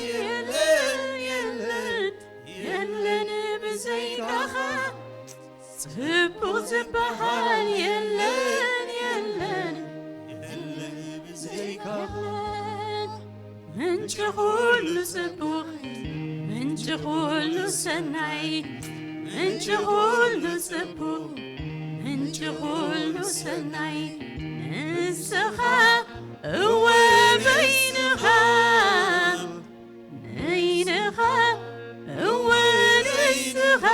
የለን፣ የለን፣ የለን ብዘይካኻ። ጽቡቕ ዝበሃል የለን፣ የለን፣ የለን ብዘይካኻ። የለን። ምንጪ ኩሉ ጽቡቕ፣ ምንጪ ኩሉ ሰናይ፣ ምንጪ ኩሉ ጽቡቕ፣ ምንጪ ኩሉ ሰናይ። ንስኻ እወ በይንኻ፣ በይንኻ እወ ንስኻ፣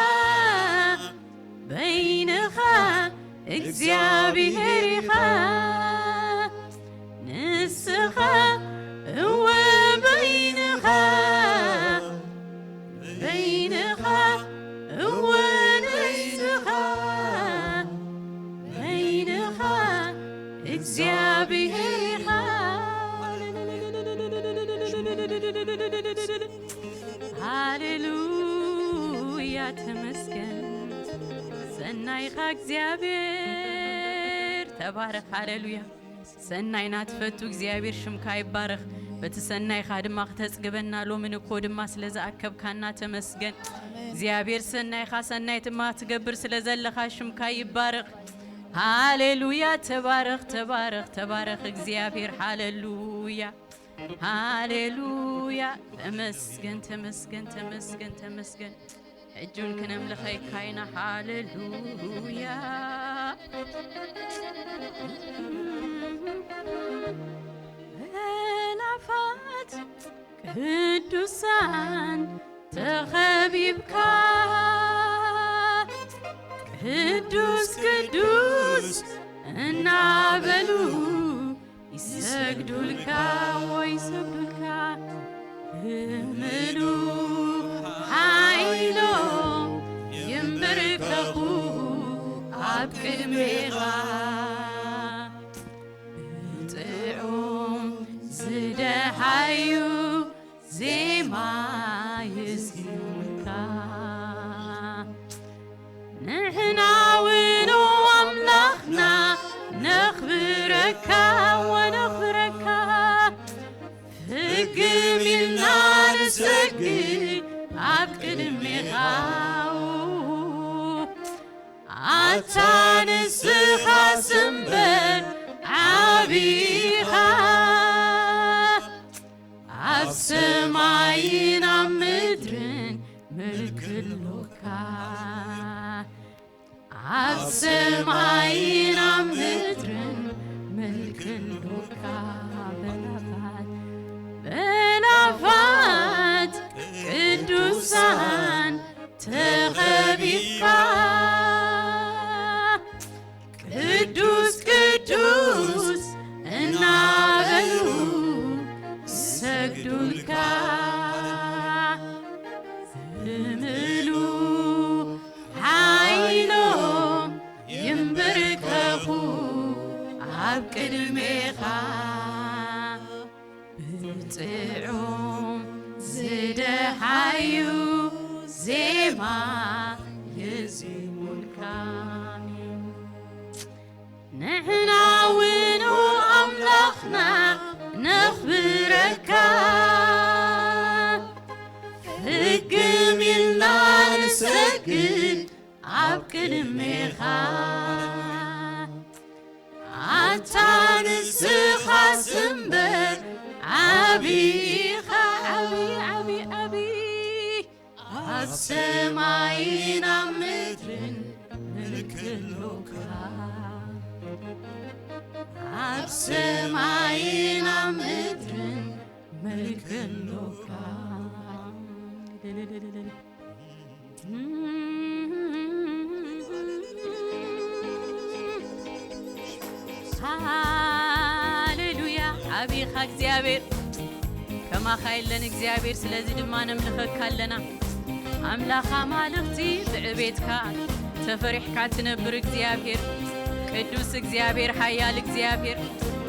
በይንኻ እግዚኣብሔር ኢኻ። ንስኻ እወ በይንኻ፣ በይንኻ እወ ንስኻ፣ በይንኻ እግዚኣብሔር ኢኻ። ሃሌሉያ ተመስገን ሰናይኻ እግዚኣብሔር። ተባረኽ። ሃሌሉያ። ሰናይና ትፈቱ እግዚኣብሔር ሽምካ ይባረኽ። በቲ ሰናይኻ ድማ ክተጽግበና ሎምን እኮ ድማ ስለ ዝኣከብካና ተመስገን። እግዚኣብሔር ሰናይኻ ሰናይ ድማ ትገብር ስለ ዘለኻ ሽምካ ይባረኽ። ሃሌሉያ። ተባረኽ፣ ተባረኽ፣ ተባረኽ እግዚኣብሔር። ሃሌሉያ፣ ሃሌሉያ። ተመስገን፣ ተመስገን፣ ተመስገን፣ ተመስገን። ሕጂ እውን ክነምልኸካ ኢና። ሃሌሉያ። በላፋት ቅዱሳን ተኸቢብካ፣ ቅዱስ ቅዱስ እናበሉ ይሰግዱልካ፣ ወይ ይሰግዱልካ። ብምሉእ ሓይሎም ይንበርከኹ ኣብ ቅድሜኻ። ብጥዑም ዝደሃዩ ዜማ የዜሙልካ። ንሕና እውን ኣምላኽና ነኽብረካ ወነኽብረካ። ፍግም ኢልና ንሰግድ ኣብ ቅድሜኻ። ኣታ ንስኻስ እምበር ዓቢ ኢኻ። ኣብ ሰማይን ኣብ ምድርን ምልኪ ኣሎካ። ኣብ ሰማይን ኣብ ምድርን ምልኪ ኣሎካ። በላፋት፣ በላፋት ቅዱሳን ተኸቢብካ። ቅዱስ ቅዱስ እናበሉ ይሰግዱልካ። ብምሉእ ሓይሎም ይንበርከኹ ኣብ ቅድሜኻ። ብጥዑም ዝደሃዩ ዜማ የዜሙልካ። ኣሜን። ንሕና እውን ኣምላኽና ነኽብረካ። ፍግም ኢልና ንሰግድ ኣብ ቅድሜኻ። ኣታ ንስኻስ እምበር ዓቢ ኢኻ። ዓቢ፣ ዓቢ፣ ዓቢ። ኣብ ሰማይን ኣብ ምድርን ምልኪ ኣሎካ። ኣብ ሰማይን ኣብ ምድርን ምልኪ ኣሎካ። ሃሌሉያ። ዓቢ ኢኻ እግዚኣብሔር፣ ከማኻ የለን እግዚኣብሔር። ስለዚ ድማ ነምልኸካ ኣለና። ኣምላኽ ኣማልኽቲ፣ ብዕቤትካ ተፈሪሕካ ትነብር እግዚኣብሔር፣ ቅዱስ እግዚኣብሔር፣ ሓያል እግዚኣብሔር፣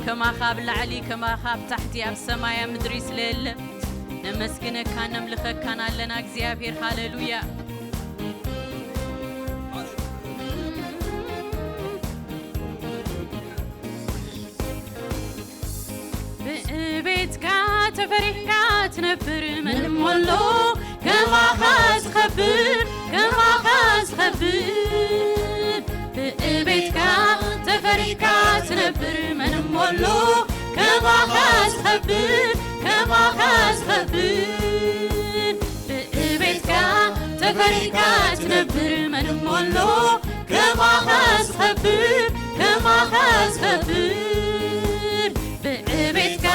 ከማኻ ኣብ ላዕሊ፣ ከማኻ ኣብ ታሕቲ፣ ኣብ ሰማይ ኣብ ምድሪ ስለየለ፣ ነመስግነካን ነምልኸካን ኣለና እግዚኣብሔር። ሃሌሉያ። ብዕቤትካ ተፈሪሕካ ትነብር መን እሞ ኣሎ ከማኻ ዝኸብር፣ ከማኻ ዝኸብር? ብእቤትካ ተፈሪካ ትነብር መን እሞ ኣሎ ከማኻ ዝኸብር፣ ከማኻ ዝኸብር? ብእቤትካ ተፈሪካ ትነብር መን እሞ ኣሎ ከማኻ ዝኸብር፣ ከማኻ ዝኸብር? ብእቤትካ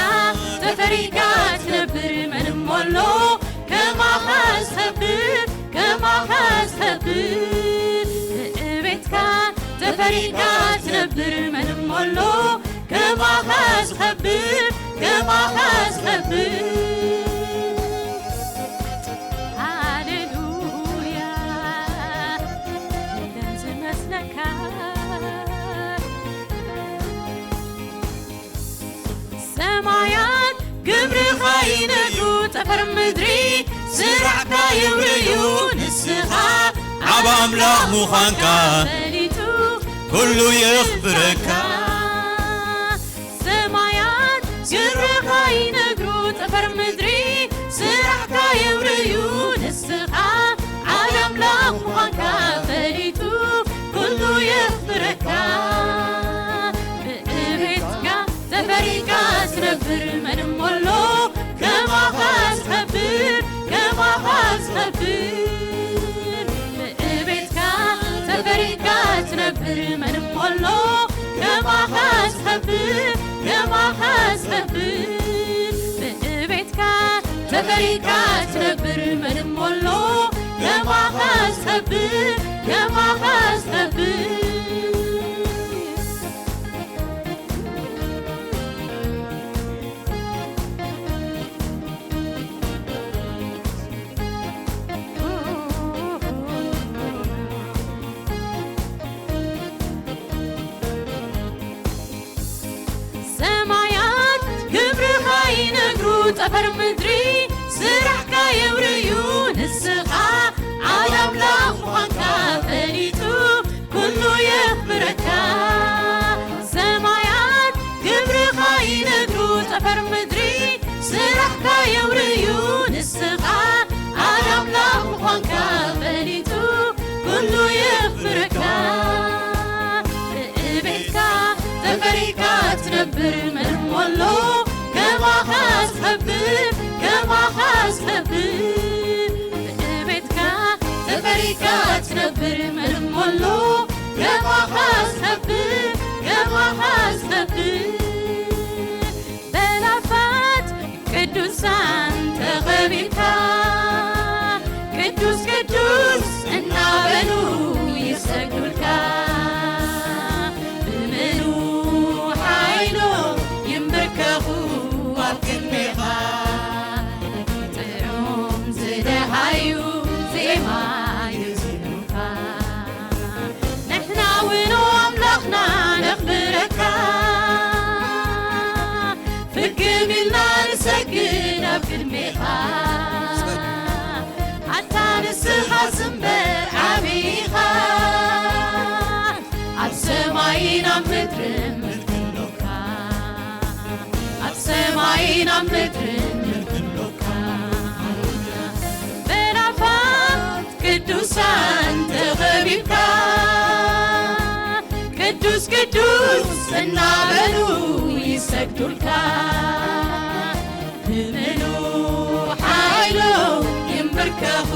ተፈሪካ ትነብር መን እሞ ኣሎ ከማኻ ዝኸብር፣ ከማኻ ዝኸብር? ብእቤትካ ተፈሪካ ትነብር መን እሞ ኣሎ ከማኻ ዝኸብር፣ ከማኻ ዝኸብር? ሃሌሉያ ኢለን ዝመስለካ። ሰማያት ግብርኻ ይነግሩ፣ ጠፈር ምድሪ ስራሕካ የውርዩ። ንስኻ ዓብ ኣምላኽ ምዃንካ ፈሊጡ ኩሉ የኽብረካ። ሰማያት ግብርኻ ይነግሩ፣ ጠፈር ምድሪ ስራሕካ የውርዩ። ንስኻ ዓብ ኣምላኽ ምዃንካ ፈሊጡ ኩሉ የኽብረካ። ብእቤትካ ተፈሪካ ትነብር መን እሞ ኣሎ ከማኻ ዝኸብር፣ ከማኻ ዝኸብር? ብእቤትካ ተፈሪካ ትነብር መን እሞ ኣሎ ከማኻ ዝኸብር፣ ከማኻ ዝኸብር? ብእቤትካ ተፈሪካ ትነብር መን እሞ ኣሎ ከማኻ ዝኸብር፣ ከማኻ ዝኸብር? ሰማያት ግብርኻ ይነግሩ፣ ጠፈር ምድሪ ስራሕካ የውርዩ። ንስኻ ዓቢ ኣምላኽ ምዃንካ ፈሊጡ ኩሉ የኽብረካ። ሰማያት ግብርኻ ይነግሩ፣ ጠፈር ምድሪ ስራሕካ የውርዩ። ንስኻ ዓቢ ኣምላኽ ምዃንካ ፈሊጡ ኩሉ የኽብረካ። ብእቤትካ ተፈሪካ ትነብር መን እሞ ኣሎ ከማኻ ዝኸብር፣ ከማኻ ዝኸብር? ብእቤትካ ተፈሪካ ትነብር መን እሞ ኣሎ ከማኻ ዝኸብር፣ ከማኻ ዝኸብር? በላፋት ቅዱሳን ተኸቢብካ፣ ቅዱስ ቅዱስ እናበሉ ይሰግዱልካ። ብምሉ ሓይሎ ይንብርከኹ ኣብ ቅድሜኻ፣ ጥዑም ዝደሃዩ ዜማ የዜሙልካ። ንሕና እውን ኣምላኽና ነኽብረካ፣ ፍግም ኢልና ንሰግድ ኣብ ቅድሜኻ። ኣታ ንስኻስ እምበር ዓብዪ ኢኻ፣ ኣብ ሰማይን ኣብ ምድርን ምልኪ ኣሎካ፣ ኣብ ሰማይን ኣብ ምድርን ምልኪ ኣሎካ። በላፋት ቅዱሳን ተኸቢብካ፣ ቅዱስ ቅዱስ እናበሉ ይሰግዱልካ። ብምሉ ሓይሎ ይንብርከኹ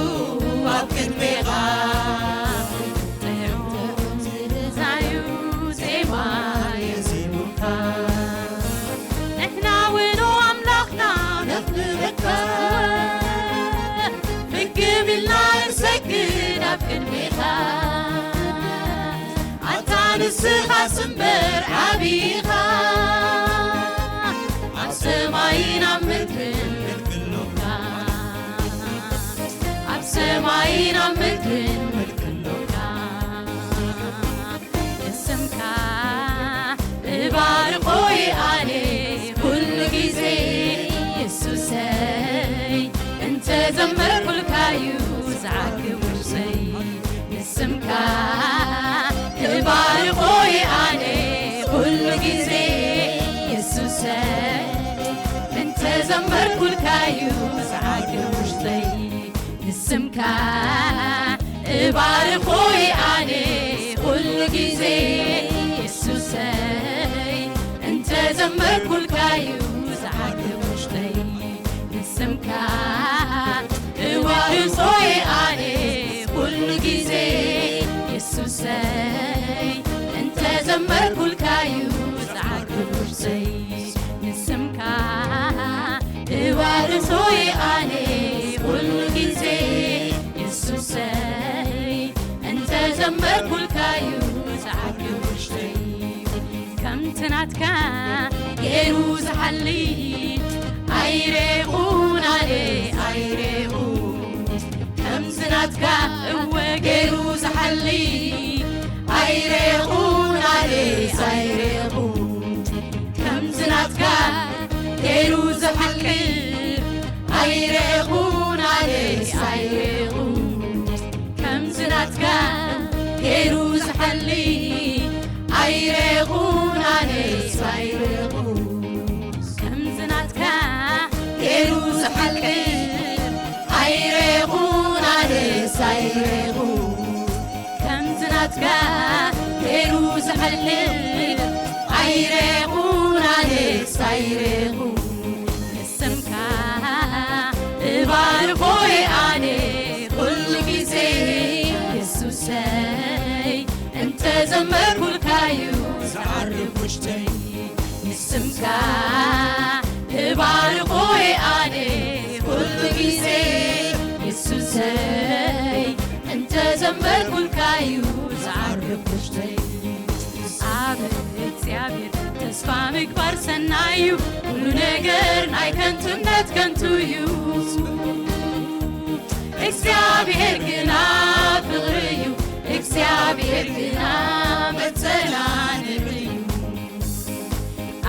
ኣብ ቅድሜኻ። ጥዑም ዝደሃዩ ዜማ የዜሙልካ። ንሕና እውን ኣምላኽና ነኽብረካ፣ ፍግም ኢልና ንሰግድ ኣብ ቅድሜኻ። ኣታ ንስኻስ እምበር ዓብዪ ኢኻ፣ ኣብ ሰማይን ኣብ ምድርን ምልኪ ኣሎካ፣ ኣብ ሰማይን ኣብ ምድርን ምልኪ ኣሎካ። ንስምካ እባርኾ ኣነ ኩሉ ግዜ የሱሰይ፣ እንተዘመርኩልካዩ ዝዓግብ ውርሰይ። ንስምካ እባርኾ ኣነ ኩሉ ግዜ የሱሰይ፣ እንተዘመርኩልካዩ እባርኾይ ኣነ ኩሉ ግዜ የሱሰይ፣ እንተዘመርኩልካዩ ዝዓግብ ውሽጠይ። ንስምካ እባርኾይ ኣነ ኩሉ ግዜ የሱሰይ፣ እንተዘመርኩልካዩ ዝዓግብ ውሽጠይ። ንስምካ እባርኾይ ኣነ ኩሉ ግዜ የሱሰይ፣ እንተዘመርኩልካዩ ዝዓግብ ውሽጠይ። ከምቲ ናትካ ገይሩ ዝሓሊ ኣይረኹን ኣነ ኣይረኹን። ከምዚ ናትካ እወ ገይሩ ዝሓሊ ኣይረኹን ኣነስ ኣይረኹን። ከምዚ ናትካ ገይሩ ዝሓሊ ኣይረኹን ኣነስ ኣይረኹን። ከምዚ ናትካ ገይሩ ዝሓሊ ኣይረኹን ኣነስ ኣይረኹን። ከምዚ ናትካ ገይሩ ዝሓሊ ኣይረኹን ኣነስ ኣይረኹን። ከምዚ ናትካ ገይሩ ዝሓሊ ኣይረኹን ኣነስ ኣይረኹን። ንስምካ እባርኾይ ኣነ ኩሉ ግዜ የሱሰይ፣ እንተዘመርኩልካዩ ዝዓርፍ ውሽጠይ። ንስምካ እባርኾይ ኣነ ኩሉ ግዜ የሱሰይ፣ እንተዘመርኩልካዩ ዝዓርፍ ውሽጠይ። ኣብ እግዚኣብሔር ተስፋ ምግባር ሰናይ እዩ፣ ኩሉ ነገር ናይ ከንቱነት ከንቱ እዩ። እግዚኣብሔር ግና ፍቕሪ እዩ፣ እግዚኣብሔር ግና መጸናንዒ እዩ።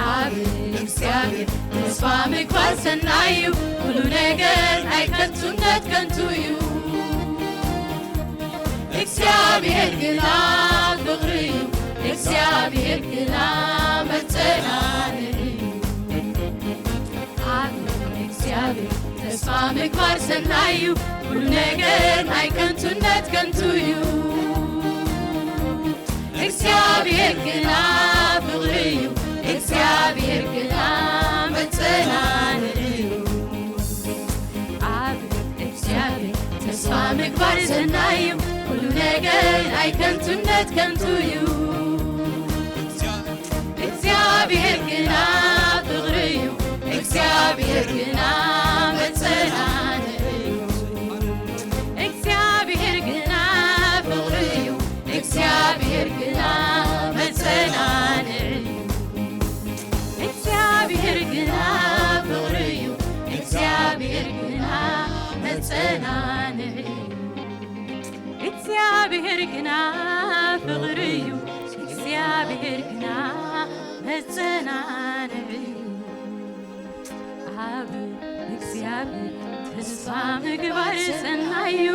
ኣብ እግዚኣብሔር ተስፋ ምግባር ሰናይ እዩ፣ ኩሉ ነገር ናይ ከንቱነት ከንቱ እዩ። እግዚኣብሔር ግና ፍቕሪ እዩ፣ እግዚኣብሔር ግና መጸናንዒ እዩ። ኣብ እግዚኣብሔር ተስፋ ምግባር ሰናይ እዩ፣ ኩሉ ነገር ናይ ከንቱነት ከንቱ እዩ። እግዚኣብሔር ግና ፍቕሪ እዩ፣ እግዚኣብሔር ግና መጸናንዒ እዩ። ኣብ እግዚኣብሔር ተስፋ ምግባር ሰናይ እዩ፣ ኩሉ ነገር ናይ ከንቱነት ከንቱ እዩ። እግዚኣብሔር ግና ፍቕሪ እዩ፣ እግዚኣብሔር ግና መጸናንዒ እዩ። እግዚኣብሔር ግና ፍቕሪ እዩ፣ እግዚኣብሔር ግና መጸናንዒ እዩ። እግዚኣብሔር ግና ፍቕሪ እዩ፣ እግዚኣብሔር ግና መጸናንዒ እዩ። እግዚኣብሔር ግና ፍቕሪ እዩ፣ እግዚኣብሔር ግና መጸናንዒ እዩ። ኣብ እግዚኣብሔር ተስፋ ምግባር ሰናይ እዩ፣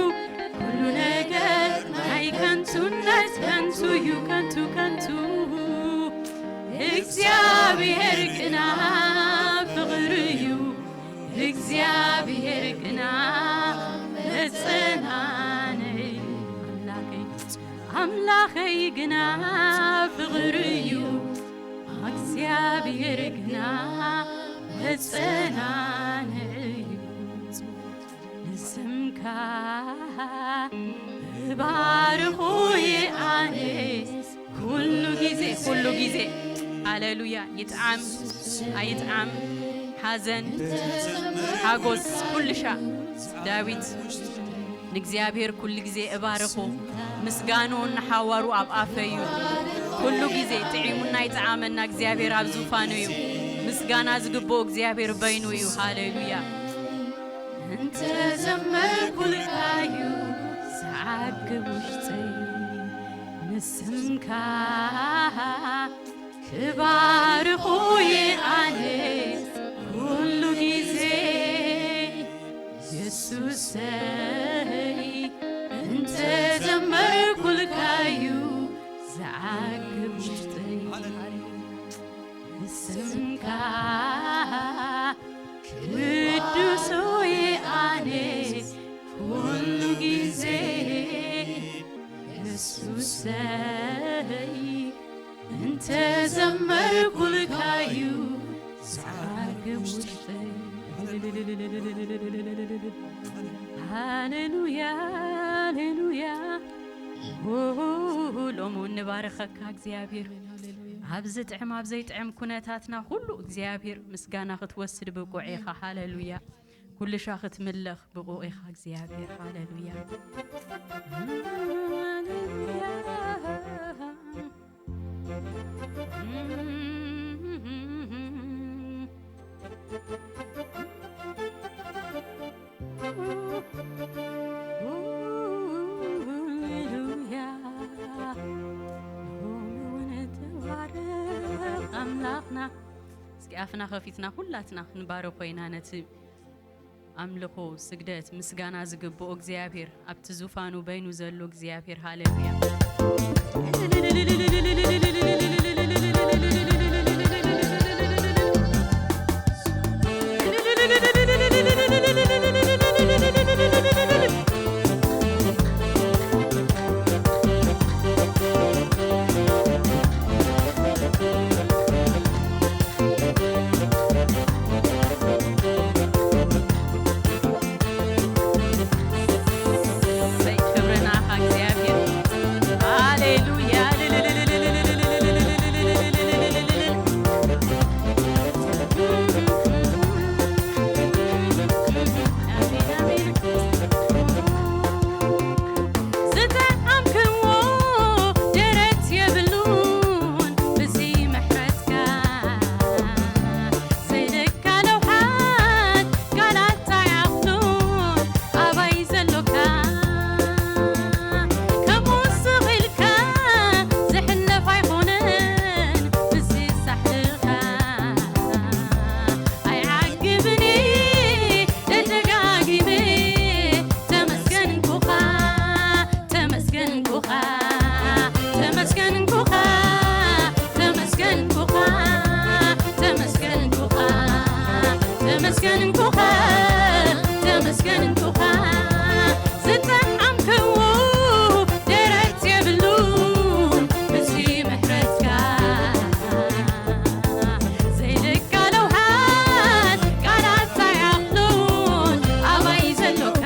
ኩሉ ነገር ናይ ከንቱነት ከንቱ እዩ፣ ከንቱ ከንቱ። እግዚኣብሔር ግና ፍቕሪ እዩ፣ እግዚኣብሔር ግና መጸናንዒ እዩ። ኣምላኸይ ኣምላኸይ ግና ፍቕሪ እዩ፣ እግዚኣብሔር ግና መጸናንዒ እዩ። ንስምካ እባርኾ ኣነ ኩሉ ግዜ፣ ኩሉ ግዜ። ሃሌሉያ። ይጥዓም ኣይጥዓም፣ ሓዘን ሓጎስ፣ ኩልሻ ዳዊት ንእግዚኣብሔር ኩሉ ግዜ እባርኾ። ምስጋንኡ ንሓዋሩ ኣብ ኣፈይ እዩ። ኩሉ ግዜ ጥዒሙና ይጥዓመና እግዚኣብሔር ኣብ ዙፋኑ እዩ። ምስጋና ዝግብኦ እግዚኣብሔር በይኑ እዩ። ሃሌሉያ። እንተ ዘመርኩልካዩ ዝዓግብ ውሽጠይ ንስምካ ክባርኹ ኣነ ኩሉ ግዜ የሱሰይ። እንተ ዘመርኩልካዩ ዝዓግብ ውሽጠይ ንስምካ ቅዱስ ሆይ ኣነ ኩሉ ሃሌሉያ፣ ሃሌሉያ። ሎሙ ንባርኸካ እግዚኣብሔር። ኣብ ዝጥዕም ኣብ ዘይጥዕም ኩነታትና ኩሉ እግዚኣብሔር ምስጋና ክትወስድ ብቁዕ ኢኻ። ሃሌሉያ። ኩልሻ ክትምለኽ ብቁዕ ኢኻ እግዚኣብሔር። ሃሌሉያ። ሃሌሉያ። ሃሌሉያ። ሎሚ እውን ተባረኽ ኣምላኽና። እስኪ ኣፍና ከፊትና ኩላትና ክንባርኾ ኢና ነቲ ኣምልኾ፣ ስግደት፣ ምስጋና ዝግብኦ እግዚኣብሔር ኣብቲ ዙፋኑ በይኑ ዘሎ እግዚኣብሔር። ሃሌሉያ። ክብርና ሃሌሉያ። ዝጠዓምክዎ ደረት የብሉን ብዚ ምሕረትካ። ዘይልካ ለውሓት ቃላት ኣይኣኽሉን ኣባይ ዘሎካ። ከምኡ ስቕ ኢልካ ዝሕለፍ ኣይኮነን ብዚ ሳሕልኻ። ኣይዓግብን ደጋጊመ ተመስገንኩኻ፣ ተመስገንኩኻ፣ ተመስገንኩኻ፣ ተመስገንኩኻ፣ ተመስገንኩኻ፣ ተመስገንኩኻ፣ ተመስገንኩኻ። ዝጠዓምክዎ ደረት የብሉን ምስዚ ምሕረትካ። ዘይልካ ለውሃት ቃላት ኣይኣኽሉን ኣባይ ዘሎካ።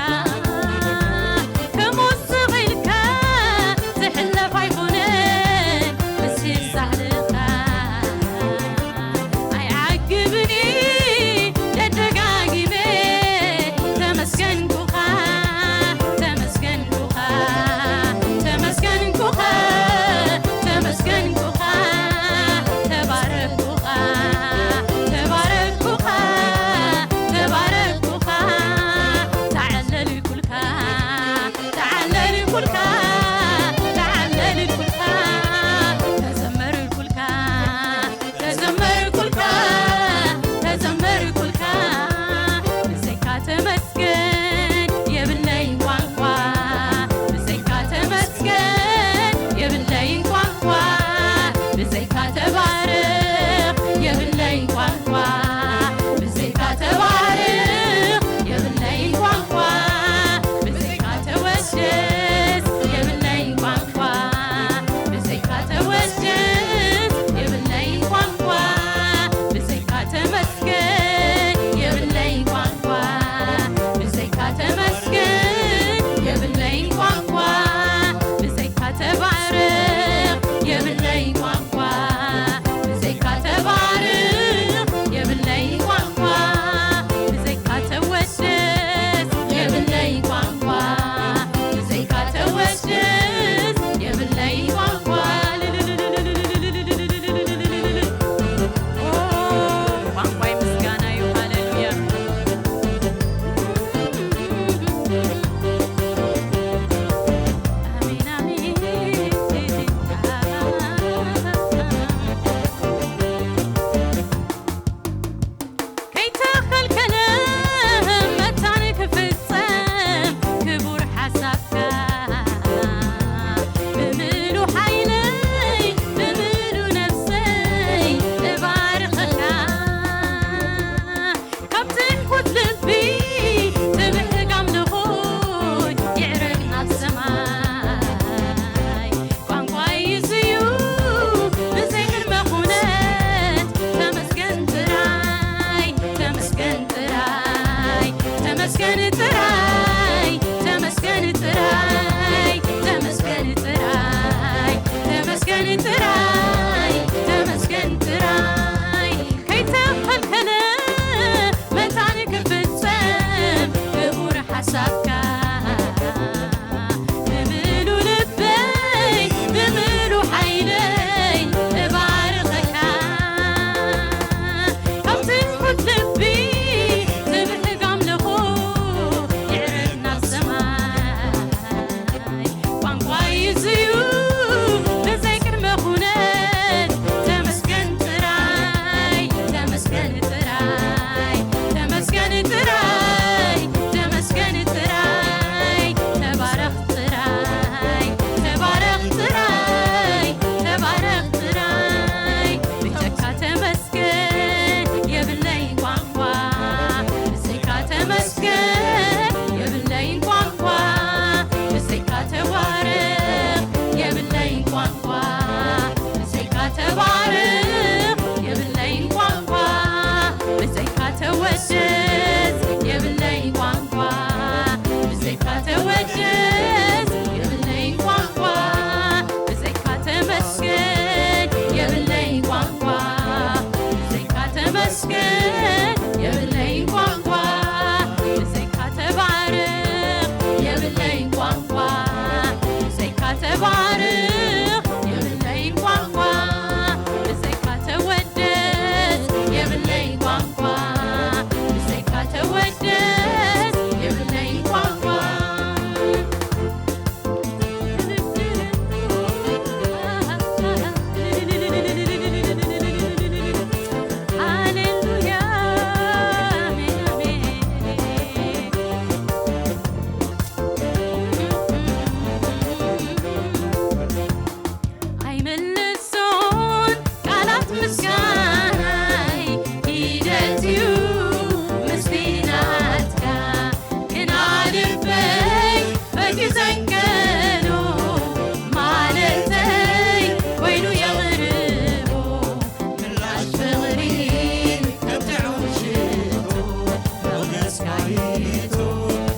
ከምኡ ስቕ ኢልካ ዝሕለፍ ኣይኮነን ምስዚ ሳሕልኻ። ኣይዓግብን ደጋጊመ ተመስገንኩኻ፣ ተመስገንኩኻ፣ ተመስገንኩኻ፣ ተመስገንኩኻ። ተባረኩኻ፣ ተባረኩኻ፣ ተባረኩኻ። ተዓለልኩልካ፣ ተዓለልኩልካ፣ ተዓለልኩልካ። ተዘመርኩልካ፣ ተዘመርኩልካ፣ ተዘመርኩልካ። ብዘይካ ተመስገን የብለይን ቋንቋ፣ ብዘይካ ተመስገን የብለይን ቋንቋ። ብዘይካ ተባረኽ የብለይን ቋንቋ፣ ብዘይካ ተባረኽ የብለይን ቋንቋ። ብዘይካ ተወደስ የብለይን ቋንቋ፣ ብዘይካ ተወደስ የብለይን ቋንቋ። ብዘይካ ተመስገን የብለይን ቋንቋ፣ ብዘይካ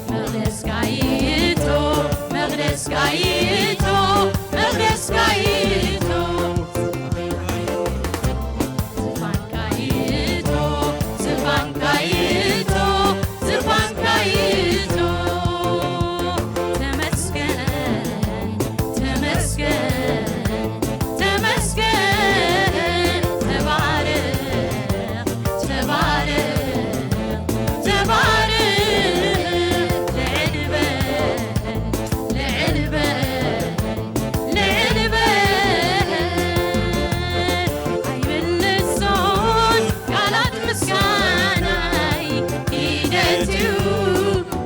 መቕደስካ ይእቶ፣ መቕደስካ ይእቶ፣ መቕደስካ ይእቶ። ዝፋንካ ይእቶ፣ ዝፋንካ ይእቶ፣ ዝፋንካ ይእቶ። ተመስገን፣ ተመስገን፣ ተመስገን። ተባረኽ፣ ተባረኽ፣ ተባረኽ። ልዕል በል፣ ልዕል በል፣ ልዕል በል። ኣይምልሶን ቃላት ምስጋናይ፣ ሂደት እዩ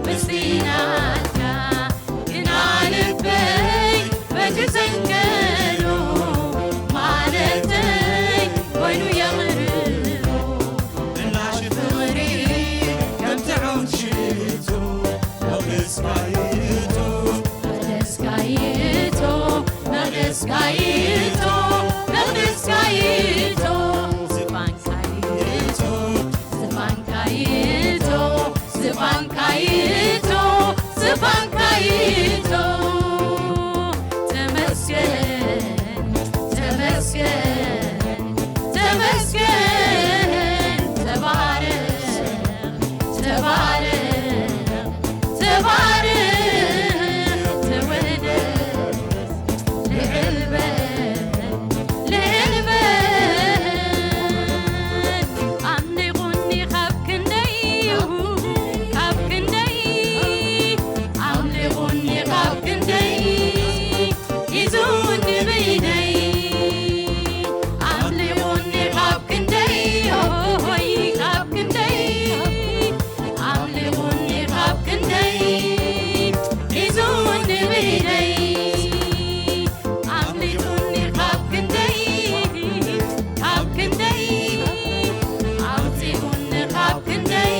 ምስቲ ናትካ። ግና ልበይ በቲ ዘንገሎ ማለተይ ኮይኑ የቕርቦ። ምላሽ ፍቕሪ ከም ጥዑም ሽቶ መቕደስካ ይእቶ፣ መቕደስካ ይእቶ፣ መቕደስካ ይእቶ፣ መቕደስካ ይእቶ። ዝፋንካ ይእቶ፣ ዝፋንካ ይእቶ፣ ዝፋንካ ይእቶ፣ ዝፋንካ ይእቶ። ተመስገን፣ ተመስገን፣ ተመስገን። ተባረኽ፣ ተባረኽ፣ ተባረኽ፣ ተወደስ። ልዕል በል፣ ልዕል በል። ኣምሊቑኒ ካብ ክንደይ፣ ካብ ክንደይ። ኣምሊቑኒ ካብ ክንደይ። ሒዙኒ ብኢደይ። ኣምሊቑኒ ካብ ክንደይ፣ ኦሆይ ካብ ክንደይ። ኣምሊቑኒ ካብ ክንደይ፣ ሒዙኒ ብኢደይ። ኣምሊጡኒ ካብ ክንደይ፣ ካብ ክንደይ። ኣውፂኡኒ ካብ ክንደይ፣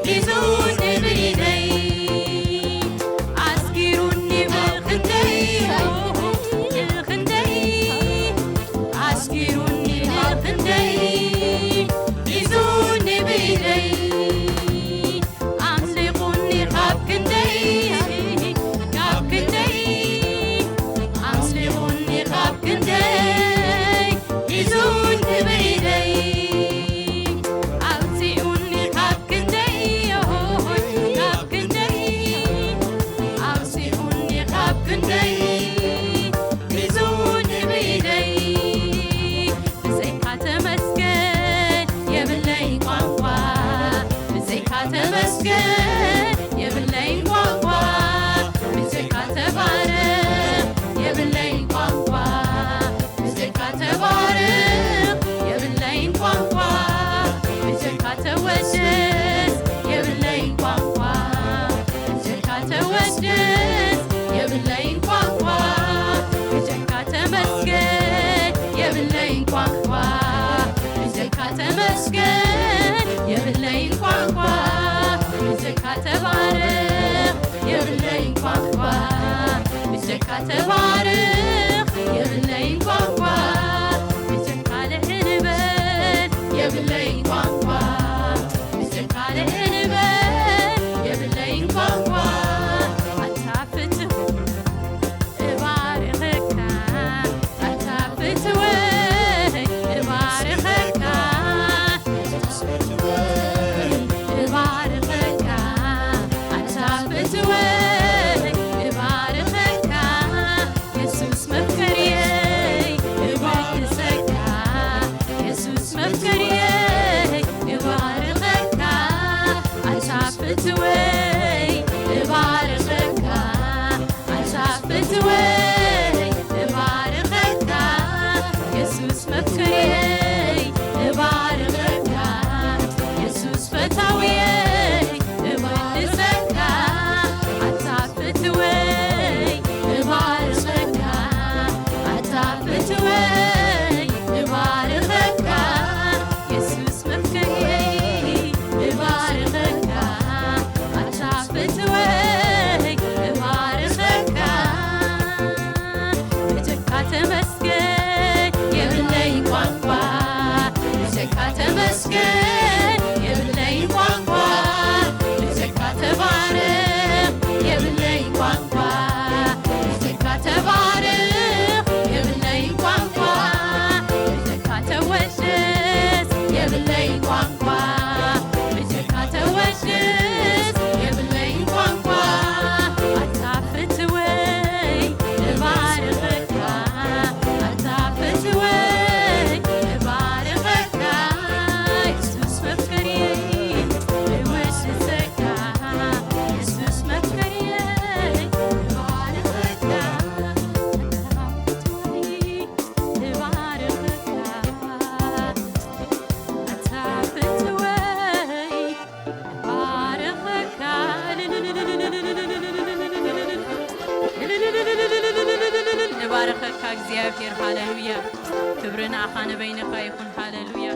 ሒዙኒ ብኢደይ። ኣስጊሩኒ ብኽንደይ፣ ብኽንደይ። ኣስጊሩኒ ብኽንደይ፣ ሒዙኒ ብኢደይ። ኣምሊቑኒ ካብ ክንደይ፣ ካብ ክንደይ። ኣምሊቑኒ ካብ ክንደይ፣ ሒዙኒ ብኢደይ። ኣውፂኡኒ ካብ ክንደይ፣ ካብ ክንደይ። ኣውፂኡኒ ካብ ክንደይ፣ ሒዙኒ ብኢደይ። ብዘይካ ተመስገን የብለይ ቋንቋ፣ ብዘይካ ተመስገን የብለይ ቋንቋ። ብዘይካ ተባረኽ የብለይ ቋንቋ፣ ብዘይካ ተባረኽ የብለይ ቋንቋ። ብዘይካ ተወደስ የብለይ ቋንቋ፣ ብዘይካ ተወደስ የብለይ ቋንቋ። ብዘይካ ተመስገን የብለይ ቋንቋ፣ ብዘይካ ተመስገን የብለይ ቋንቋ። ብዘይካ ተባረኽ የብለይ ቋንቋ፣ ብዘይካ ተባረኽ የብለይ ቋንቋ። ብዘይካ ልዕል በል የብለይ ቋንቋ፣ ብዘይካ ልዕል በል የብለይ ቋንቋ። ኣታ ፍትው እባርኸካ፣ ኣታ ፍትወይ እባርኸካ፣ እባርኸካ፣ ኣታ ፍትወይ እባርኸካ፣ የሱስ መፍቀርየይ እባርኸካ፣ የሱስ መፍቀርየይ እባርኸካ፣ ኣታ ፍትወይ እባርኸካ፣ ኣታ ፍትወይ እባርኸካ፣ የሱስ መፍቀርየይ እባርኸካ፣ የሱስ ፈታውየይ እባርኸካ፣ ኣታ ፍትወይ እባርኸካ፣ ኣታ ፍትወይ እባርኸካ፣ የሱስ መፍቀርየይ እባርኸካ፣ ኣታ እግዚኣብሔር። ሃሌሉያ። ክብሪ ንኣኻ ንበይንኻ ይኹን። ሃሌሉያ።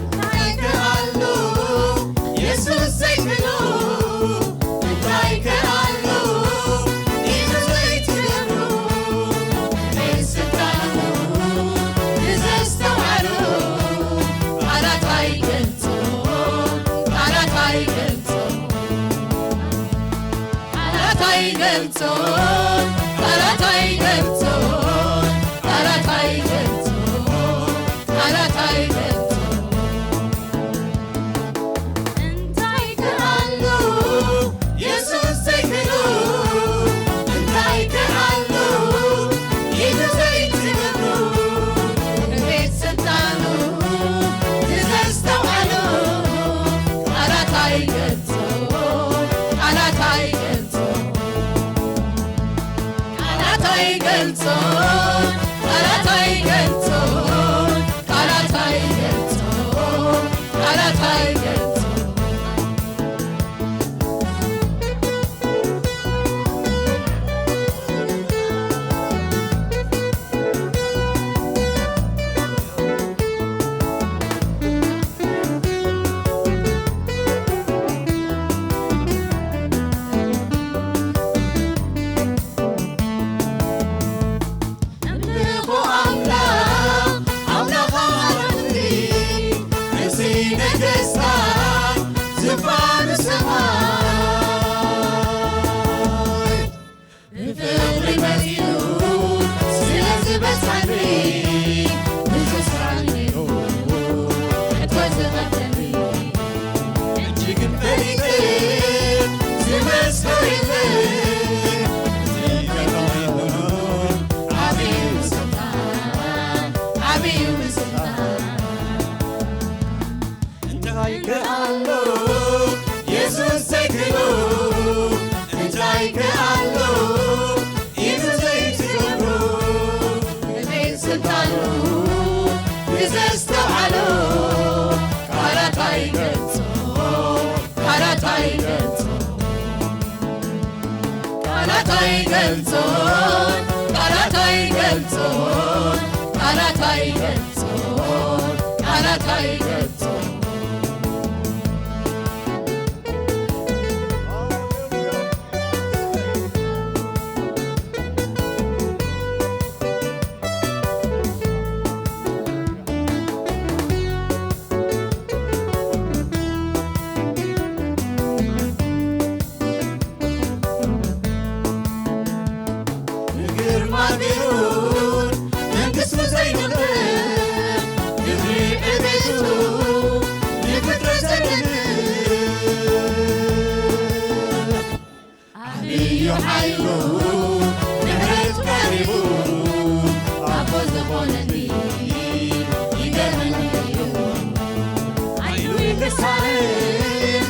እንታይ ከኣሉ የሱስ ዘይክእሉ? እንታይ ከኣሉ ኢዱ ዘይትገብሩ? ብስልጣኑ ንዘስተውዓሉ ቃላት ኣይገልጾ፣ ቃላት ኣይገልጾ። ቃላት ኣይገልጾን፣ ቃላት ኣይገልጾን፣ ቃላት ኣይገልጾን፣ ቃላት ኣይገልጾን። እንታይ ክኣሉ የሱስ ዘይክእሉ? እንታይ ክኣሉ ኢዱ ዘይትገብሩ? ቤት ስልጣኑ ንዘስተውዓሉ ቃላት ኣይገልጾን፣ ቃላት ኣይገልጾን። ቃላት ኣይገልጾን፣ ቃላት ኣይገልጾን፣ ቃላት ኣይገልጾን፣ ቃላት ኣይገልጾን። እምልኹ ኣምላኽ፣ ኣምላኽ ኣማልኽቲ፣ ንጉሲ ነገስታት፣ ዝፋኑ ሰማይ። ብፍቕሪ መጺኡ ስለ ዝበጽሓኒ፣ ብዙሕ ስራሕ ነይሩ ሕቶ ዝኸብደኒ። ሕጂ ግን ፈሊጠ ዝመስሎ የለን። ዝገርም ኣይኮነን፣ ዓብዩ ስልጣን፣ ዓብዩ ስልጣን። እንታይ ከኣሎ የሱስ ዘይክእሎ? እንታይ ከኣሎ ኢዱ ዘይትገብሮ? ንቤት ስልጣኑ ንዘስተውዓሎ ቃላት ኣይገልጾ፣ ቃላት ኣይገልጾ። ቃላት ኣይገልጾን፣ ቃላት ኣይገልጾን፣ ቃላት ኣይገልጾን፣ ቃላት ኣይገልጾን። ንግርማ ገይሩን መንግስቱ ዘይንቕፍ፣ ክብሪ ዕቤቱ ንፍጥረት ዘደንቕ። ዓብዩ ሓይሉ ምሕረቱ ቀሪቡ፣ ኣቦ ዝኾነኒ ይገርመኒ እዩ። ዓይኑ ይክሳዕን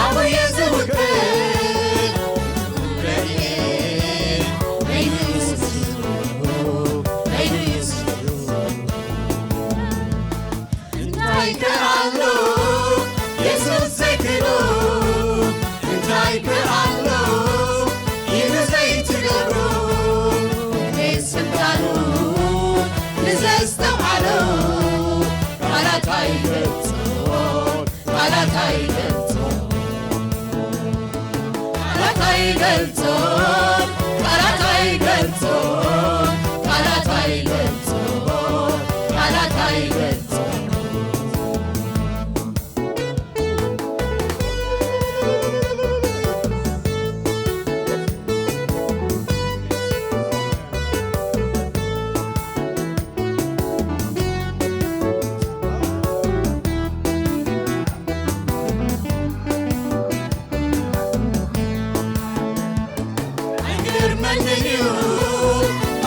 ኣብየ ዝውክል፣ ረድኤት በይኑ እዩ ስሱ፣ በይኑ እዩ ስሱ።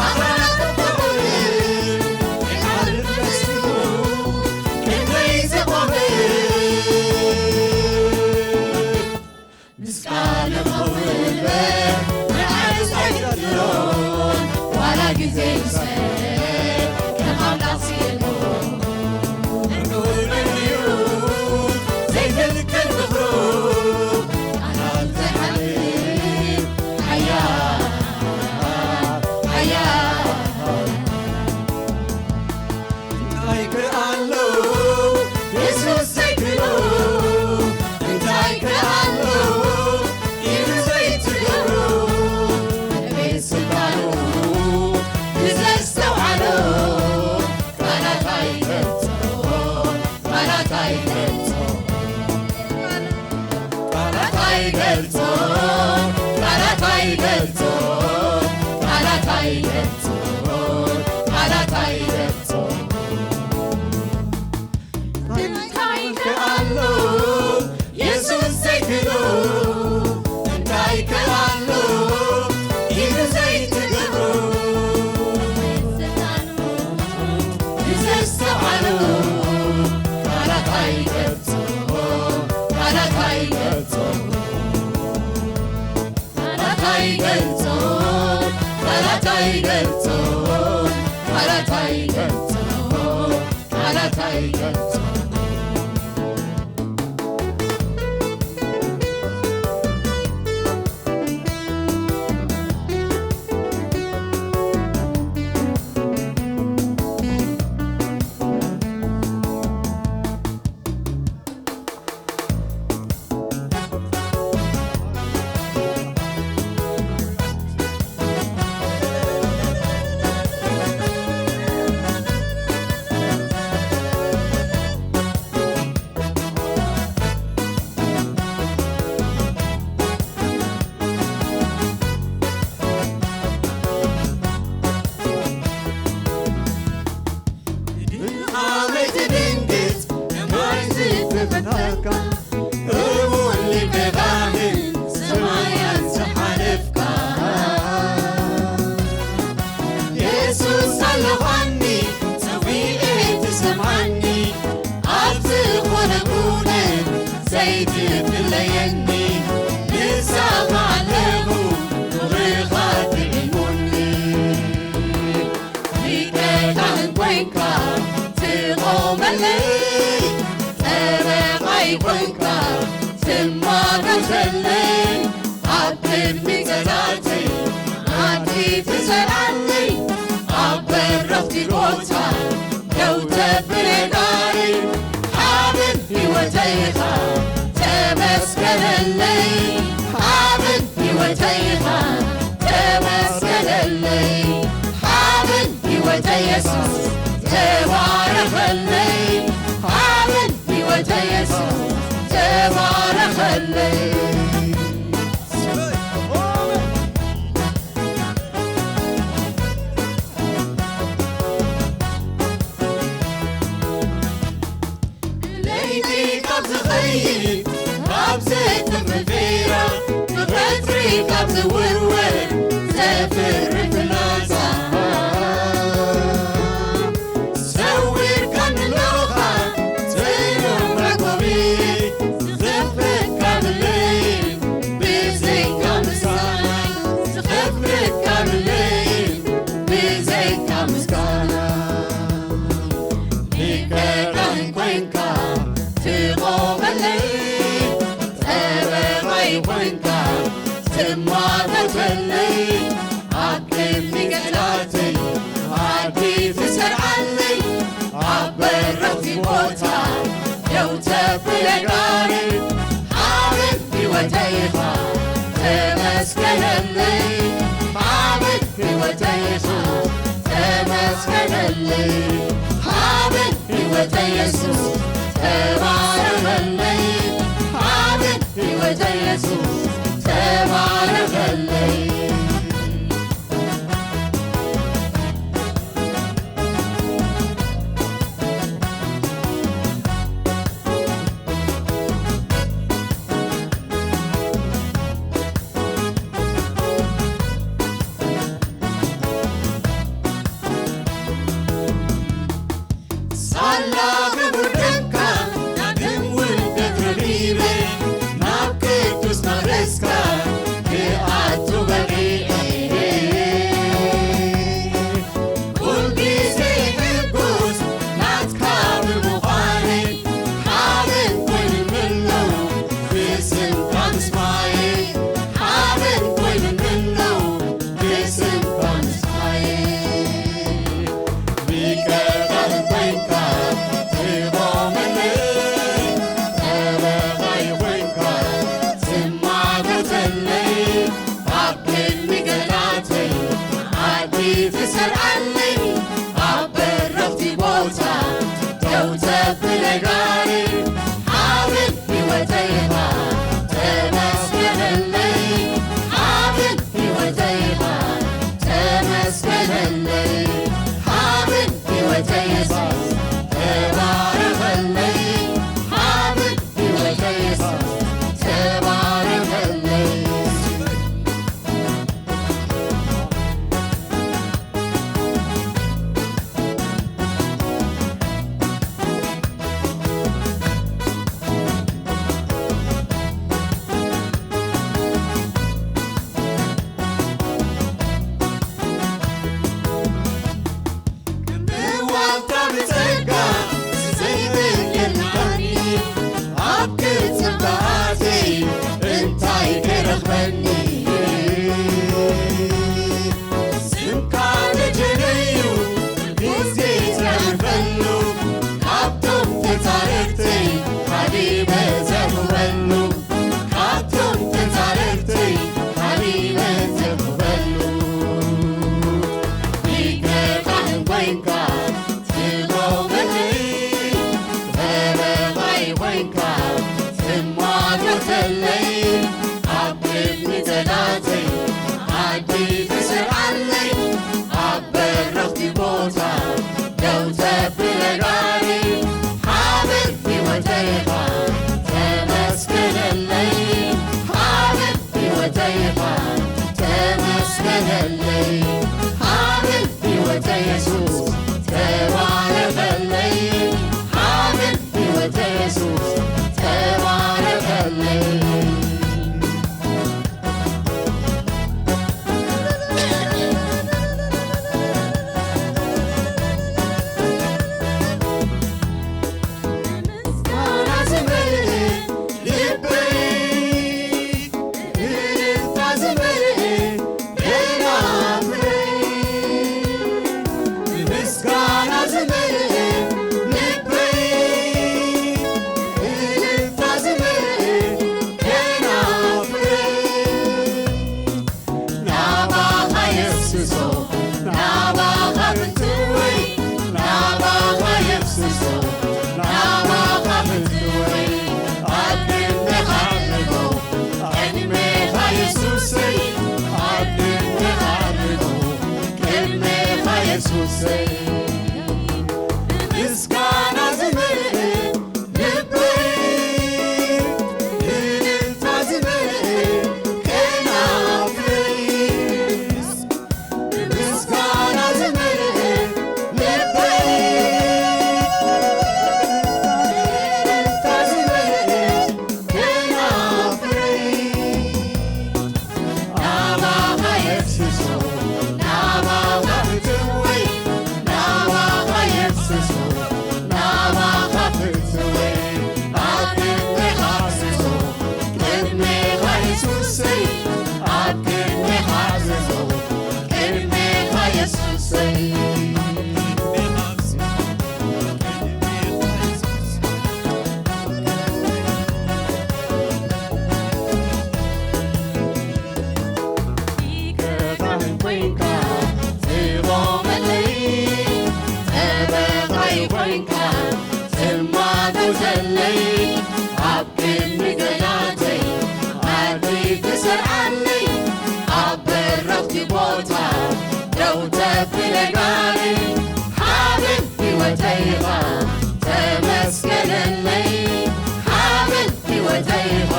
ኣኽራናት ተኾነ፣ ይሓልፍ መሲሉ ክንደይ ዝቖመ። ምስ ቃል ክኸውን እምበር ንዓርስ ኣይትግድሮን፣ ዋላ ግዜ ይውሰድ ከም ኣምላኽ ስኢኑ። ንዑ ነንዩ ዘይፈልጥ ምኽሩ፣ ቃላት ዘይሓልፍ ሓያል፣ ሓያል። እንታይ ክኣሎ የሱስ ዘይክእሎ፣ እንታይ ክኣሎ ኢሉ ዘይትገብሮ፣ ንቤት ስልጣኑ ብዘስተውዓሎ፣ ቃላት ኣይገልጾ፣ ቃላት ኣይገልጾ፣ ቃላት ኣይገልጾ፣ ቃላት ኣይገልጾ፣ ቃላት ኣይገልጾ፣ ቃላት ኣይገልጾ። እንታይ ከ ኣሎ የሱስ ዘይክእሎ? እንታይ ከ ኣሎ ኢሉ ዘይትገብሮ? ንዘስተውዓሎ ቃላት ኣይገልጾ፣ ቃላት ኣይገልጾ። ቃላት ኣይገልጾ፣ ቃላት ኣይገልጾ፣ ቃላት ኣይገልጾ፣ ቃላት ኣይገልጾ። ብኸመይ ትድንግጽ እማይ ዝፍተካ፣ እሙን ሊቀ ካህን ሰማያት ዝሓለፍካ። የሱስ ኣለኻኒ፣ ጸዊዐ ትሰምዓኒ፣ ኣብ ዝኾነ ኩነ ዘይትፍለየኒ፣ ንሳኻ ኣለኹ፣ ክብርኻ ጥዒሙኒ። ሊቀ ካህን ኮይንካ ትቖመለይ፣ ጠበቓይ ኮይንካ ትማጎተለይ፣ ኣብ ቅድሚ ጸላእተይ ዓዲ ትሰርዓለይ፣ ኣብ በረኽቲ ቦታ ደው ተብለይ ዳረይ፣ ሓበን ህይወተይ ኢኻ ተመስገነለይ፣ ሓበን ህይወተይ ኢኻ ተመስገነለይ፣ ሓበን ህይወተይ የሱስ ተባረኸለይ፣ ሓበን ህይወተይ የሱስ ተባረኸለይ። ለይቲ ካብ ዝኸይድ ካብ ዘጥፍ ፊራ፣ ብቐትሪ ካብ ዝውርወር ዘፍሪ ፍላጻ፣ ሰዊርካኒ ኣለኻ ጽኑዕ መዕቆቢ፣ ዝኸፍለካ ብለይ ብዘይካ ምስጋና፣ ዝኸፍለካ ብለይ ብዘይካ ምስጋና። ሊቀ ካህን ኮይንካ ትቖመለይ፣ ጠበቓይ ኮይንካ ትማጎተለይ፣ ኣብ ቅድሚ ገጽላተይ ዓዲ ትሰርዓለይ፣ ኣብ በረኽቲ ቦታ ደው ተብለይ ዳረይ፣ ሓበን ህይወተይ ኢኻ ተመስገነለይ፣ ሓበን ህይወተይ ኢኻ ተመስገነለይ፣ ሓበን ህይወተይ የሱስ ተባረኸለይ፣ ሓበን ህይወተይ የሱስ ተባረኸለይ። ተባረኸለይ፣ ኣሜን። ህይወተ የሱስ ተባረኸለይ፣ ኣሜን። ህይወተ የሱስ ተባረኸለይ። ምስጋና ዝመልእ ልበይ፣ እልልታ ዝመልእ ከናፍረይ፣ ምስጋና ዝመልእ ልበይ፣ እልልታ ዝመልእ ከናፍረይ። ናባኻ የፍስሶ፣ ናባኻ ፍትወይ፣ ናባኻ የፍስሶ፣ ናባኻ ፍትወይ። ኣብ ቅድሜኻ ኣለኹ፣ ቅድሜኻ የሱሰይ፣ ኣብ ቅድሜኻ ኣለኹ፣ ቅድሜኻ የሱሰይ። ምስጋና ዝመልእ ልበይ፣ እልልታ ዝመልእ ከናፍረይ፣ ምስጋና ዝመልእ ልበይ፣ እልልታ ዝመልእ ከናፍረይ። ናባኻ የፍስሶ፣ ናባኻ ፍትወይ፣ ናባኻ የፍስሶ፣ ናባኻ ፍትወይ። ኣብ ቅድሜኻ ኣፍስሶ፣ ቅድሜኻ የሱሰይ፣ ኣብ ቅድሜኻ ኣፍስሶ፣ ቅድሜኻ የሱሰይ። ሊቀ ካህን ኮይንካ ትቖመለይ፣ ጠበቓይ ኮይንካ ትማጎተለይ፣ ኣብ ቅድሚ ገላተይ ዓዲ ትሰርዓለይ፣ ኣብ በረኽቲ ቦታ ደው ተብለናለይ። ሓበን ህይወተይ ኢኻ ተመስገነለይ፣ ሓበን ህይወተይ ኢኻ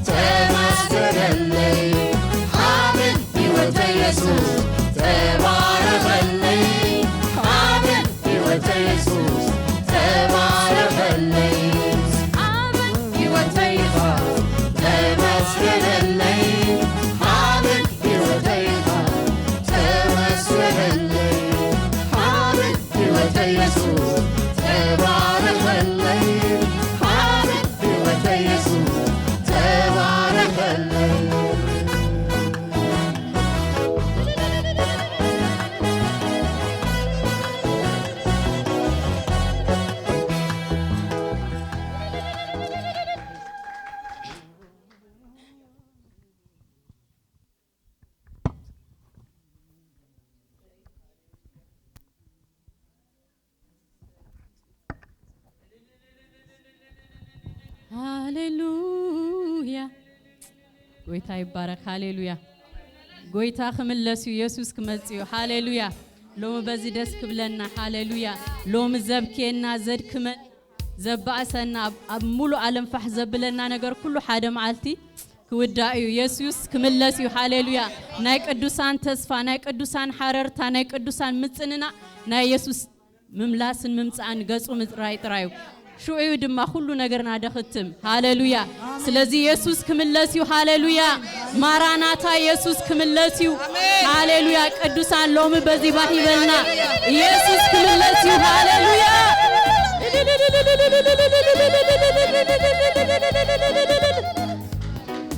ተመስገነለይ፣ ሓበን ህይወተይ የሱስ ተባረኸለይ፣ ሓበን ህይወተይ የሱስ ተባረኸለይ፣ ሓበን ህይወተይ ኢኻ ተመስገነለይ፣ ሓበን ህይወተይ ኢኻ ተመስገነለይ፣ ሓበን ህይወተይ የሱስ ተባረኸለይ፣ ሓበን ህይወተይ የሱስ ተባረኸለይ። ሃሌሉያ። ጎይታ ይባረክ። ሃሌሉያ። ጎይታ ክምለስ እዩ። የሱስ ክመጽእ እዩ። ሃሌሉያ። ሎሚ በዚ ደስ ክብለና። ሃሌሉያ። ሎሚ ዘብክየና፣ ዘድክመና፣ ዘባእሰና፣ ኣብ፣ ኣብ ሙሉእ ዓለም ፋሕ ዘብለና ነገር ኩሉ ሓደ መዓልቲ ክውዳእ እዩ። የሱስ ክምለስ እዩ። ሃሌሉያ። ናይ ቅዱሳን ተስፋ፣ ናይ ቅዱሳን ሓረርታ፣ ናይ ቅዱሳን ምጽንና ናይ የሱስ ምምላስን ምምጻእን ገጹ ምጥራይ ጥራይ እዩ። ሽዑ እዩ ድማ ኩሉ ነገርና ደኽትም። ሃሌሉያ። ስለዚ የሱስ ክምለስ እዩ። ሃሌሉያ። ማራናታ፣ የሱስ ክምለስ እዩ። ሃሌሉያ። ቅዱሳን ሎሚ በዚ ባህ ይበልና። የሱስ ክምለስ እዩ። ሃሌሉያ።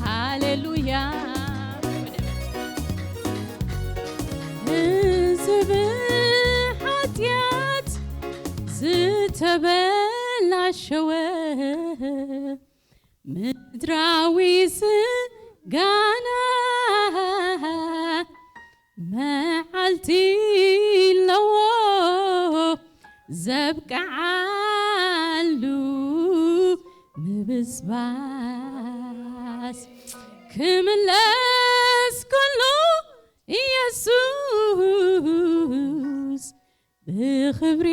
ሃሌሉያ። ህዝብ ሓጢኣት ዝተበላሸወ ምድራዊ ስጋና መዓልቲ ኣለዎ ዘብቅዓሉ ምብስባስ ክምለስ ከሎ ኢየሱስ ብኽብሪ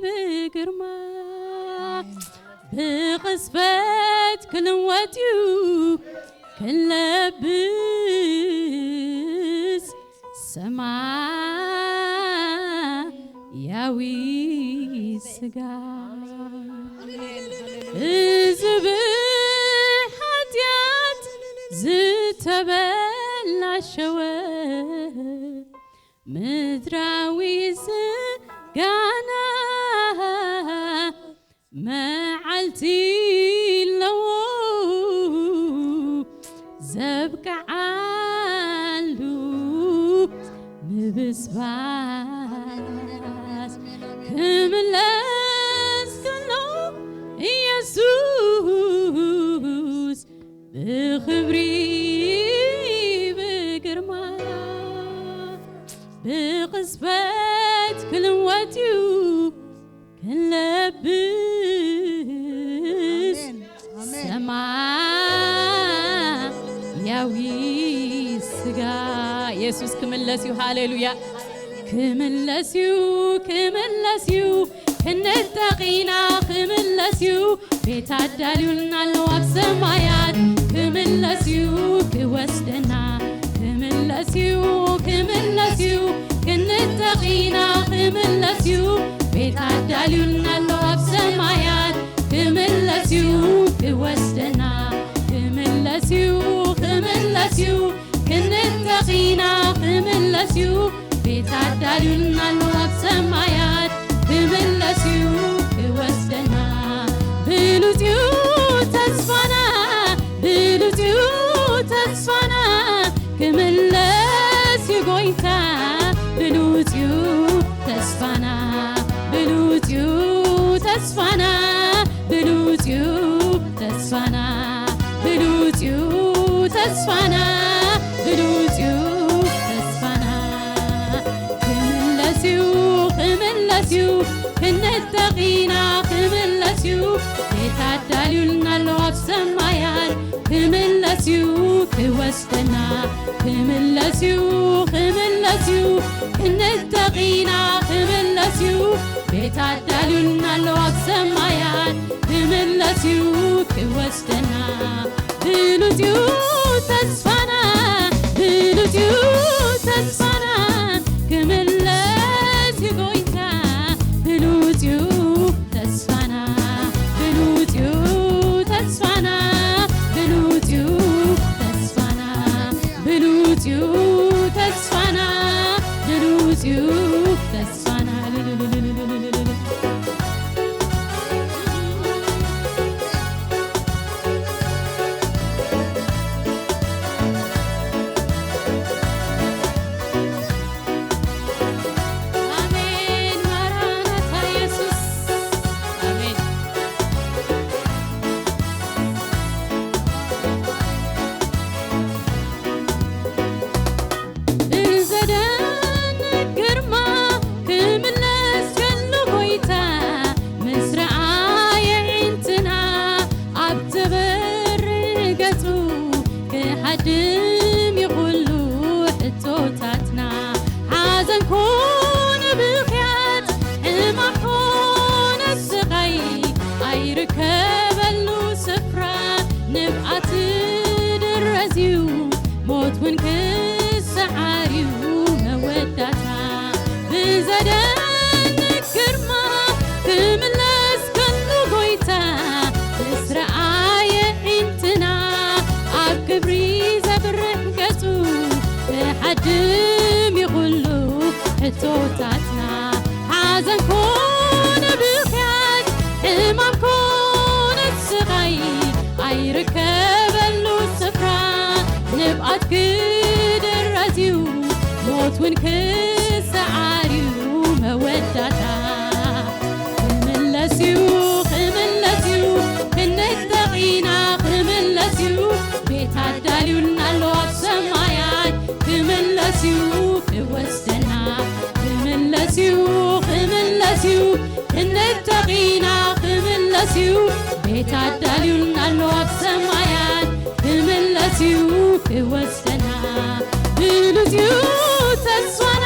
ብግርማ ብቕጽበት ክልወጥ እዩ ክለብስ ስጋ። እዚ ብሓጢኣት ዝተበላሸወ ምድራዊ ስጋና መዓልቲ ኣለዎ ዘብቅዓሉ ምብስባስ ክምለስ ከሎ ኢየሱስ ብኽብሪ ብግርማ ብቕጽበት ክልወጥ እዩ ክለብስ ኣሜን፣ ኣሜን። ሰማያዊ ስጋ ኢየሱስ ክምለስ እዩ። ሃሌሉያ። ክምለስ እዩ፣ ክምለስ እዩ፣ ክንጠቒና ክምለስ እዩ። ቤት ኣዳልዩልና ኣሎ ኣብ ሰማያት። ክምለስ እዩ፣ ክወስደና ክምለስ እዩ፣ ክምለስ እዩ፣ ክንጠቒና ክምለስ እዩ። ቤት ኣዳልዩልና ኣሎ ኣብ ሰማያት። ክምለስ እዩ፣ ክወስደና ክምለስ እዩ፣ ክምለስ እዩ፣ ክንጠቒና ክምለስ እዩ። ቤት ኣዳልዩልና ኣሎ ኣብ ሰማያት። ክምለስ እዩ፣ ክወስደና ብሉጽ እዩ ተስፋና፣ ብሉጽ እዩ ተስፋና። ክምለስ እዩ ጎይታ፣ ብሉጽ እዩ ተስፋና፣ ብሉጽ እዩ ተስፋና፣ ብሉጽ እዩ ተስፋና፣ ብሉጽ እዩ ተስፋና፣ ብሉጽ እዩ ተስፋና። ክምለስ እዩ፣ ክምለስ እዩ፣ ክንጠቒና ክምለስ እዩ። ቤት ኣዳልዩልና ኣሎ ኣብ ሰማያት። ክምለስ እዩ፣ ክወስደና ክምለስ እዩ፣ ክምለስ እዩ፣ ክንጠቒና ክምለስ እዩ። ቤት ኣዳልዩልና ኣሎ ኣብ ሰማያት። ክምለስ እዩ፣ ክወስደና ብሉጽ እዩ ተስፋና፣ ብሉጽ እዩ ተስፋና። ክምለስ እዩ ጎይታ፣ ብሉጽ እዩ ተስፋና፣ ብሉጽ እዩ ተስፋና፣ ብሉጽ እዩ ተስፋና፣ ብሉጽ እዩ ተስፋና፣ ብሉጽ እዩ ተስፋና። ኣሜን። ማራናታ ኢየሱስ። ኣሜን። ብዘደንቕ ግርማ ክምለስ ከሎ ጎይታ ምስ ረኣየ ኣዒንትና ኣብ ትበርህ ገጹ ክሃድም እዩ ኩሉ ሕቶታትና። ሓዘን ኮነ ብኽያት፣ ሕማም ኮነ ስቓይ ኣይርከበሉ ስፍራ። ንብዓት ድረዝዩ ሞት እውን ክሰዓር እዩ መወዳእታ። ብዘደንቕ ግርማ ክምለስ ከሎ ጎይታ ምስ ረኣየ ኣዒንትና ኣብ ክብሪ ዘብርህ ገጹ ክሃድም እዩ ኩሉ ሕቶታትና። ሓዘን ኮነ ብኽያት፣ ሕማም ኮነ ስቓይ ኣይርከበሉ ስፍራ። ንብዓት ክድረዝ እዩ፣ ሞት እውን ክሰዓር እዩ መወዳእታ። ክምለስ እዩ፣ ክምለስ እዩ፣ ክንጠቕ ኢና ክምለስ እዩ። ቤት ኣዳልዩልና ኣሎ ኣብ ሰማያት። ክምለስ እዩ ክወስደና። ክምለስ እዩ፣ ክምለስ እዩ፣ ክንጠቕ ኢና ክምለስ እዩ። ቤት ኣዳልዩልና ኣሎ ኣብ ሰማያት። ክምለስ እዩ ክወስደና። ብሉጽ እዩ ተስፋና፣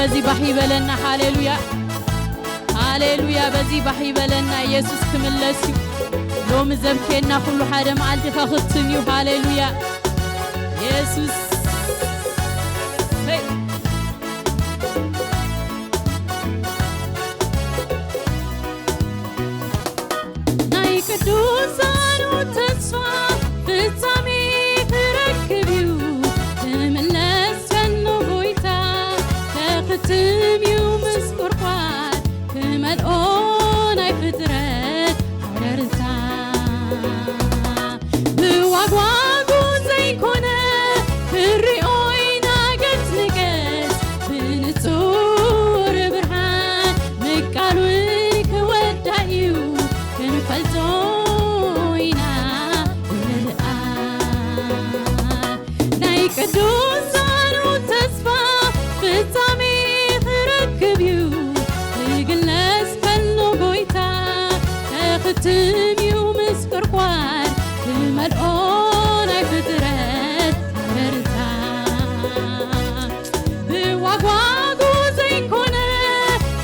በዚ ባህ ይበለና። ሃሌሉያ፣ ሃሌሉያ። በዚ ባህ ይበለና። ኢየሱስ ክምለስ እዩ። ሎሚ ዘምኬና ኩሉ ሓደ መዓልቲ ከኽትም እዩ። ሃሌሉያ፣ ኢየሱስ። ናይ ቅዱሳኑ ተስፋ ፍጻሜ ክረክብ እዩ። ክምለስ ከሎ ጎይታ ከኽትም እዩ ምስ ቁርቋር ክመልኦ ናይ ፍጥረት ሃረርታ። ብዋጓጉ ዘይኮነ ክንሪኦ ኢና ገጽ ንገጽ ብንጹር ብርሃን ምቃሉን ክወዳ እዩ ክንፈልጦ ኢና ብምልኣት ናይ ቅዱሳኑ ተስፋ ፍጻሜ ክረክብ እዩ። ክግለጽ ከሎ ጎይታ ከኽትም እዩ ምስ ቁርቋር ክመልኦ ናይ ፍጥረት ሃረርታ። ብዋጓጉ ዘይኮነ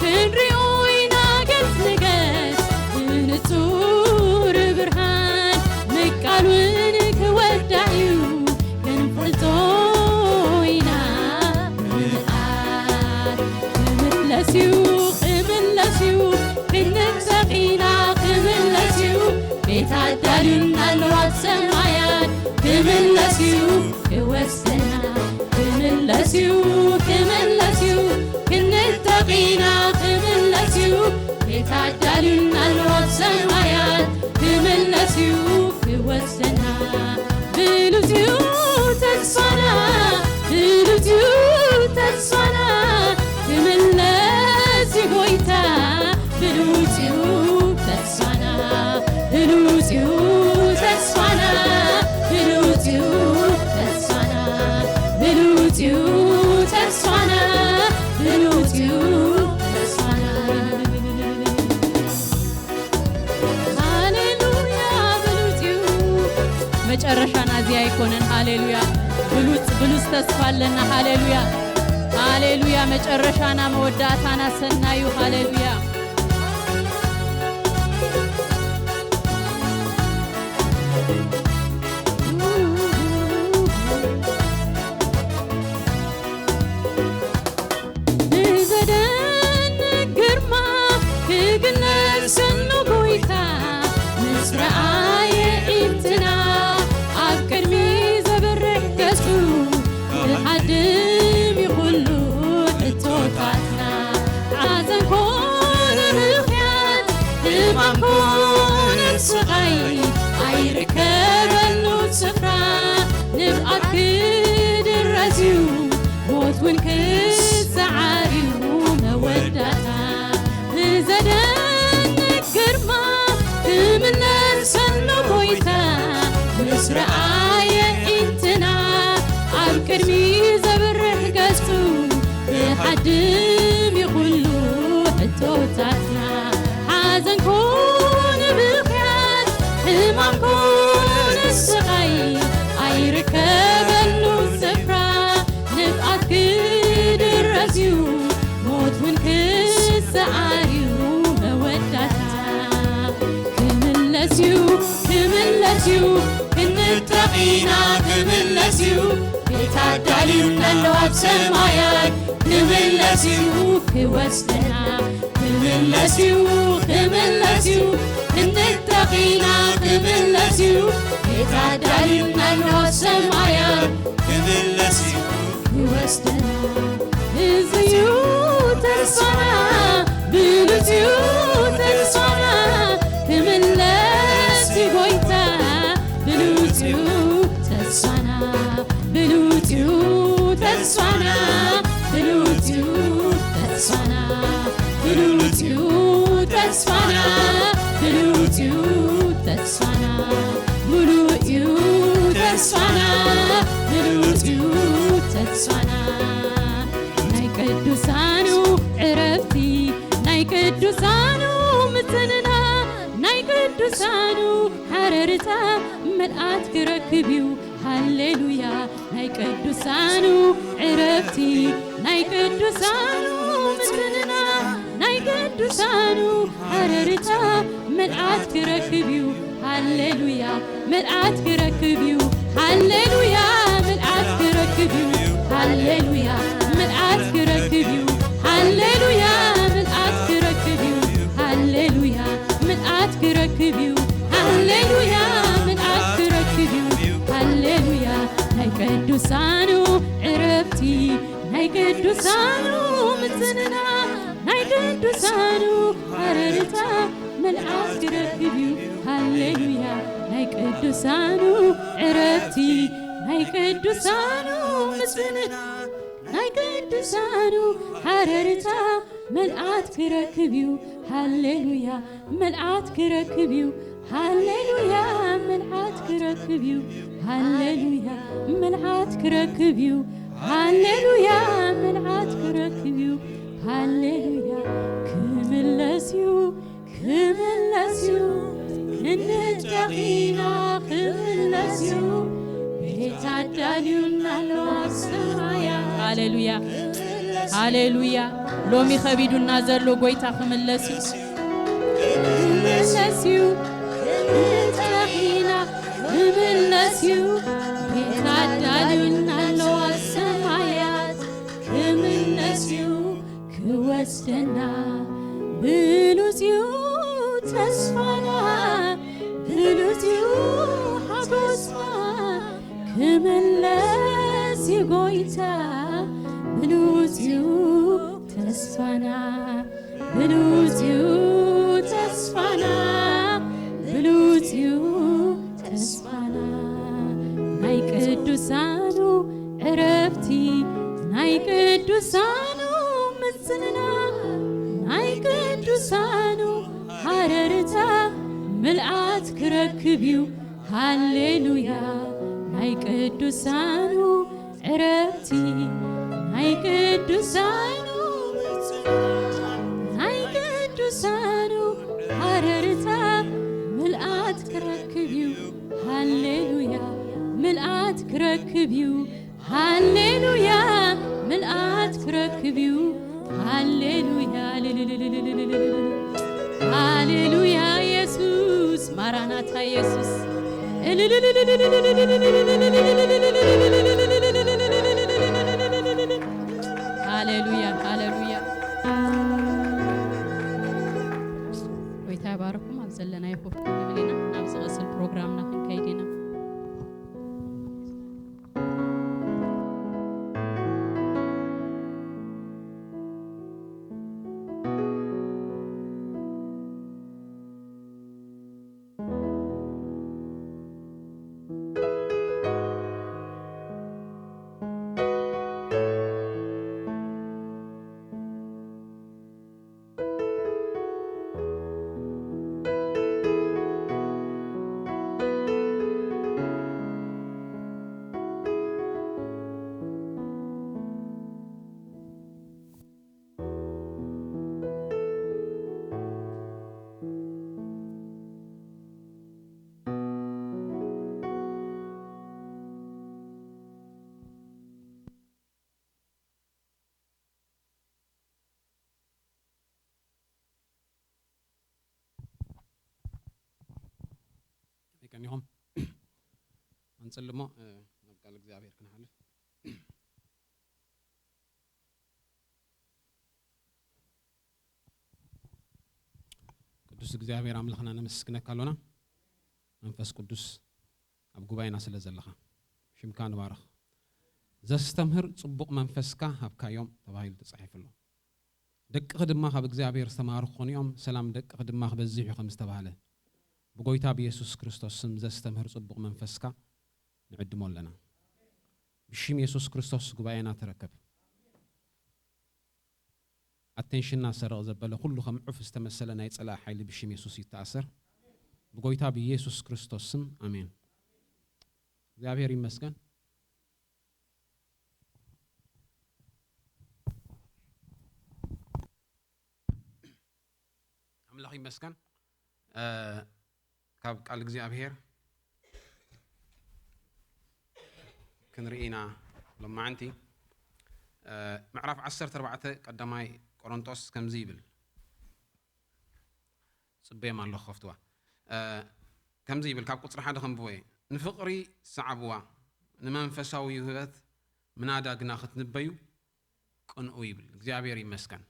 ክንሪኦ ኢና ገጽ ንገጽ ብንጹር ብርሃን ምቃሉን ክወዳ እዩ ክንፈልጦ ኢና ምልኣት። ክምለስ እዩ፣ ክምለስ እዩ፣ ክንጠቕ ኢና ክምለስ እዩ። ቤት ኣዳልዩና ኣሎ ኣብ ሰማያት ክምለስ እዩ ክወስደና። ክምለስ እዩ፣ ክምለስ እዩ፣ ክንጠቕ ኢና ክምለስ እዩ። ቤት ኣዳልዩና ኣሎ ኣብ ሰማያት ክምለስ እዩ ክወስደና። ብሉጽ እዩ ተስፋና፣ ብሉጽ እዩ ተስፋና፣ ክምለስ እዩ ጎይታ። ብሉጽ እዩ ተስፋና፣ ብሉጽ እዩ ተስፋና፣ ብሉጽ እዩ ተስፋና፣ ብሉጽ እዩ ተስፋና፣ ብሉጽ እዩ ተስፋና። ሃሌሉያ፣ ብሉጽ እዩ። መጨረሻና እዚ ኣይኮነን። ሃሌሉያ። ብሉጽ፣ ብሉጽ ተስፋ ኣለና። ሃሌሉያ፣ ሃሌሉያ። መጨረሻና መወዳእታና ሰናዩ። ሃሌሉያ። ብዘደንቅ ግርማ ክግለጽ ከሎ ጎይታ ምስ ረኣየ ኢድና ኣብ ቅድሚ ዘብርሕ ገጹ ክሃድም እዩ ኩሉ ሕቶታትና። ሓዘን ኮነ ብኽያት፣ ሕማም ኮነ ስቓይ ኣይርከበሉ ስፍራ ንብኣት ክድረስ እዩ። ሞት እውን ክሰዓር እዩ መወዳእታ። ብዘደንቅ ግርማ ክምለስ ከሎ ጎይታ ምስ ረኣየ ኢድና ኣብ ቅድሚ ዘብርሕ ገጹ ክሃድም እዩ ኩሉ ሕቶታትና። ሓዘን ኮነ ብኽያት፣ ሕማም ኮነ ስቓይ ኣይርከበሉ ስፍራ ንብኣት ክድረስ እዩ፣ ሞት እውን ክሰዓር እዩ መወዳእታ። ክምለስ እዩ፣ ክምለስ እዩ፣ ክንጠቕ ኢና ክምለስ እዩ። ቤት ኣዳልዩና ኣሎ ኣብ ሰማያት ክምለስ እዩ ክወስደና። ክምለስ እዩ፣ ክምለስ እዩ፣ ክንጠቕ ኢና ክምለስ እዩ። ቤት ኣዳልዩና ኣሎ ኣብ ሰማያት ክምለስ እዩ ክወስደና። እዚ እዩ ተስፋና፣ ብሉጽ እዩ ተስፋና፣ ክምለስ እዩ ጎይታ። ብሉጽ እዩ ተስፋና፣ ብሉጽ እዩ ተስፋና፣ ብሉጽ እዩ ተስፋና፣ ብሉጽ እዩ ተስፋና፣ ብሉጽ እዩ ተስፋና፣ ብሉጽ እዩ ተስፋና፣ ብሉጽ እዩ ተስፋና። ናይ ቅዱሳኑ ዕረፍቲ፣ ናይ ቅዱሳኑ ምጽንና፣ ናይ ቅዱሳኑ ሓረርታ ምልኣት ክረክብ እዩ። ሃሌሉያ። ናይ ቅዱሳኑ ዕረፍቲ፣ ናይ ቅዱሳኑ ምስልና ናይ ቅዱሳኑ ሃረርታ ምልኣት ክረክብ እዩ። ሃሌሉያ ምልኣት ክረክብ እዩ። ሃሌሉያ ምልኣት ክረክብ እዩ። ሃሌሉያ ምልኣት ክረክብ እዩ። ሃሌሉያ ምልኣት ክረክብ እዩ። ሃሌሉያ ምልኣት ክረክብ እዩ። ሃሌሉያ ምልኣት ክረክብ እዩ። ሃሌሉያ ናይ ቅዱሳኑ ዕረፍቲ ናይ ቅዱሳኑ ምጽንና ናይ ቅዱሳኑ ሃረርታ ምልኣት ክረክብ እዩ። ሃሌሉያ ናይ ቅዱሳኑ ዕረፍቲ ናይ ቅዱሳኑ ምጽንና ናይ ቅዱሳኑ ሃረርታ ምልኣት ክረክብ እዩ። ሃሌሉያ ምልኣት ክረክብ እዩ። ሃሌሉያ ምልኣት ክረክብ እዩ። ሃሌሉያ ምልኣት ክረክብ እዩ። ሃሌሉያ ምልኣት ክረክብ እዩ። ሃሌሉያ ክምለስ እዩ። ክምለስ እዩ። ክንጨኺና ክምለስ እዩ። ቤት ኣዳልዩና ኣሎ ኣብ ሰማያ። ሃሌሉያ ሃሌሉያ። ሎሚ ከቢዱና ዘሎ ጎይታ ክምለስ እዩ። ክምለስ እዩ። ክንጨኺና ክምለስ እዩ። ቤት ኣዳልዩና ኣሎ ኣብ ሰማያት። ክምለስ እዩ። ክወስደና ብሉጽ እዩ ተስፋና። ብሉጽ እዩ ሓጎስና። ክምለስ እዩ ጎይታ። ብሉጽ እዩ ተስፋና። ብሉጽ እዩ ተስፋና። ብሉጽ እዩ ተስፋና ናይ ቅዱሳኑ ዕረፍቲ ናይ ቅዱሳኑ ምጽንና ናይ ቅዱሳኑ ሃረርታ ምልኣት ክረክብ እዩ። ሃሌሉያ ናይ ቅዱሳኑ ዕረፍቲ ናይ ቅዱሳኑ ናይ ቅዱሳኑ ሃረርታ ምልኣት ክረክብ እዩ። ሃሌሉያ ምልኣት ክረክብ እዩ። ሃሌሉያ ምልኣት ክረክብ እዩ። ሃሌሉያ ሃሌሉያ ኢየሱስ ማራናታ ኢየሱስ ሃሌሉያ ሃሌሉያ። ጎይታ ይባርኩም። ኣብ ዘለናዮ ኮፍ ክንብል ኢና። ናብ ዝቐጽል ፕሮግራምና ክንከይድ ኢና። ከመይ ቀኒኹም? ኣንጽል እሞ፣ እ፣ ናብ ቃል እግዚኣብሔር ክንሓልፍ። ቅዱስ እግዚኣብሔር ኣምላኽና ነመስግነካ ኣሎና። መንፈስ ቅዱስ ኣብ ጉባኤና ስለ ዘለኻ ሽምካ ንባርኽ። ዘስተምህር ጽቡቕ መንፈስካ ሃብካዮም ተባሂሉ ተጻሒፉ ኣሎ። ደቅኺ ድማ ካብ እግዚኣብሔር ዝተማሃሩ ክኾኑ እዮም፣ ሰላም ደቅኺ ድማ ክበዝሕ እዩ ከም ዝተባህለ፣ ብጎይታ ብየሱስ ክርስቶስ ስም ዘስተምህር ጽቡቕ መንፈስካ ንዕድሞ ኣለና። ብሽም የሱስ ክርስቶስ ጉባኤና ተረከብ። ኣቴንሽንና ሰረቕ ዘበለ ኩሉ ከም ዑፍ ዝተመሰለ ናይ ጸላኢ ሓይሊ ብሽም የሱስ ይተኣሰር። ብጎይታ ብየሱስ ክርስቶስ ስም ኣሜን። እግዚኣብሔር ይመስገን። ኣምላኽ ይመስገን። እ፣ ካብ ቃል እግዚኣብሔር ክንርኢ ኢና ሎማዓንቲ። ምዕራፍ ዓሰርተ ኣርባዕተ ቀዳማይ ቆሮንጦስ ከምዚ ይብል። ጽበዮም ኣለኹ ከፍትዋ። ከምዚ ይብል፣ ካብ ቁጽሪ ሓደ ከንብቦ እየ። "ንፍቕሪ ሰዓብዋ፣ ንመንፈሳዊ ውህበት ምናዳ ግና ክትንበዩ ቅንኡ" ይብል። እግዚኣብሔር ይመስገን።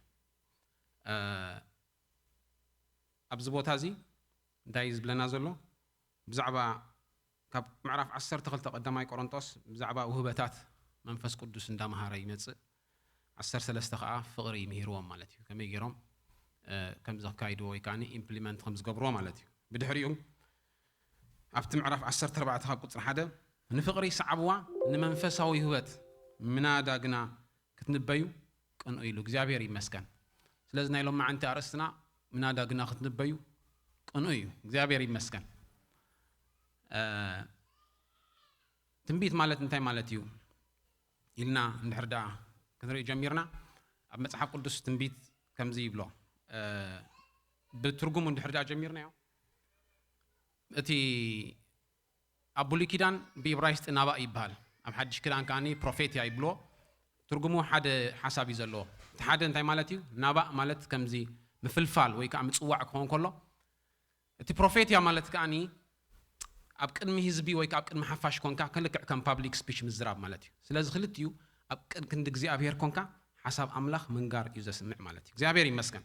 ኣብዚ ቦታ እዚ እንታይ እዩ ዝብለና ዘሎ? ብዛዕባ፣ ካብ ምዕራፍ ዓሰርተ ክልተ ቀዳማይ ቆሮንጦስ ብዛዕባ ውህበታት መንፈስ ቅዱስ እንዳምሃረ ይመጽእ። ዓሰርተ ሰለስተ ከዓ ፍቕሪ ምሂርዎም ማለት እዩ። ከመይ ገይሮም፣ እ፣ ከም ዘካይድዎ ወይ ከዓኒ ኢምፕሊመንት ከም ዝገብርዎ ማለት እዩ። ብድሕሪኡ ኣብቲ ምዕራፍ ዓሰርተ ኣርባዕተ ካብ ቁጽሪ ሓደ፣ "ንፍቕሪ ሰዓብዋ፣ ንመንፈሳዊ ውህበት ምናዳ ግና ክትንበዩ ቅንኡ" ኢሉ። እግዚኣብሔር ይመስገን። ስለዚ ናይ ሎማዓንቲ ኣርእስትና "ምናዳ ግና ክትንበዩ ቅንኡ" እዩ። እግዚኣብሔር ይመስገን። እ፣ ትንቢት ማለት እንታይ ማለት እዩ ኢልና እንድሕር ደኣ ክንርኢ ጀሚርና፣ ኣብ መጽሓፍ ቅዱስ ትንቢት ከምዚ ይብሎ፣ እ፣ ብትርጉሙ እንድሕር ደኣ ጀሚርናዮ፣ እቲ ኣብ ብሉይ ኪዳን ብኢብራይስጢ ናባእ ይበሃል፣ ኣብ ሓድሽ ኪዳን ከኣ ፕሮፌትያ ይብልዎ። ትርጉሙ ሓደ ሓሳብ እዩ ዘለዎ። እቲ ሓደ እንታይ ማለት እዩ? ናባእ ማለት ከምዚ ምፍልፋል ወይ ከኣ ምጽዋዕ ክኸውን ከሎ፣ እቲ ፕሮፌትያ ማለት ከኣ ኣብ ቅድሚ ህዝቢ ወይ ከኣ ኣብ ቅድሚ ሓፋሽ ኮንካ ከልክዕ ከም ፓብሊክ ስፒች ምዝራብ ማለት እዩ። ስለዚ ክልቲኡ ኣብ ቅድ-፣ ክንዲ እግዚኣብሔር ኮንካ ሓሳብ ኣምላኽ ምንጋር እዩ ዘስምዕ ማለት እዩ። እግዚኣብሔር ይመስገን።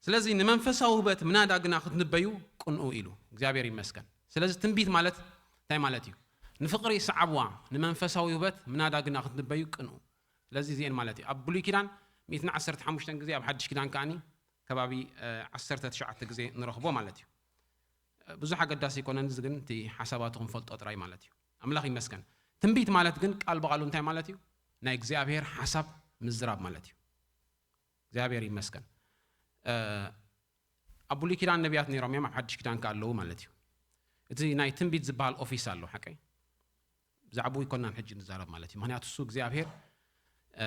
ስለዚ ንመንፈሳዊ ውህበት ምናዳ ግና ክትንበዩ ቅንኡ ኢሉ። እግዚኣብሔር ይመስገን። ስለዚ ትንቢት ማለት እንታይ ማለት እዩ? "ንፍቕሪ ሰዓብዋ፣ ንመንፈሳዊ ውህበት ምናዳ ግና ክትንበዩ ቅንኡ።" ስለዚ እዚኤን ማለት እዩ። ኣብ ብሉይ ኪዳን ሚእትን ዓሰርተ ሓሙሽተን ግዜ፣ ኣብ ሓድሽ ኪዳን ከኣ ከባቢ፣ እ፣ ዓሰርተ ትሽዓተ ግዜ ንረኽቦ ማለት እዩ። እ፣ ብዙሕ ኣገዳሲ ኣይኮነን፣ እዚ ግን እቲ ሓሳባቱ ክንፈልጦ ጥራይ ማለት እዩ። ኣምላኽ ይመስገን። ትንቢት ማለት ግን ቃል ብቓሉ እንታይ ማለት እዩ? ናይ እግዚኣብሔር ሓሳብ ምዝራብ ማለት እዩ። እግዚኣብሔር ይመስገን። እ፣ ኣብ ብሉይ ኪዳን ነቢያት ነይሮም እዮም፣ ኣብ ሓድሽ ኪዳን ከኣ ኣለዉ ማለት እዩ። እቲ ናይ ትንቢት ዝበሃል ኦፊስ ኣሎ፣ ሓቀይ? ብዛዕባኡ ኣይኮናን ሕጂ ንዛረብ ማለት እዩ። ምኽንያቱ እሱ እግዚኣብሔር፣ እ፣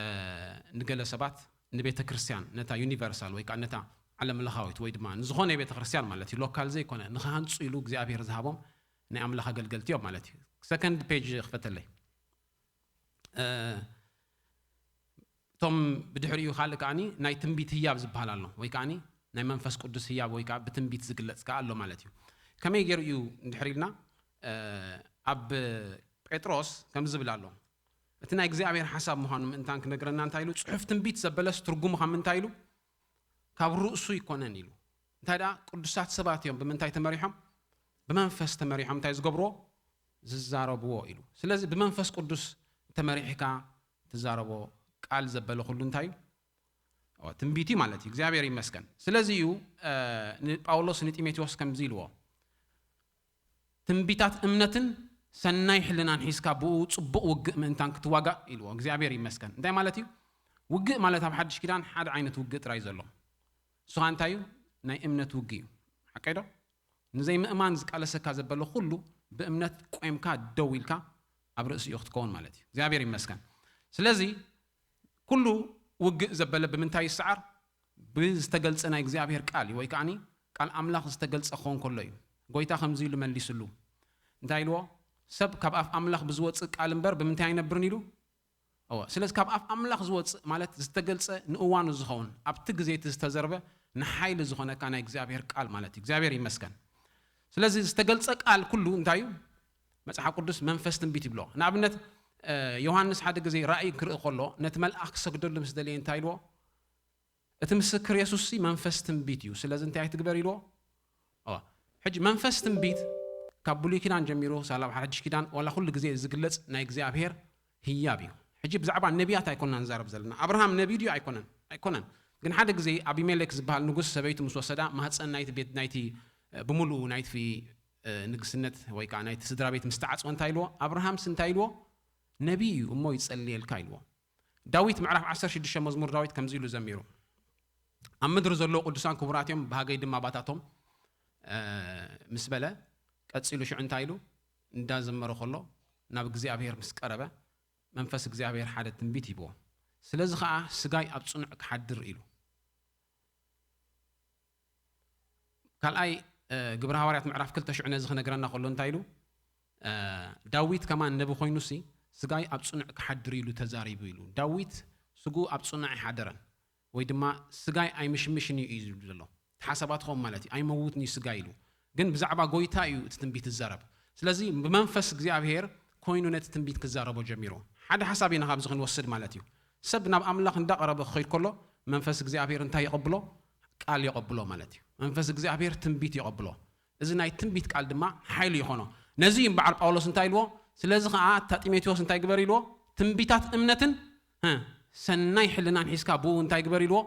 ንገለ ሰባት፣ ንቤተ ክርስቲያን፣ ነታ ዩኒቨርሳል ወይ ከኣ ነታ ዓለም ለኻዊት ወይ ድማ ንዝኾነ ቤተ ክርስቲያን ማለት እዩ፣ ሎካል ዘይኮነ፣ ንኽሃንጹ ኢሉ እግዚኣብሔር ዝሃቦም ናይ ኣምላኽ ኣገልገልቲ እዮም ማለት እዩ። ሰከንድ ፔጅ ክፈተለይ። እ፣ እቶም ብድሕሪኡ ካልእ ከኣኒ ናይ ትንቢት ህያብ ዝበሃል ኣሎ፣ ወይ ከኣኒ ናይ መንፈስ ቅዱስ ህያብ ወይ ከኣ ብትንቢት ዝግለጽ ከኣ ኣሎ ማለት እዩ። ከመይ ገይሩ እዩ እንድሕር ኢልና፣ እ፣ ኣብ ጴጥሮስ ከምዚ ዝብል ኣሎ። እቲ ናይ እግዚኣብሔር ሓሳብ ምዃኑ ምእንታን ክነግረና እንታይ ኢሉ? ጽሑፍ ትንቢት ዘበለስ ትርጉሙ ካብ ምንታይ ኢሉ? ካብ ርእሱ ኣይኮነን ኢሉ። እንታይ ደኣ? ቅዱሳት ሰባት እዮም ብምንታይ ተመሪሖም? ብመንፈስ ተመሪሖም እንታይ ዝገብርዎ? ዝዛረብዎ ኢሉ። ስለዚ ብመንፈስ ቅዱስ ተመሪሕካ ትዛረቦ ቃል ዘበለ ኩሉ እንታይ እዩ? ኦ፣ ትንቢት እዩ ማለት እዩ። እግዚኣብሔር ይመስገን። ስለዚ እዩ፣ እ፣ ንጳውሎስ ንጢሞቴዎስ ከምዚ ኢልዎ፣ "ትንቢታት እምነትን ሰናይ ሕልናን ሒዝካ ብኡ ጽቡቕ ውግእ ምእንታን ክትዋጋእ" ኢልዎ። እግዚኣብሔር ይመስገን። እንታይ ማለት እዩ? ውግእ ማለት ኣብ ሓድሽ ኪዳን ሓደ ዓይነት ውግእ ጥራይ ዘሎ። እሱ ኸኣ እንታይ እዩ? ናይ እምነት ውግእ እዩ። ሓቀይ ዶ? ንዘይምእማን ዝቃለሰካ ዘበለ ኩሉ ብእምነት ቆምካ ደው ኢልካ ኣብ ርእሲኡ ክትከውን ማለት እዩ። እግዚኣብሔር ይመስገን። ስለዚ ኩሉ ውግእ ዘበለ ብምንታይ ይሰዓር? ብዝተገልጸ ናይ እግዚኣብሔር ቃል እዩ፣ ወይ ከዓኒ ቃል ኣምላኽ ዝተገልጸ ክኸውን ከሎ እዩ። ጎይታ ከምዚ ኢሉ መሊስሉ። እንታይ ኢልዎ? "ሰብ ካብ ኣፍ ኣምላኽ ብዝወጽእ ቃል እምበር ብምንታይ ኣይነብርን" ኢሉ። እወ፣ ስለዚ ካብ ኣፍ ኣምላኽ ዝወጽእ ማለት ዝተገልጸ ንእዋኑ ዝኸውን፣ ኣብቲ ግዜ እቲ ዝተዘርበ ንሓይሊ ዝኾነካ ናይ እግዚኣብሔር ቃል ማለት እዩ። እግዚኣብሔር ይመስገን። ስለዚ ዝተገልጸ ቃል ኩሉ እንታይ እዩ? መጽሓፍ ቅዱስ መንፈስ ትንቢት ይብሎ። ንኣብነት፣ እ፣ ዮሃንስ ሓደ ግዜ ራእይ ክርኢ ከሎ ነቲ መልኣኽ ክሰግደሉ ምስ ደለየ እንታይ ኢልዎ? "እቲ ምስክር የሱስ ሲ መንፈስ ትንቢት እዩ፣ ስለዚ እንታይ ኣይትግበር" ኢልዎ። ኦ፣ ሕጂ መንፈስ ትንቢት ካብ ብሉይ ኪዳን ጀሚሩ ሳላ ኣብ ሓድሽ ኪዳን ዋላ ኩሉ ግዜ ዝግለጽ ናይ እግዚኣብሔር ህያብ እዩ። ሕጂ ብዛዕባ ነቢያት ኣይኮንና ንዛረብ ዘለና። ኣብርሃም ነቢይ ድዩ ኣይኮነን? ኣይኮነን። ግን ሓደ ግዜ ኣቢሜሌክ ዝበሃል ንጉስ ሰበይቱ ምስ ወሰዳ፣ ማህጸን ናይቲ ቤት፣ ናይቲ፣ እ፣ ብምሉኡ ናይቲ፣ እ፣ ንግስነት ወይ ከኣ ናይቲ ስድራ ቤት ምስ ተዓጽወ እንታይ ኢልዎ? ኣብርሃምስ እንታይ ኢልዎ? "ነቢይ እዩ እሞ ይጸልየልካ" ኢልዎ። ዳዊት ምዕራፍ ዓሰርተ ሽዱሽተ መዝሙር ዳዊት ከምዚ ኢሉ ዘሚሩ፣ "ኣብ ምድሪ ዘለዉ ቅዱሳን ክቡራት እዮም፣ ብሃገይ ድማ ባታቶም" እ፣ ምስ በለ፣ ቀጺሉ ሽዑ እንታይ ኢሉ? እንዳዘመረ ከሎ ናብ እግዚኣብሔር ምስ ቀረበ መንፈስ እግዚኣብሔር ሓደ ትንቢት ሂብዎ። "ስለዚ ኸኣ ስጋይ ኣብ ጽኑዕ ክሓድር" ኢሉ። ካልኣይ፣ እ፣ ግብረ ሃዋርያት ምዕራፍ ክልተ ሽዑ ነዚ ክነግረና ከሎ እንታይ ኢሉ? እ፣ ዳዊት ከማን ነቢ ኮይኑሲ ስጋይ ኣብ ጽኑዕ ክሓድር ኢሉ ተዛሪቡ ኢሉ። ዳዊት ስግኡ ኣብ ጽኑዕ ኣይሓደረን፣ ወይ ድማ ስጋይ ኣይምሽምሽን እዩ እዩ ዝብል ዘሎ። እቲ ሓሳባት ኸም ማለት እዩ፣ ኣይመውትን እዩ ስጋይ ኢሉ። ግን ብዛዕባ ጎይታ እዩ እቲ ትንቢት ዝዛረብ። ስለዚ ብመንፈስ እግዚኣብሔር ኮይኑ ነቲ ትንቢት ክዛረቦ ጀሚሩ። ሓደ ሓሳብ ኢና ካብዚ ክንወስድ ማለት እዩ። ሰብ ናብ ኣምላኽ እንዳቐረበ ክኸይድ ከሎ መንፈስ እግዚኣብሔር እንታይ የቐብሎ? ቃል የቐብሎ ማለት እዩ። መንፈስ እግዚኣብሔር ትንቢት የቐብሎ። እዚ ናይ ትንቢት ቃል ድማ ሓይሊ ይኾኖ። ነዚ እዩ እምበዓል ጳውሎስ እንታይ ኢልዎ? ስለዚ ኸዓ እታ ጢሞቴዎስ እንታይ ግበር ኢልዎ? ትንቢታት እምነትን እ፣ ሰናይ ሕልናን ሒዝካ ብኡ እንታይ ግበር ኢልዎ?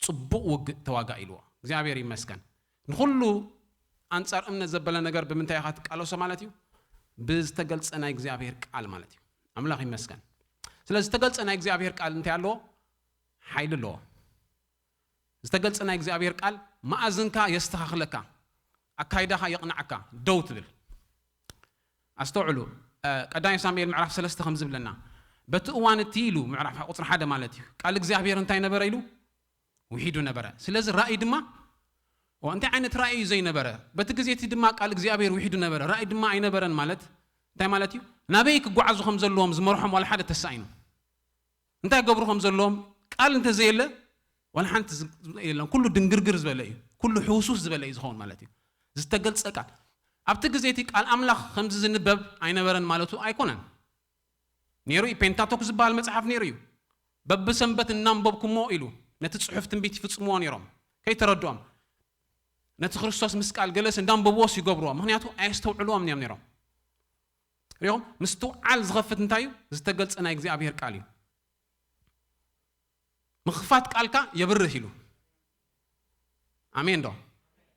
ጽቡቕ ውግእ ተዋጋእ ኢልዎ። እግዚኣብሔር ይመስገን። ንኹሉ ኣንጻር እምነት ዘበለ ነገር ብምንታይ ኢኻ ትቃለሶ ማለት እዩ? ብዝተገልጸ ናይ እግዚኣብሔር ቃል ማለት እዩ። ኣምላኽ ይመስገን። ስለዚ ዝተገልጸ ናይ እግዚኣብሔር ቃል እንታይ ኣለዎ? ሓይሊ ኣለዎ። ዝተገልጸ ናይ እግዚኣብሔር ቃል መኣዝንካ የስተኻኽለካ፣ ኣካይዳኻ የቕንዓካ፣ ደው ትብል። ኣስተውዕሉ። እ፣ ቀዳማይ ሳሙኤል ምዕራፍ ሰለስተ ከም ዝብለና፣ በቲ እዋን እቲ ኢሉ፣ ምዕራፍ ቁጽሪ ሓደ ማለት እዩ፣ ቃል እግዚኣብሔር እንታይ ነበረ ኢሉ? ውሒዱ ነበረ። ስለዚ ራእይ ድማ፣ ዋ፣ እንታይ ዓይነት ራእይ እዩ ዘይነበረ? በቲ ግዜ እቲ ድማ ቃል እግዚኣብሔር ውሒዱ ነበረ፣ ራእይ ድማ ኣይነበረን ማለት እንታይ ማለት እዩ? ናበይ ክጓዓዙ ከም ዘለዎም ዝመርሖም ዋላ ሓደ ተሳኢኑ። እንታይ ገብሩ ከም ዘለዎም ቃል እንተዘየለ፣ ዋላ ሓንቲ ዝ-፣ የለን። ኩሉ ድንግርግር ዝበለ እዩ። ኩሉ ሕውሱስ ዝበለ እዩ ዝኸውን ማለት እዩ። ዝተገልጸ ቃል። ኣብቲ ግዜ እቲ ቃል ኣምላኽ ከምዚ ዝንበብ ኣይነበረን ማለቱ ኣይኮነን። ነይሩ እዩ። ፔንታቶክ ዝበሃል መጽሓፍ ነይሩ እዩ። በብሰንበት እናንበብኩሞ ኢሉ ነቲ ጽሑፍ ትንቢት ይፍጽምዎ ነይሮም። ከይተረድኦም ነቲ ክርስቶስ ምስ ቃል ገለስ እንዳንበብዎስ ይገብርዎ። ምኽንያቱ ኣየስተውዕልዎም እዮም ነይሮም። ሪኹም? ምስትውዓል ዝኸፍት እንታይ እዩ? ዝተገልጸ ናይ እግዚኣብሔር ቃል እዩ። ምኽፋት ቃልካ የብርህ ኢሉ። ኣሜን ዶ?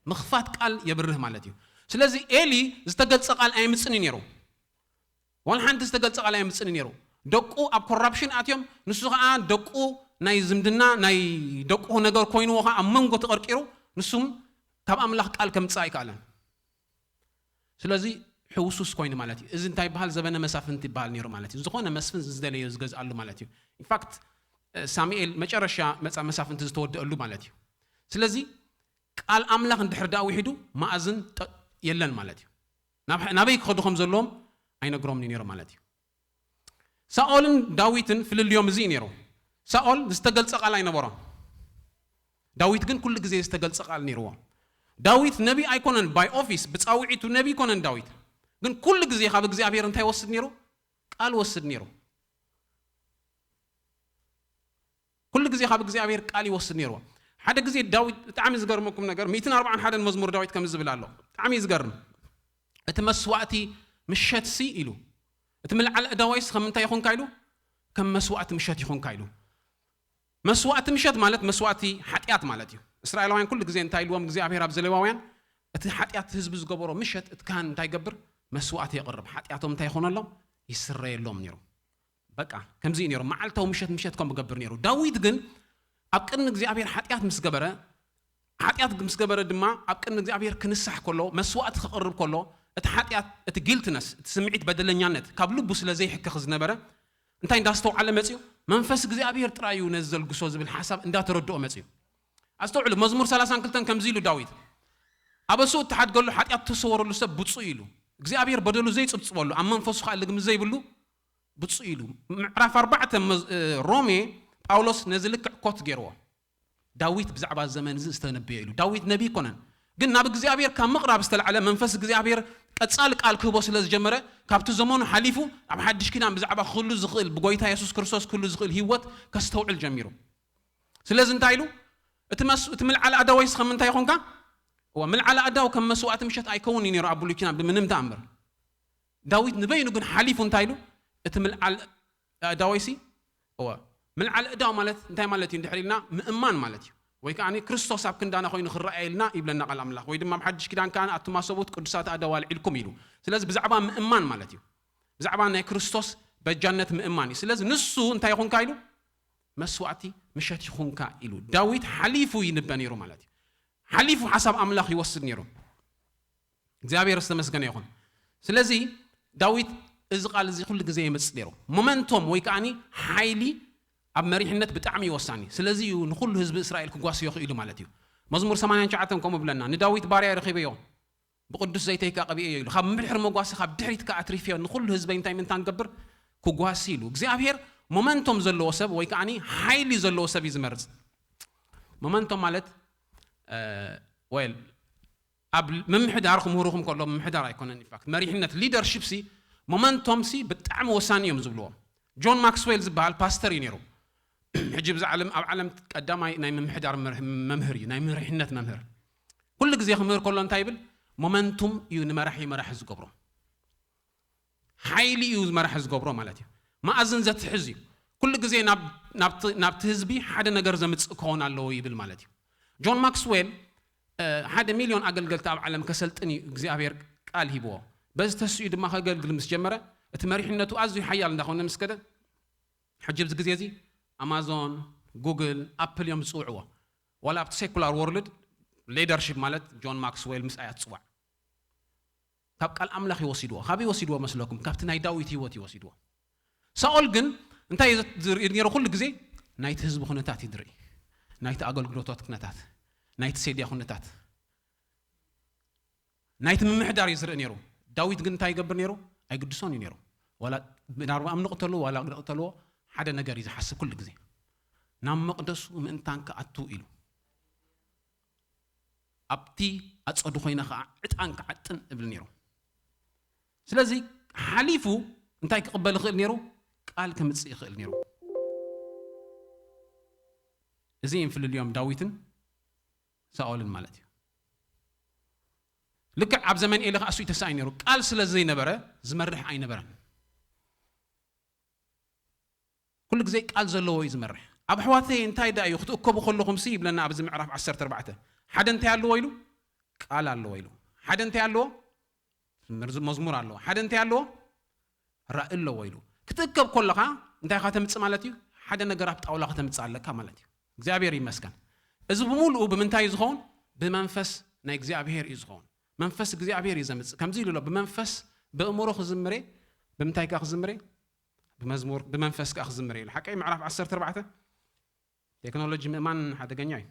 ምኽፋት ቃል የብርህ ማለት እዩ። ስለዚ ኤሊ ዝተገልጸ ቃል ኣይምጽን እዩ ነይሩ። ዋላ ሓንቲ ዝተገልጸ ቃል ኣይምጽን እዩ ነይሩ። ደቁ ኣብ ኮራፕሽን ኣትዮም፣ ንሱ ኸዓ ደቁ ናይ ዝምድና ናይ ደቁ ነገር ኮይንዎ ኸዓ ኣብ መንጎ ተቐርቂሩ፣ ንሱም ካብ ኣምላኽ ቃል ከምጽእ ኣይከኣለን። ስለዚ ሕውሱስ ኮይኑ ማለት እዩ። እዚ እንታይ ይበሃል? ዘበነ መሳፍንቲ ይበሃል ነይሩ ማለት እዩ። ዝኾነ መስፍን ዝደለዮ ዝገዝኣሉ ማለት እዩ። ኢንፋክት ሳሙኤል መጨረሻ መጻ መሳፍንቲ ዝተወደአሉ ማለት እዩ። ስለዚ ቃል ኣምላኽ እንድሕር ደኣ ውሒዱ መኣዝን ጠ-፣ የለን ማለት እዩ። ናብ፣ ናበይ ክኸዱ ከም ዘለዎም ኣይነግሮምን እዩ ነይሩ ማለት እዩ። ሳኦልን ዳዊትን ፍልልዮም እዚ እዩ ነይሩ። ሳኦል ዝተገልጸ ቃል ኣይነበሮን። ዳዊት ግን ኩሉ ግዜ ዝተገልጸ ቃል ነይርዎ። ዳዊት ነቢ ኣይኮነን፣ ባይ ኦፊስ ብጻውዒቱ ነቢ ኣይኮነን ዳዊት። ግን ኩሉ ግዜ ካብ እግዚኣብሔር እንታይ ይወስድ ነይሩ? ቃል ይወስድ ነይሩ። ኩሉ ግዜ ካብ እግዚኣብሔር ቃል ይወስድ ነይርዎ። ሓደ ግዜ ዳዊት፣ ብጣዕሚ ዝገርመኩም ነገር፣ ሚእትን ኣርባዓን ሓደን መዝሙር ዳዊት ከም ዝብል ኣሎ። ብጣዕሚ እዩ ዝገርም። እቲ መስዋእቲ ምሸትሲ ኢሉ፣ እቲ ምልዓል እዳዋይስ ከም እንታይ ይኹንካ ኢሉ? ከም መስዋእቲ ምሸት ይኹንካ ኢሉ። መስዋእቲ ምሸት ማለት መስዋእቲ ሓጢኣት ማለት እዩ። እስራኤላውያን ኩሉ ግዜ እንታይ ኢልዎም እግዚኣብሔር ኣብ ዘሌዋውያን? እቲ ሓጢኣት ህዝቢ ዝገበሮ ምሸት እቲ ካህን እንታይ ይገብር? መስዋእቲ የቕርብ። ሓጢኣቶም እንታይ ይኾነሎም? ይስረየሎም ነይሩ። በቃ ከምዚ እዩ ነይሩ። መዓልታዊ ምሸት ምሸት ከም ዝገብር ነይሩ። ዳዊት ግን ኣብ ቅድሚ እግዚኣብሔር ሓጢኣት ምስ ገበረ፣ ሓጢኣት ምስ ገበረ ድማ ኣብ ቅድሚ እግዚኣብሔር ክንሳሕ ከሎ፣ መስዋእቲ ክቕርብ ከሎ፣ እቲ ሓጢኣት፣ እቲ ጊልትነስ፣ እቲ ስምዒት በደለኛነት ካብ ልቡ ስለ ዘይሕከኽ ዝነበረ፣ እንታይ እንዳስተውዓለ መጽዩ? መንፈስ እግዚኣብሔር ጥራይ እዩ ነዚ ዘልግሶ ዝብል ሓሳብ እንዳተረድኦ መጽዩ። ኣስተውዕሉ፣ መዝሙር ሰላሳን ክልተን ከምዚ ኢሉ ዳዊት፣ ኣበሱ እተሓድገሉ ሓጢኣት እተሰወረሉ ሰብ ብፁዕ ኢሉ። እግዚኣብሔር በደሉ ዘይጽብጽበሉ፣ ኣብ መንፈሱ ከኣ ልግሚ ዘይብሉ ብፁዕ ኢሉ። ምዕራፍ ኣርባዕተ መዝ-፣ እ፣ ሮሜ ጳውሎስ ነዚ ልክዕ ኮት ገይርዎ። ዳዊት ብዛዕባ ዘመን እዚ ዝተነበየ ኢሉ። ዳዊት ነቢ ኣይኮነን። ግን ናብ እግዚኣብሔር ካብ ምቕራብ ዝተላዕለ መንፈስ እግዚኣብሔር ቀጻሊ ቃል ክህቦ ስለ ዝጀመረ፣ ካብቲ ዘመኑ ሓሊፉ ኣብ ሓድሽ ኪዳን ብዛዕባ ክህሉ ዝኽእል፣ ብጎይታ የሱስ ክርስቶስ ክህሉ ዝኽእል ህይወት ከስተውዕል ጀሚሩ። ስለዚ እንታይ ኢሉ? እቲ መስ-፣ እቲ ምልዓል ኣዳዋይስ ከም እንታይ ይኾንካ? እዋ፣ ምልዓል ኣዳው ከም መስዋእቲ ምሸት ኣይከውን እዩ ነይሩ ኣብ ብሉይ ኪዳን ብምንም ተኣምር። ዳዊት ንበይኑ ግን ሓሊፉ እንታይ ኢሉ? እቲ ምልዓል ኣዳዋይሲ፣ እዋ፣ ምልዓል እዳው ማለት እንታይ ማለት እዩ እንድሕር ኢልና፣ ምእማን ማለት እዩ። ወይ ከኣ ክርስቶስ ኣብ ክንዳና ኮይኑ ክረኣየ ኢልና ይብለና ቃል ኣምላኽ። ወይ ድማ ኣብ ሓድሽ ኪዳን ከኣ ኣቱም ኣሰቡት ቅዱሳት ኣእዳው ኣልዒልኩም ኢሉ። ስለዚ ብዛዕባ ምእማን ማለት እዩ። ብዛዕባ ናይ ክርስቶስ በጃነት ምእማን እዩ። ስለዚ ንሱ እንታይ ይኹንካ ኢሉ? መስዋእቲ ምሸት ይኹንካ ኢሉ። ዳዊት ሓሊፉ ይንበ ነይሩ ማለት እዩ። ሓሊፉ ሓሳብ ኣምላኽ ይወስድ ነይሩ። እግዚኣብሔር ዝተመስገነ ይኹን። ስለዚ ዳዊት እዚ ቃል እዚ ኩሉ ግዜ የመጽእ ነይሩ። ሞመንቶም ወይ ከኣኒ ሓይሊ ኣብ መሪሕነት ብጣዕሚ እዩ ወሳኒ። ስለዚ እዩ ንኹሉ ህዝቢ እስራኤል ክጓስዮ ክኢሉ ማለት እዩ። መዝሙር ሰማንያን ትሽዓተን ከምኡ ብለና፣ "ንዳዊት ባርያይ ረኺበዮ፣ ብቅዱስ ዘይተይ ከኣ ቀቢኤዮ" ኢሉ። "ካብ ምድሕር መጓሲ፣ ካብ ድሕሪት ከኣ ኣትሪፍዮ፣ ንኹሉ ህዝበይ እንታይ ምእንታን ገብር ክጓሲ" ኢሉ። እግዚኣብሔር ሞመንቶም ዘለዎ ሰብ ወይ ከዓኒ ሓይሊ ዘለዎ ሰብ እዩ ዝመርጽ። ሞመንቶም ማለት ወል ኣብ ምምሕዳር ክምህሩኹም ከሎ ምምሕዳር ኣይኮነን። ኢንፋክት መሪሕነት ሊደርሺፕ ሲ ሞመንቶም ሲ ብጣዕሚ ወሳኒ እዮም ዝብልዎ። ጆን ማክስዌል ዝበሃል ፓስተር እዩ ነይሩ። ሕጂ ብዛ ዓለም ኣብ ዓለም ቀዳማይ ናይ ምምሕዳር መምህር እዩ፣ ናይ መሪሕነት መምህር። ኩሉ ግዜ ክምህር ከሎ እንታይ ይብል? ሞመንቱም እዩ ንመራሒ መራሒ ዝገብሮ። ሓይሊ እዩ መራሒ ዝገብሮ ማለት እዩ። መኣዝን ዘትሕዝ እዩ። ኩሉ ግዜ ናብቲ ህዝቢ ሓደ ነገር ዘምፅእ ክኸውን ኣለዎ ይብል ማለት እዩ። ጆን ማክስዌል ሓደ ሚልዮን ኣገልገልቲ ኣብ ዓለም ከሰልጥን እዩ እግዚኣብሔር ቃል ሂብዎ። በዚ ተስኡ ድማ ከገልግል ምስ ጀመረ እቲ መሪሕነቱ ኣዝዩ ሓያል እንዳኾነ ምስ ከደ ሕጂ ኣብዚ ግዜ እዚ ኣማዞን፣ ጉግል፣ ኣፕል እዮም ዝፅውዕዎ። ዋላ ኣብቲ ሴኩላር ወርልድ ሌደርሺፕ ማለት ጆን ማክስዌል ምስኣ እያ ትፅዋዕ። ካብ ቃል ኣምላኽ ይወሲድዎ። ካበይ ወሲድዎ መስለኩም? ካብቲ ናይ ዳዊት ህይወት ይወሲድዎ። ሳኦል ግን እንታይ ዝርኢ ነይሩ? ኩሉ ግዜ ናይቲ ህዝቢ ኩነታት እዩ ዝርኢ። ናይቲ ኣገልግሎታት ኩነታት፣ ናይቲ ሴድያ ኩነታት፣ ናይቲ ምምሕዳር እዩ ዝርኢ ነይሩ። ዳዊት ግን እንታይ ይገብር ነይሩ? ኣይግድሶን እዩ ነይሩ። ዋላ ብናርባ እምኒ ቅተሉ ዋላ ግደ ቅተልዎ ሓደ ነገር እዩ ዝሓስብ ኩሉ ግዜ። ናብ መቕደሱ ምእንታን ክኣቱ ኢሉ ኣብቲ ኣጸዱ ኮይነ ከዓ ዕጣን ክዓጥን እብል ነይሩ። ስለዚ ሓሊፉ እንታይ ክቕበል ይኽእል ነይሩ? ቃል ከምጽእ ይኽእል ነይሩ። እዚ እዮም ፍልልዮም ዳዊትን ሳኦልን ማለት እዩ። ልክዕ ኣብ ዘመን ኤሊ ከዓ እሱ ተሳኢ ነይሩ። ቃል ስለ ዘይነበረ ዝመርሕ ኣይነበረን። ኩሉ ግዜ ቃል ዘለዎ እዩ ዝመርሕ። ኣብ ኣሕዋተይ እንታይ ደኣ እዩ ክትእከቡ ከለኹም ሲ ይብለና ኣብዚ ምዕራፍ ዓሰርተ ኣርባዕተ። ሓደ እንታይ ኣለዎ ኢሉ? ቃል ኣለዎ ኢሉ። ሓደ እንታይ ኣለዎ? መዝሙር ኣለዎ። ሓደ እንታይ ኣለዎ? ራኢ ኣለዎ ኢሉ። ክትእከብ ከለኻ እንታይ ከተምጽእ ማለት እዩ? ሓደ ነገር ኣብ ጣውላ ከተምጽእ ኣለካ ማለት እዩ። እግዚኣብሔር ይመስገን። እዚ ብምሉኡ ብምንታይ እዩ ዝኸውን? ብመንፈስ ናይ እግዚኣብሔር እዩ ዝኸውን። መንፈስ እግዚኣብሔር እዩ ዘምጽእ። ከምዚ ኢሉ ኣሎ፣ ብመንፈስ ብእምሮ ክዝምሬ፣ ብምንታይ ከ ክዝምሬ? ብመዝሙር፣ ብመንፈስ ከ ክዝምሬ ኢሉ። ሓቀይ ምዕራፍ ዓሰርተ ኣርባዕተ። ቴክኖሎጂ ምእማን ሓደገኛ እዩ።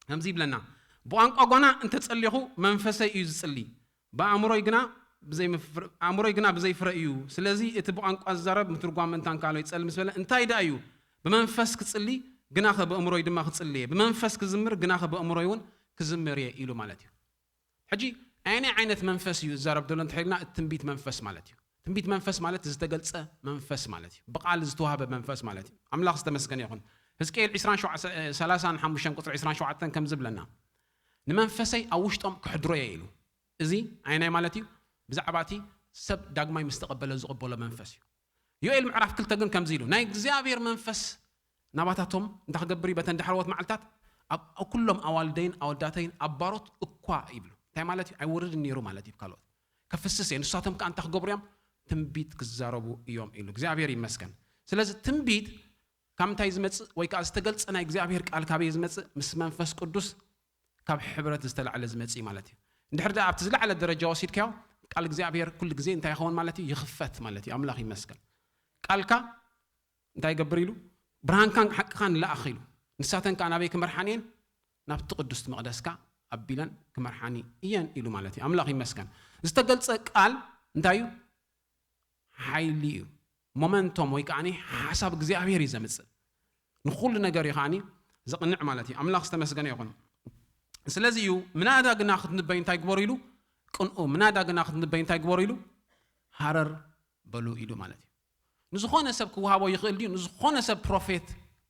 ከምዚ ይብለና፣ ብቋንቋ ጓና እንተጸሊኹ መንፈሰይ እዩ ዝጽሊ፣ ብኣእምሮይ ግና ብዘይ ኣእምሮይ ግና ብዘይ ፍረ እዩ። ስለዚ እቲ ብቋንቋ ዝዛረብ ምትርጓም ምእንታን ካልኦ ይጸሊ ምስ በለ እንታይ ደኣ እዩ? ብመንፈስ ክጽሊ ግናኸ ብእምሮይ ድማ ክጽልየ፣ ብመንፈስ ክዝምር ግናኸ ብእምሮይ እውን ክዝምር እየ ኢሉ ማለት እዩ። ሕጂ ኣየናይ ዓይነት መንፈስ እዩ ዝዛረብ ዘሎ እንተሒልና፣ እቲ ትንቢት መንፈስ ማለት እዩ። ትንቢት መንፈስ ማለት ዝተገልጸ መንፈስ ማለት እዩ። ብቃል ዝተዋህበ መንፈስ ማለት እዩ። ኣምላኽ ዝተመስገነ ይኹን። ህዝቅኤል ዕስራን ሸውዓተን፣ ሰላሳን ሓሙሽተን ቁጽሪ ዕስራን ሸውዓተን ከም ዝብለና፣ "ንመንፈሰይ ኣብ ውሽጦም ክሕድሮ እየ" ኢሉ። እዚ ኣየናይ ማለት እዩ? ብዛዕባ እቲ ሰብ ዳግማይ ምስ ተቐበለ ዝቕበሎ መንፈስ እዩ። ዮኤል ምዕራፍ ክልተ ግን ከምዚ ኢሉ፣ "ናይ እግዚኣብሔር መንፈስ ናባታቶም እንታይ ክገብር እዩ? በተን ዳሕረዎት መዓልታት ኣብ፣ ኣብ ኩሎም ኣዋልደይን ኣወዳተይን ኣብ ባሮት እኳ" ይብሉ። እንታይ ማለት እዩ? ኣይወርድን ነይሩ ማለት እዩ። ካልኦት ከፍስስ እየ፣ ንሳቶም ከኣ እንታይ ክገብሩ እዮም? ትንቢት ክዛረቡ እዮም ኢሉ። እግዚኣብሔር ይመስገን። ስለዚ ትንቢት ካብ ምንታይ ዝመጽእ ወይ ከኣ ዝተገልጸ ናይ እግዚኣብሔር ቃል ካበይ ዝመጽእ? ምስ መንፈስ ቅዱስ ካብ ሕብረት ዝተላዕለ ዝመጽእ ማለት እዩ። እንድሕር ደኣ ኣብቲ ዝለዓለ ደረጃ ወሲድካዮ፣ ቃል እግዚኣብሔር ኩሉ ግዜ እንታይ ይኸውን ማለት እዩ? ይኽፈት ማለት እዩ። ኣምላኽ ይመስገን። ቃልካ እንታይ ይገብር ኢሉ? "ብርሃንካን ሓቅኻን ንለኣኽ" ኢሉ። "ንሳተን ከኣ ናበይ ክመርሓን እየን? ናብቲ ቅዱስቲ መቕደስካ ኣቢለን ክመርሓኒ እየን" ኢሉ ማለት እዩ። ኣምላኽ ይመስገን። ዝተገልጸ ቃል እንታይ እዩ? ሓይሊ እዩ። ሞመንቶም ወይ ከዓኒ ሓሳብ እግዚኣብሔር እዩ ዘምጽእ። ንኹሉ ነገር እዩ ከዓኒ ዘቕንዕ ማለት እዩ። ኣምላኽ ዝተመስገነ ይኹን። ስለዚ እዩ፣ "ምናዳ ግና ክትንበዩ እንታይ ግበሩ?" ኢሉ፣ "ቅንኡ፣ ምናዳ ግና ክትንበዩ እንታይ ግበሩ?" ኢሉ፣ "ሃረር በሉ" ኢሉ ማለት እዩ። ንዝኾነ ሰብ ክወሃቦ ይኽእል ድዩ? ንዝኾነ ሰብ ፕሮፌት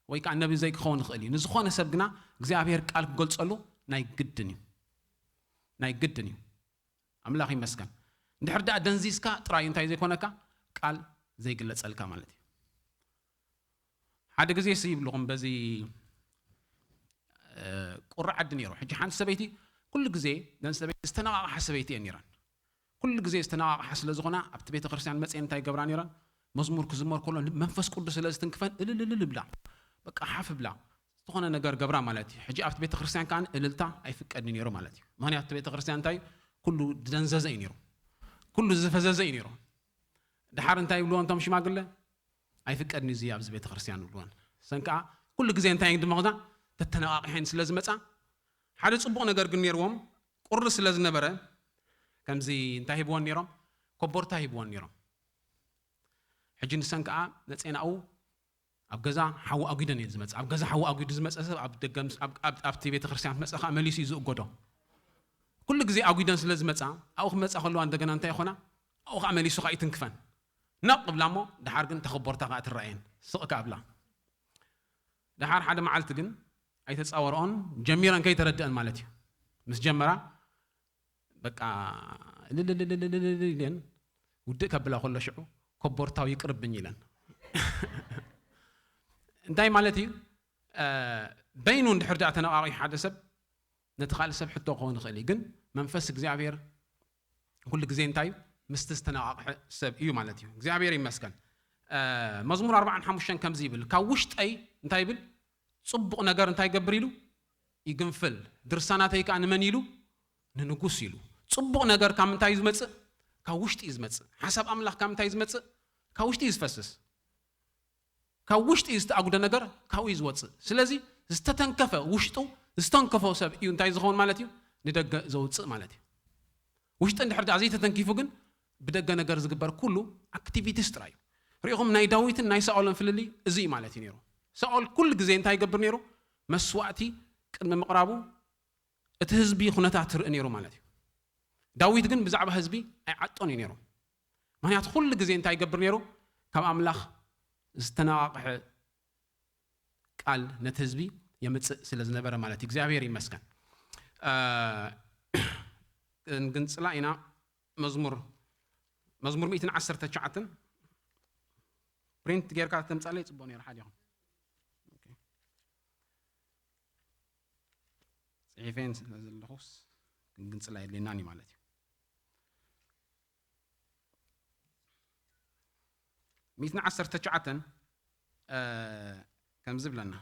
ወይ ከዓ ነቢ ዘይክኸውን ይኽእል እዩ። ንዝኾነ ሰብ ግና እግዚኣብሔር ቃል ክገልጸሉ ናይ ግድን እዩ። ናይ ግድን እዩ። ኣምላኽ ይመስገን። እንድሕር ደኣ ደንዚዝካ ጥራይ እንታይ ዘይኮነካ? ቃል ዘይግለጸልካ ማለት እዩ። ሓደ ግዜ ሲ ይብልኹም በዚ፣ እ፣ ቁሪ ዓዲ ነይሩ። ሕጂ ሓንቲ ሰበይቲ ኩሉ ግዜ፣ ነን ሰበይቲ ዝተነቓቕሓ ሰበይቲ እየን ነይረን። ኩሉ ግዜ ዝተነቓቕሓ ስለ ዝኾና ኣብቲ ቤተ ክርስቲያን መፅየን እንታይ ገብራ ነይረን? መዝሙር ክዝመር ከሎ መንፈስ ቅዱስ ስለ ዝትንክፈን እልልልል ብላ፣ በቃ ሓፍ ብላ፣ ዝኾነ ነገር ገብራ ማለት እዩ። ሕጂ ኣብቲ ቤተ ክርስቲያን ከኣ እልልታ ኣይፍቀድን ነይሩ ማለት እዩ። ምኽንያቱ እቲ ቤተ ክርስቲያን እንታይ? ኩሉ ዝደንዘዘ እዩ ነይሩ። ኩሉ ዝፈዘዘ እዩ ነይሩ። ደሓር እንታይ ይብልዎ እንቶም ሽማግለ? "ኣይፍቀድን እዩ ኣብዚ ቤተ ክርስቲያን" ይብልወን። ሰን ከኣ ኩሉ ግዜ እንታይ ድመኽዛ? ተተነቓቒሐን ስለ ዝመጻ፣ ሓደ ጽቡቕ ነገር ግን ነይርዎም፣ ቁሪ ስለ ዝነበረ፣ ከምዚ እንታይ ሂብወን ነይሮም? ኮቦርታ ሂብወን ነይሮም። ሕጂ ንሰን ከዓ መፅኤን ኣብኡ ኣብ ገዛ ሓዊ ኣጒደን እየን ዝመፅእ። ኣብ ገዛ ሓዊ ኣጒዱ ዝመፀ ሰብ ኣብ ደገ ምስ- ኣብ- ኣብ- ኣብቲ ቤተ ክርስቲያን መፀ ከዓ መሊሱ እዩ ዝእጎዶ። ኩሉ ግዜ ኣጒደን ስለ ዝመፃ ኣብኡ ክመፃ ከለዋ እንደገና እንታይ ይኾና? ኣብኡ ከዓ መሊሱ ከዓ ይትንክፈን። ነቕ ብላ እሞ ድሓር ግን ተኸቦርታ ከዓ ትረኣየን ስቕ ከዓ ብላ። ድሓር ሓደ መዓልቲ ግን ኣይተፃወርኦን፣ ጀሚረን ከይተረድአን ማለት እዩ። ምስ ጀመራ በቃ እልልልልልልል ኢለን ውድእ ከብላ ከሎ ሽዑ ኮቦርታው ይቅርብኝ ኢለን። እንታይ ማለት እዩ? በይኑ እንድሕር ደኣ ተነቃቂሑ ሓደ ሰብ ነቲ ካልእ ሰብ ሕቶ ክኸውን ይኽእል እዩ። ግን መንፈስ እግዚኣብሔር ኩሉ ግዜ እንታይ እዩ? ምስቲ ዝተነቃቅሐ ሰብ እዩ ማለት እዩ። እግዚኣብሔር ይመስገን። መዝሙር ኣርባዓን ሓሙሽተን ከምዚ ይብል፣ ካብ ውሽጠይ እንታይ ይብል? ጽቡቕ ነገር እንታይ ይገብር ኢሉ? ይግንፍል። ድርሳናተይ ከኣ ንመን ኢሉ? ንንጉስ ኢሉ። ጽቡቕ ነገር ካብ ምንታይ እዩ ዝመጽእ? ካብ ውሽጢ እዩ ዝመጽእ። ሓሳብ ኣምላኽ ካብ ምንታይ እዩ ዝመጽእ? ካብ ውሽጢ እዩ ዝፈስስ። ካብ ውሽጢ ዝተኣጉደ ነገር ካብኡ እዩ ዝወጽእ። ስለዚ ዝተተንከፈ ውሽጡ ዝተንከፎ ሰብ እዩ እንታይ ዝኸውን ማለት እዩ? ንደገ ዘውጽእ ማለት እዩ። ውሽጢ እንድሕር ደኣ ዘይተተንኪፉ ግን ብደገ ነገር ዝግበር ኩሉ ኣክቲቪቲስ ጥራይ እዩ። ሪኢኹም ናይ ዳዊትን ናይ ሳኦልን ፍልልይ እዚ እዩ ማለት እዩ ነይሩ። ሳኦል ኩሉ ግዜ እንታይ ይገብር ነይሩ? መስዋእቲ ቅድሚ ምቕራቡ እቲ ህዝቢ ኩነታት ትርኢ ነይሩ ማለት እዩ። ዳዊት ግን ብዛዕባ ህዝቢ ኣይዓጦን እዩ ነይሩ። ምክንያቱ ኩሉ ግዜ እንታይ ይገብር ነይሩ? ካብ ኣምላኽ ዝተነቃቅሐ ቃል ነቲ ህዝቢ የምጽእ ስለ ዝነበረ ማለት እዩ። እግዚኣብሔር ይመስገን። ክንግንጽላ ኢና። መዝሙር መዝሙር ሚእትን ዓሰርተ ትሽዓተን ፕሪንት ጌርካ ተምጻለይ ጽቡቅ ነይሩ። ሓደ ይኹን ጽሒፈን ስለ ዘለኹስ ክንግንጽላ የድልየናን እዩ ማለት እዩ። ሚእትን ዓሰርተ ትሽዓተን ከምዚ ብለና።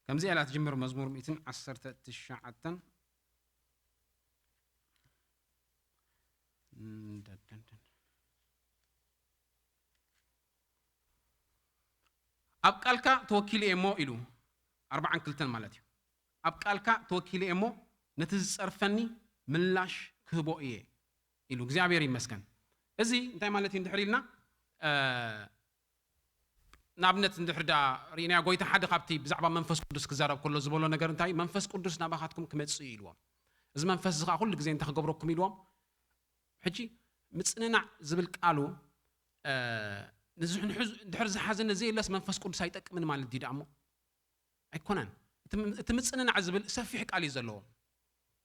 ከምዚ ኢላ ትጅምር መዝሙር ሚእትን ዓሰርተ ትሽዓተን። ኣብ ቃልካ ተወኪሉ እየ እሞ ኢሉ፣ ኣርባዓን ክልተን ማለት እዩ። ኣብ ቃልካ ተወኪሉ እየ እሞ ነቲ ዝጸርፈኒ ምላሽ ክህቦ እየ ኢሉ። እግዚኣብሔር ይመስገን። እዚ እንታይ ማለት እዩ እንድሕር ኢልና፣ ንኣብነት እንድሕር ደኣ ርኢናዮ፣ ጎይታ ሓደ ካብቲ ብዛዕባ መንፈስ ቅዱስ ክዛረብ ከሎ ዝበሎ ነገር እንታይ እዩ? መንፈስ ቅዱስ ናባኻትኩም ክመጽእ እዩ ኢልዎም። እዚ መንፈስ እዚ ኸዓ ኩሉ ግዜ እንታይ ክገብረኩም ኢልዎም? ሕጂ ምጽንናዕ ዝብል ቃሉ፣ ንዝሕንሕዝ-፣ እንድሕር ዝሓዘ ነዘየለስ መንፈስ ቅዱስ ኣይጠቅምን ማለት ድዩ ደኣ እሞ? ኣይኮነን። እቲ ም-፣ እቲ ምጽንናዕ ዝብል ሰፊሕ ቃል እዩ ዘለዎ።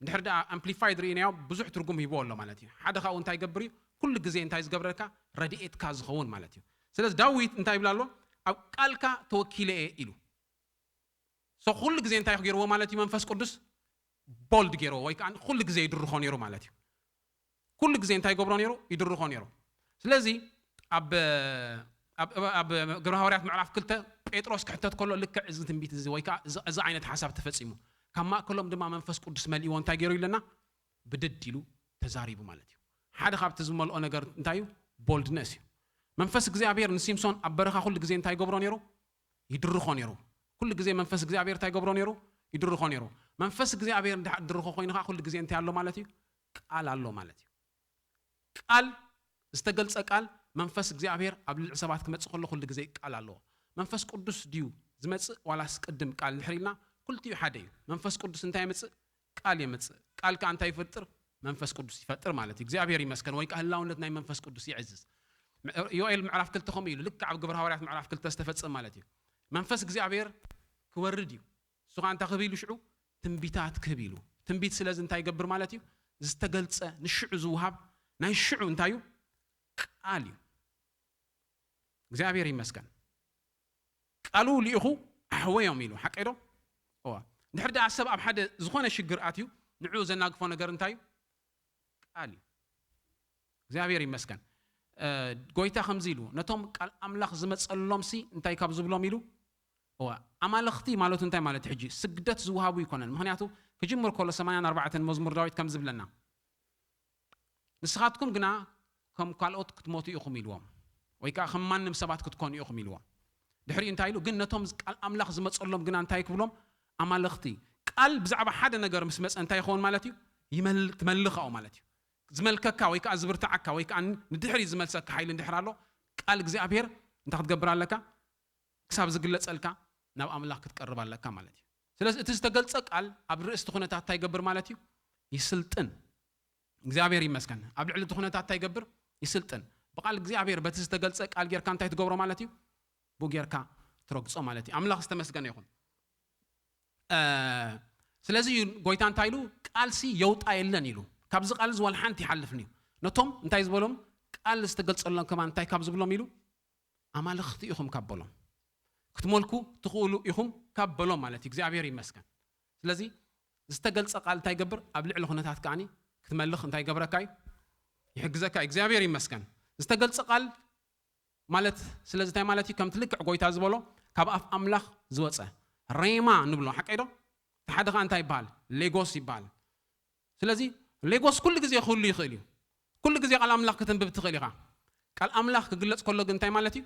እንድሕር ደኣ ኣምፕሊፋይድ ርኢናዮ ብዙሕ ትርጉም ሂቦ ኣሎ ማለት እዩ። ሓደ ካብኡ እንታይ ይገብር እዩ? ኩሉ ግዜ እንታይ ዝገብረካ? ረድኤትካ ዝኸውን ማለት እዩ። ስለዚ ዳዊት እንታይ ይብል ኣሎ? ኣብ ቃልካ ተወኪለ እየ ኢሉ። ሶ ኩሉ ግዜ እንታይ ገይርዎ ማለት እዩ? መንፈስ ቅዱስ ቦልድ ገይርዎ ወይ ከዓ ኩሉ ግዜ ይድርኾ ነይሩ ማለት እዩ። ኩሉ ግዜ እንታይ ይገብሮ ነይሩ? ይድርኾ ነይሩ። ስለዚ ኣብ ኣብ ኣብ ግብረ ሃዋርያት ምዕራፍ ክልተ ጴጥሮስ ክሕተት ከሎ ልክዕ እዚ ትንቢት እዚ ወይ ከዓ እዚ እዚ ዓይነት ሓሳብ ተፈጺሙ፣ ካብ ማእከሎም ድማ መንፈስ ቅዱስ መሊእዎ እንታይ ገይሩ ኢለና? ብድድ ኢሉ ተዛሪቡ ማለት እዩ። ሓደ ካብቲ ዝመልኦ ነገር እንታይ እዩ? ቦልድነስ እዩ። መንፈስ እግዚኣብሔር ንሲምሶን ኣብ በረኻ ኩሉ ግዜ እንታይ ይገብሮ ነይሩ? ይድርኾ ነይሩ። ኩሉ ግዜ መንፈስ እግዚኣብሔር እንታይ ይገብሮ ነይሩ? ይድርኾ ነይሩ። መንፈስ እግዚኣብሔር እንድሕር ድርኾ ኮይኑ ከዓ ኩሉ ግዜ እንታይ ኣሎ ማለት እዩ? ቃል ኣሎ ማለት እዩ። ቃል፣ ዝተገልጸ ቃል፣ መንፈስ እግዚኣብሔር ኣብ ልዕሊ ሰባት ክመጽእ ከሎ ኩሉ ግዜ ቃል ኣለዎ። መንፈስ ቅዱስ ድዩ ዝመጽእ ዋላስ ቅድም ቃል እንድሕር ኢልና ክልቲኡ ሓደ እዩ። መንፈስ ቅዱስ እንታይ የምጽእ? ቃል የምጽእ። ቃል ከኣ እንታይ ይፈጥር? መንፈስ ቅዱስ ይፈጥር ማለት እዩ። እግዚኣብሔር ይመስገን። ወይ ከኣ ህላውነት ናይ መንፈስ ቅዱስ ይዕዝዝ። ም-፣ ዮኤል ምዕራፍ ክልተ ከምኡ ኢሉ፣ ልክዕ ኣብ ግብረ ሃዋርያት ምዕራፍ ክልተ ዝተፈጸመ ማለት እዩ። መንፈስ እግዚኣብሔር ክወርድ እዩ። እሱ ከኣ እንታይ ክህብ ኢሉ ሽዑ? ትንቢታት ክህብ ኢሉ። ትንቢት ስለዚ እንታይ ይገብር ማለት እዩ? ዝተገልጸ ንሽዑ ዝውሃብ ናይ ሽዑ እንታይ እዩ? ቃል እዩ። እግዚኣብሔር ይመስገን። ቃሉ ልኢኹ ኣሕወዮም ኢሉ። ሓቀይ ዶ? እዋ። እንድሕር ደኣ ሰብ ኣብ ሓደ ዝኾነ ሽግር ኣትዩ፣ ንዕኡ ዘናግፎ ነገር እንታይ እዩ? ቃል እዩ። እግዚኣብሔር ይመስገን። እ፣ ጎይታ ከምዚ ኢሉ፣ ነቶም ቃል ኣምላኽ ዝመጸሎምሲ እንታይ ካብ ዝብሎም ኢሉ? እዋ፣ ኣማልኽቲ ማለቱ እንታይ ማለት ሕጂ? ስግደት ዝወሃቡ ይኮነን። ምኽንያቱ ክጅምር ከሎ ሰማንያን ኣርባዕተን መዝሙር ዳዊት ከም ዝብለና፣ ንስኻትኩም ግና ከም ካልኦት ክትሞቱ ኢኹም ኢልዎም፣ ወይ ከዓ ከም ማንም ሰባት ክትኮኑ ኢኹም ኢልዎም። ድሕሪኡ እንታይ ኢሉ? ግን ነቶም ቃል ኣምላኽ ዝመጸሎም ግና እንታይ ክብሎም? ኣማለኽቲ። ቃል ብዛዕባ ሓደ ነገር ምስ መጸ እንታይ ይኸውን ማለት እዩ? ይመል-፣ ትመልኻኦ ማለት እዩ። ዝመልከካ ወይ ከዓ ዝብርትዓካ ወይ ከዓ ንድሕሪ ዝመልሰካ ሓይሊ እንድሕር ኣሎ፣ ቃል እግዚኣብሔር እንታይ ክትገብር ኣለካ? ክሳብ ዝግለጸልካ ናብ ኣምላኽ ክትቀርብ ኣለካ ማለት እዩ። ስለዚ እቲ ዝተገልጸ ቃል ኣብ ርእስቲ ኩነታት እንታይ ይገብር ማለት እዩ? ይስልጥን። እግዚኣብሔር ይመስገን። ኣብ ልዕሊ እቲ ኩነታት እንታይ ይገብር? ይስልጥን። ብቓል እግዚኣብሔር በቲ ዝተገልጸ ቃል ጌርካ እንታይ ትገብሮ ማለት እዩ? ብኡ ጌርካ ትረግጾ ማለት እዩ። ኣምላኽ ዝተመስገነ ይኹን። እ፣ ስለዚ እዩ ጎይታ እንታይ ኢሉ? ቃልሲ የውጣ የለን ኢሉ። ካብዚ ቃል እዚ ዋላ ሓንቲ ይሓልፍን እዩ። ነቶም እንታይ ዝበሎም? ቃል ዝተገልጸሎም ከማን እንታይ ካብ ዝብሎም ኢሉ? ኣማልኽቲ ኢኹም ካብ በሎም። ክትመልኩ ትኽእሉ ኢኹም ካብ በሎም ማለት እዩ። እግዚኣብሔር ይመስገን። ስለዚ ዝተገልጸ ቃል እንታይ ይገብር? ኣብ ልዕሊ ኩነታት ከዓኒ ክትመልኽ እንታይ ይገብረካ እዩ? ይሕግዘካ እዩ። እግዚኣብሔር ይመስገን። ዝተገልጸ ቃል ማለት ስለዚ እንታይ ማለት እዩ? ከምቲ ልክዕ ጎይታ ዝበሎ ካብ ኣፍ ኣምላኽ ዝወጸ ሬማ ንብሎ፣ ሓቀይ ዶ? እቲ ሓደ ኸዓ እንታይ ይበሃል? ሌጎስ ይበሃል። ስለዚ ሌጎስ ኩሉ ግዜ ክህሉ ይኽእል እዩ። ኩሉ ግዜ ቃል ኣምላኽ ክትንብብ ትኽእል ኢኻ። ቃል ኣምላኽ ክግለጽ ከሎ ግን እንታይ ማለት እዩ?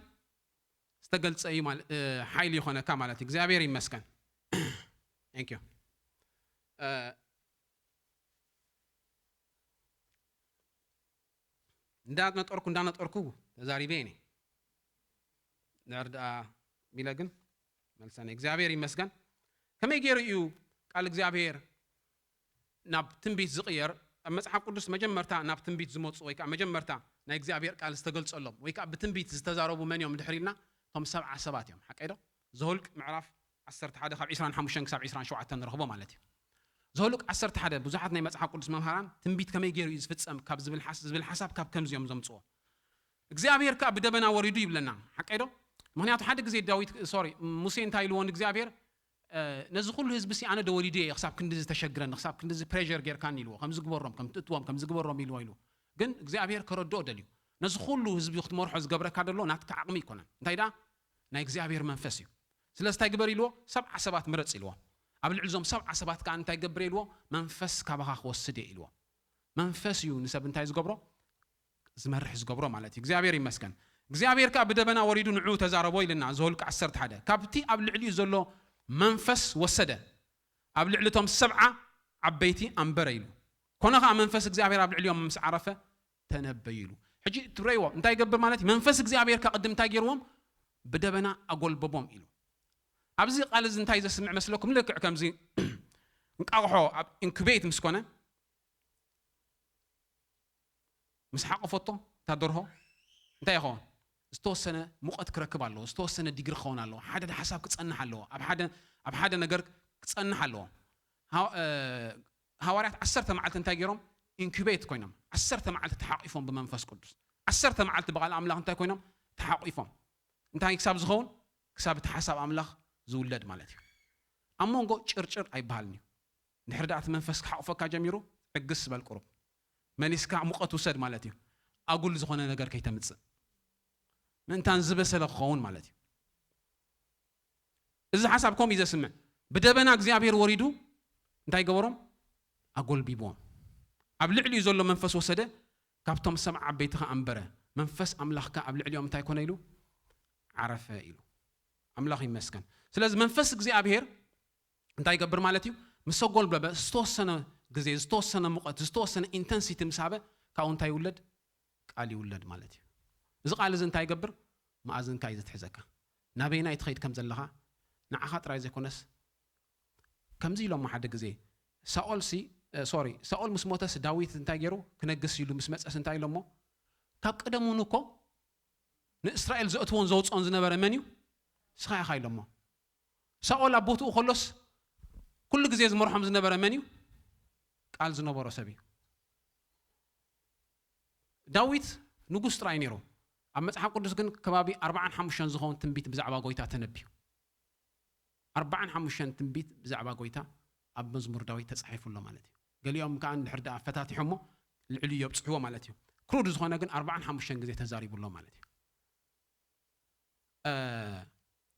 ዝተገልጸ እዩ ማለ-፣ እ፣ ሓይሊ ይኾነካ ማለት እዩ። እግዚኣብሔር ይመስገን። Thank you። እ፣ እንዳነጠርኩ፣ እንዳነጠርኩ ተዛሪበ እየ። ድሕር ደኣ ሚለ ግን መልሰኒ። እግዚኣብሔር ይመስገን። ከመይ ገይሩ እዩ ቃል እግዚኣብሔር ናብ ትንቢት ዝቕየር? ኣብ መጽሓፍ ቅዱስ መጀመርታ ናብ ትንቢት ዝመጹ ወይ ከዓ መጀመርታ ናይ እግዚኣብሔር ቃል ዝተገልጸሎም ወይ ከዓ ብትንቢት ዝተዛረቡ መን እዮም ድሕር ኢልና? እቶም ሰብዓ ሰባት እዮም። ሓቀይ ዶ? ዘኍልቅ ምዕራፍ ዓሰርተ ሓደ ካብ ዕስራን ሓሙሽተን ክሳብ ዕስራን ሸውዓተን ንረኽቦ ማለት እዩ። ዘኍልቅ ዓሰርተ ሓደ ብዙሓት ናይ መጽሓፍ ቅዱስ መምሃራን ትንቢት ከመይ ገይሩ እዩ ዝፍጸም ካብ ዝብል ሓስ-፣ ዝብል ሓሳብ ካብ ከምዚ እዮም ዘምጽዎ። እግዚኣብሔር ከኣ ብደበና ወሪዱ ይብለና። ሓቀይ ዶ? ምኽንያቱ ሓደ ግዜ ዳዊት፣ ሶሪ፣ ሙሴ እንታይ ኢልዎ ንእግዚኣብሔር? እ፣ ነዚ ኩሉ ህዝቢ ሲ ኣነ ዶ ወሊደ እየ ክሳብ ክንድዚ ተሸግረኒ፣ ክሳብ ክንድዚ ፕሬሸር ጌርካኒ ኢልዎ። ከምዚ ግበሮም፣ ከም ትእትዎም፣ ከምዚ ግበሮም ኢልዎ ኢሉ። ግን እግዚኣብሔር ከረድኦ ደልዩ። ነዚ ኩሉ ህዝቢ ክትመርሖ ዝገብረካ ደሎ ናትካ ዓቕሚ ኣይኮነን። እንታይ ደኣ? ናይ እግዚኣብሔር መንፈስ እዩ። ስለዚ እንታይ ግበር ኢልዎ? ሰብዓ ሰባት ምረጽ ኢልዎ። ኣብ ልዕሊ እዞም ሰብዓ ሰባት ከኣ እንታይ ገብር ኢልዎ? መንፈስ ካባኻ ክወስድ እየ ኢልዎ። መንፈስ እዩ ንሰብ እንታይ ዝገብሮ? ዝመርሕ ዝገብሮ ማለት እዩ። እግዚኣብሔር ይመስገን። እግዚኣብሔር ከኣ ብደበና ወሪዱ ንዕኡ ተዛረቦ ኢልና፣ ዘኍልቁ ዓሰርተ ሓደ። ካብቲ ኣብ ልዕሊኡ ዘሎ መንፈስ ወሰደ፣ ኣብ ልዕሊ እቶም ሰብዓ ዓበይቲ ኣንበረ ኢሉ። ኮነ ኸኣ መንፈስ እግዚኣብሔር ኣብ ልዕሊኦም ምስ ዓረፈ ተነበዩ ኢሉ። ሕጂ ትርእይዎ እንታይ ይገብር ማለት እዩ? መንፈስ እግዚኣብሔር ከኣ ቅድም እንታይ ገይርዎም? ብደበና ኣጎልበቦም ኢሉ። ኣብዚ ቃል እዚ እንታይ ዘስምዕ መስለኩም? ልክዕ ከምዚ እንቃቑሖ ኣብ ኢንኩቤት ምስ ኮነ ምስ ሓቆፈቶ እታ ደርሆ እንታይ ይኸውን? ዝተወሰነ ሙቐት ክረክብ ኣለዎ፣ ዝተወሰነ ዲግሪ ክኸውን ኣለዎ፣ ሓደ ሓሳብ ክጸንሕ ኣለዎ፣ ኣብ ሓደ፣ ኣብ ሓደ ነገር ክጸንሕ ኣለዎ። ሃ-፣ እ፣ ሃዋርያት ዓሰርተ መዓልቲ እንታይ ገይሮም? ኢንኩቤት ኮይኖም፣ ዓሰርተ መዓልቲ ተሓቂፎም ብመንፈስ ቅዱስ፣ ዓሰርተ መዓልቲ ብቓል ኣምላኽ እንታይ ኮይኖም? ተሓቂፎም። እንታይ ክሳብ ዝኸውን? ክሳብ እቲ ሓሳብ ኣምላኽ ዝውለድ ማለት እዩ። ኣብ መንጎ ጭርጭር ኣይበሃልን እዩ። ድሕሪ ደኣ እቲ መንፈስ ክሓቑፈካ ጀሚሩ፣ ዕግስ በል ቁሩብ። መሊስካ ሙቐት ውሰድ ማለት እዩ። ኣጉል ዝኾነ ነገር ከይተምጽእ። ምእንታን ዝበሰለ ክኸውን ማለት እዩ። እዚ ሓሳብ ከምኡ እዩ ዘስምዕ። ብደበና እግዚኣብሔር ወሪዱ እንታይ ገበሮም? ኣጎልቢብዎም። ኣብ ልዕሊኡ ዘሎ መንፈስ ወሰደ፣ ካብቶም ሰብዓ ዓበይቲ ኸኣ ኣንበረ። መንፈስ ኣምላኽ ከኣ ኣብ ልዕሊኦም እንታይ ኮነ ኢሉ? ዓረፈ ኢሉ። ኣምላኽ ይመስገን። ስለዚ መንፈስ እግዚኣብሔር እንታይ ይገብር ማለት እዩ? ምስ ኣጎልበበ፣ ዝተወሰነ ግዜ፣ ዝተወሰነ ሙቐት፣ ዝተወሰነ ኢንተንሲቲ ምስ ሃበ፣ ካብኡ እንታይ ይውለድ? ቃል ይውለድ ማለት እዩ። እዚ ቃል እዚ እንታይ ይገብር? መኣዝንካ እዩ ዝትሕዘካ። ናበይናይ ትኸይድ ከም ዘለኻ፣ ንዓኻ ጥራይ ዘይኮነስ፣ ከምዚ ኢሎሞ ሓደ ግዜ፣ ሳኦል ሲ፣ እ፣ ሶሪ፣ ሳኦል ምስ ሞተስ ዳዊት እንታይ ገይሩ? ክነግስ ኢሉ ምስ መጸስ እንታይ ኢሎሞ? ካብ ቀደሙን እኮ ንእስራኤል ዘእትዎን ዘውጽኦን ዝነበረ መን እዩ? ንስኻ ኢኻ ኢሎሞ። ሳኦል ኣብ ቦትኡ ከሎስ ኩሉ ግዜ ዝመርሖም ዝነበረ መን እዩ? ቃል ዝነበሮ ሰብ እዩ። ዳዊት ንጉስ ጥራይ ነይሩ። ኣብ መጽሓፍ ቅዱስ ግን ከባቢ ኣርባዓን ሓሙሽተን ዝኸውን ትንቢት ብዛዕባ ጎይታ ተነብዩ። ኣርባዓን ሓሙሽተን ትንቢት ብዛዕባ ጎይታ ኣብ መዝሙር ዳዊት ተጻሒፉ ኣሎ ማለት እዩ። ገሊኦም ከኣ እንድሕር ደኣ ፈታቲሖሞ ልዕሊኡ የብጽሕዎ ማለት እዩ። ክሩድ ዝኾነ ግን ኣርባዓን ሓሙሽተን ግዜ ተዛሪቡ ኣሎ ማለት እዩ። እ፣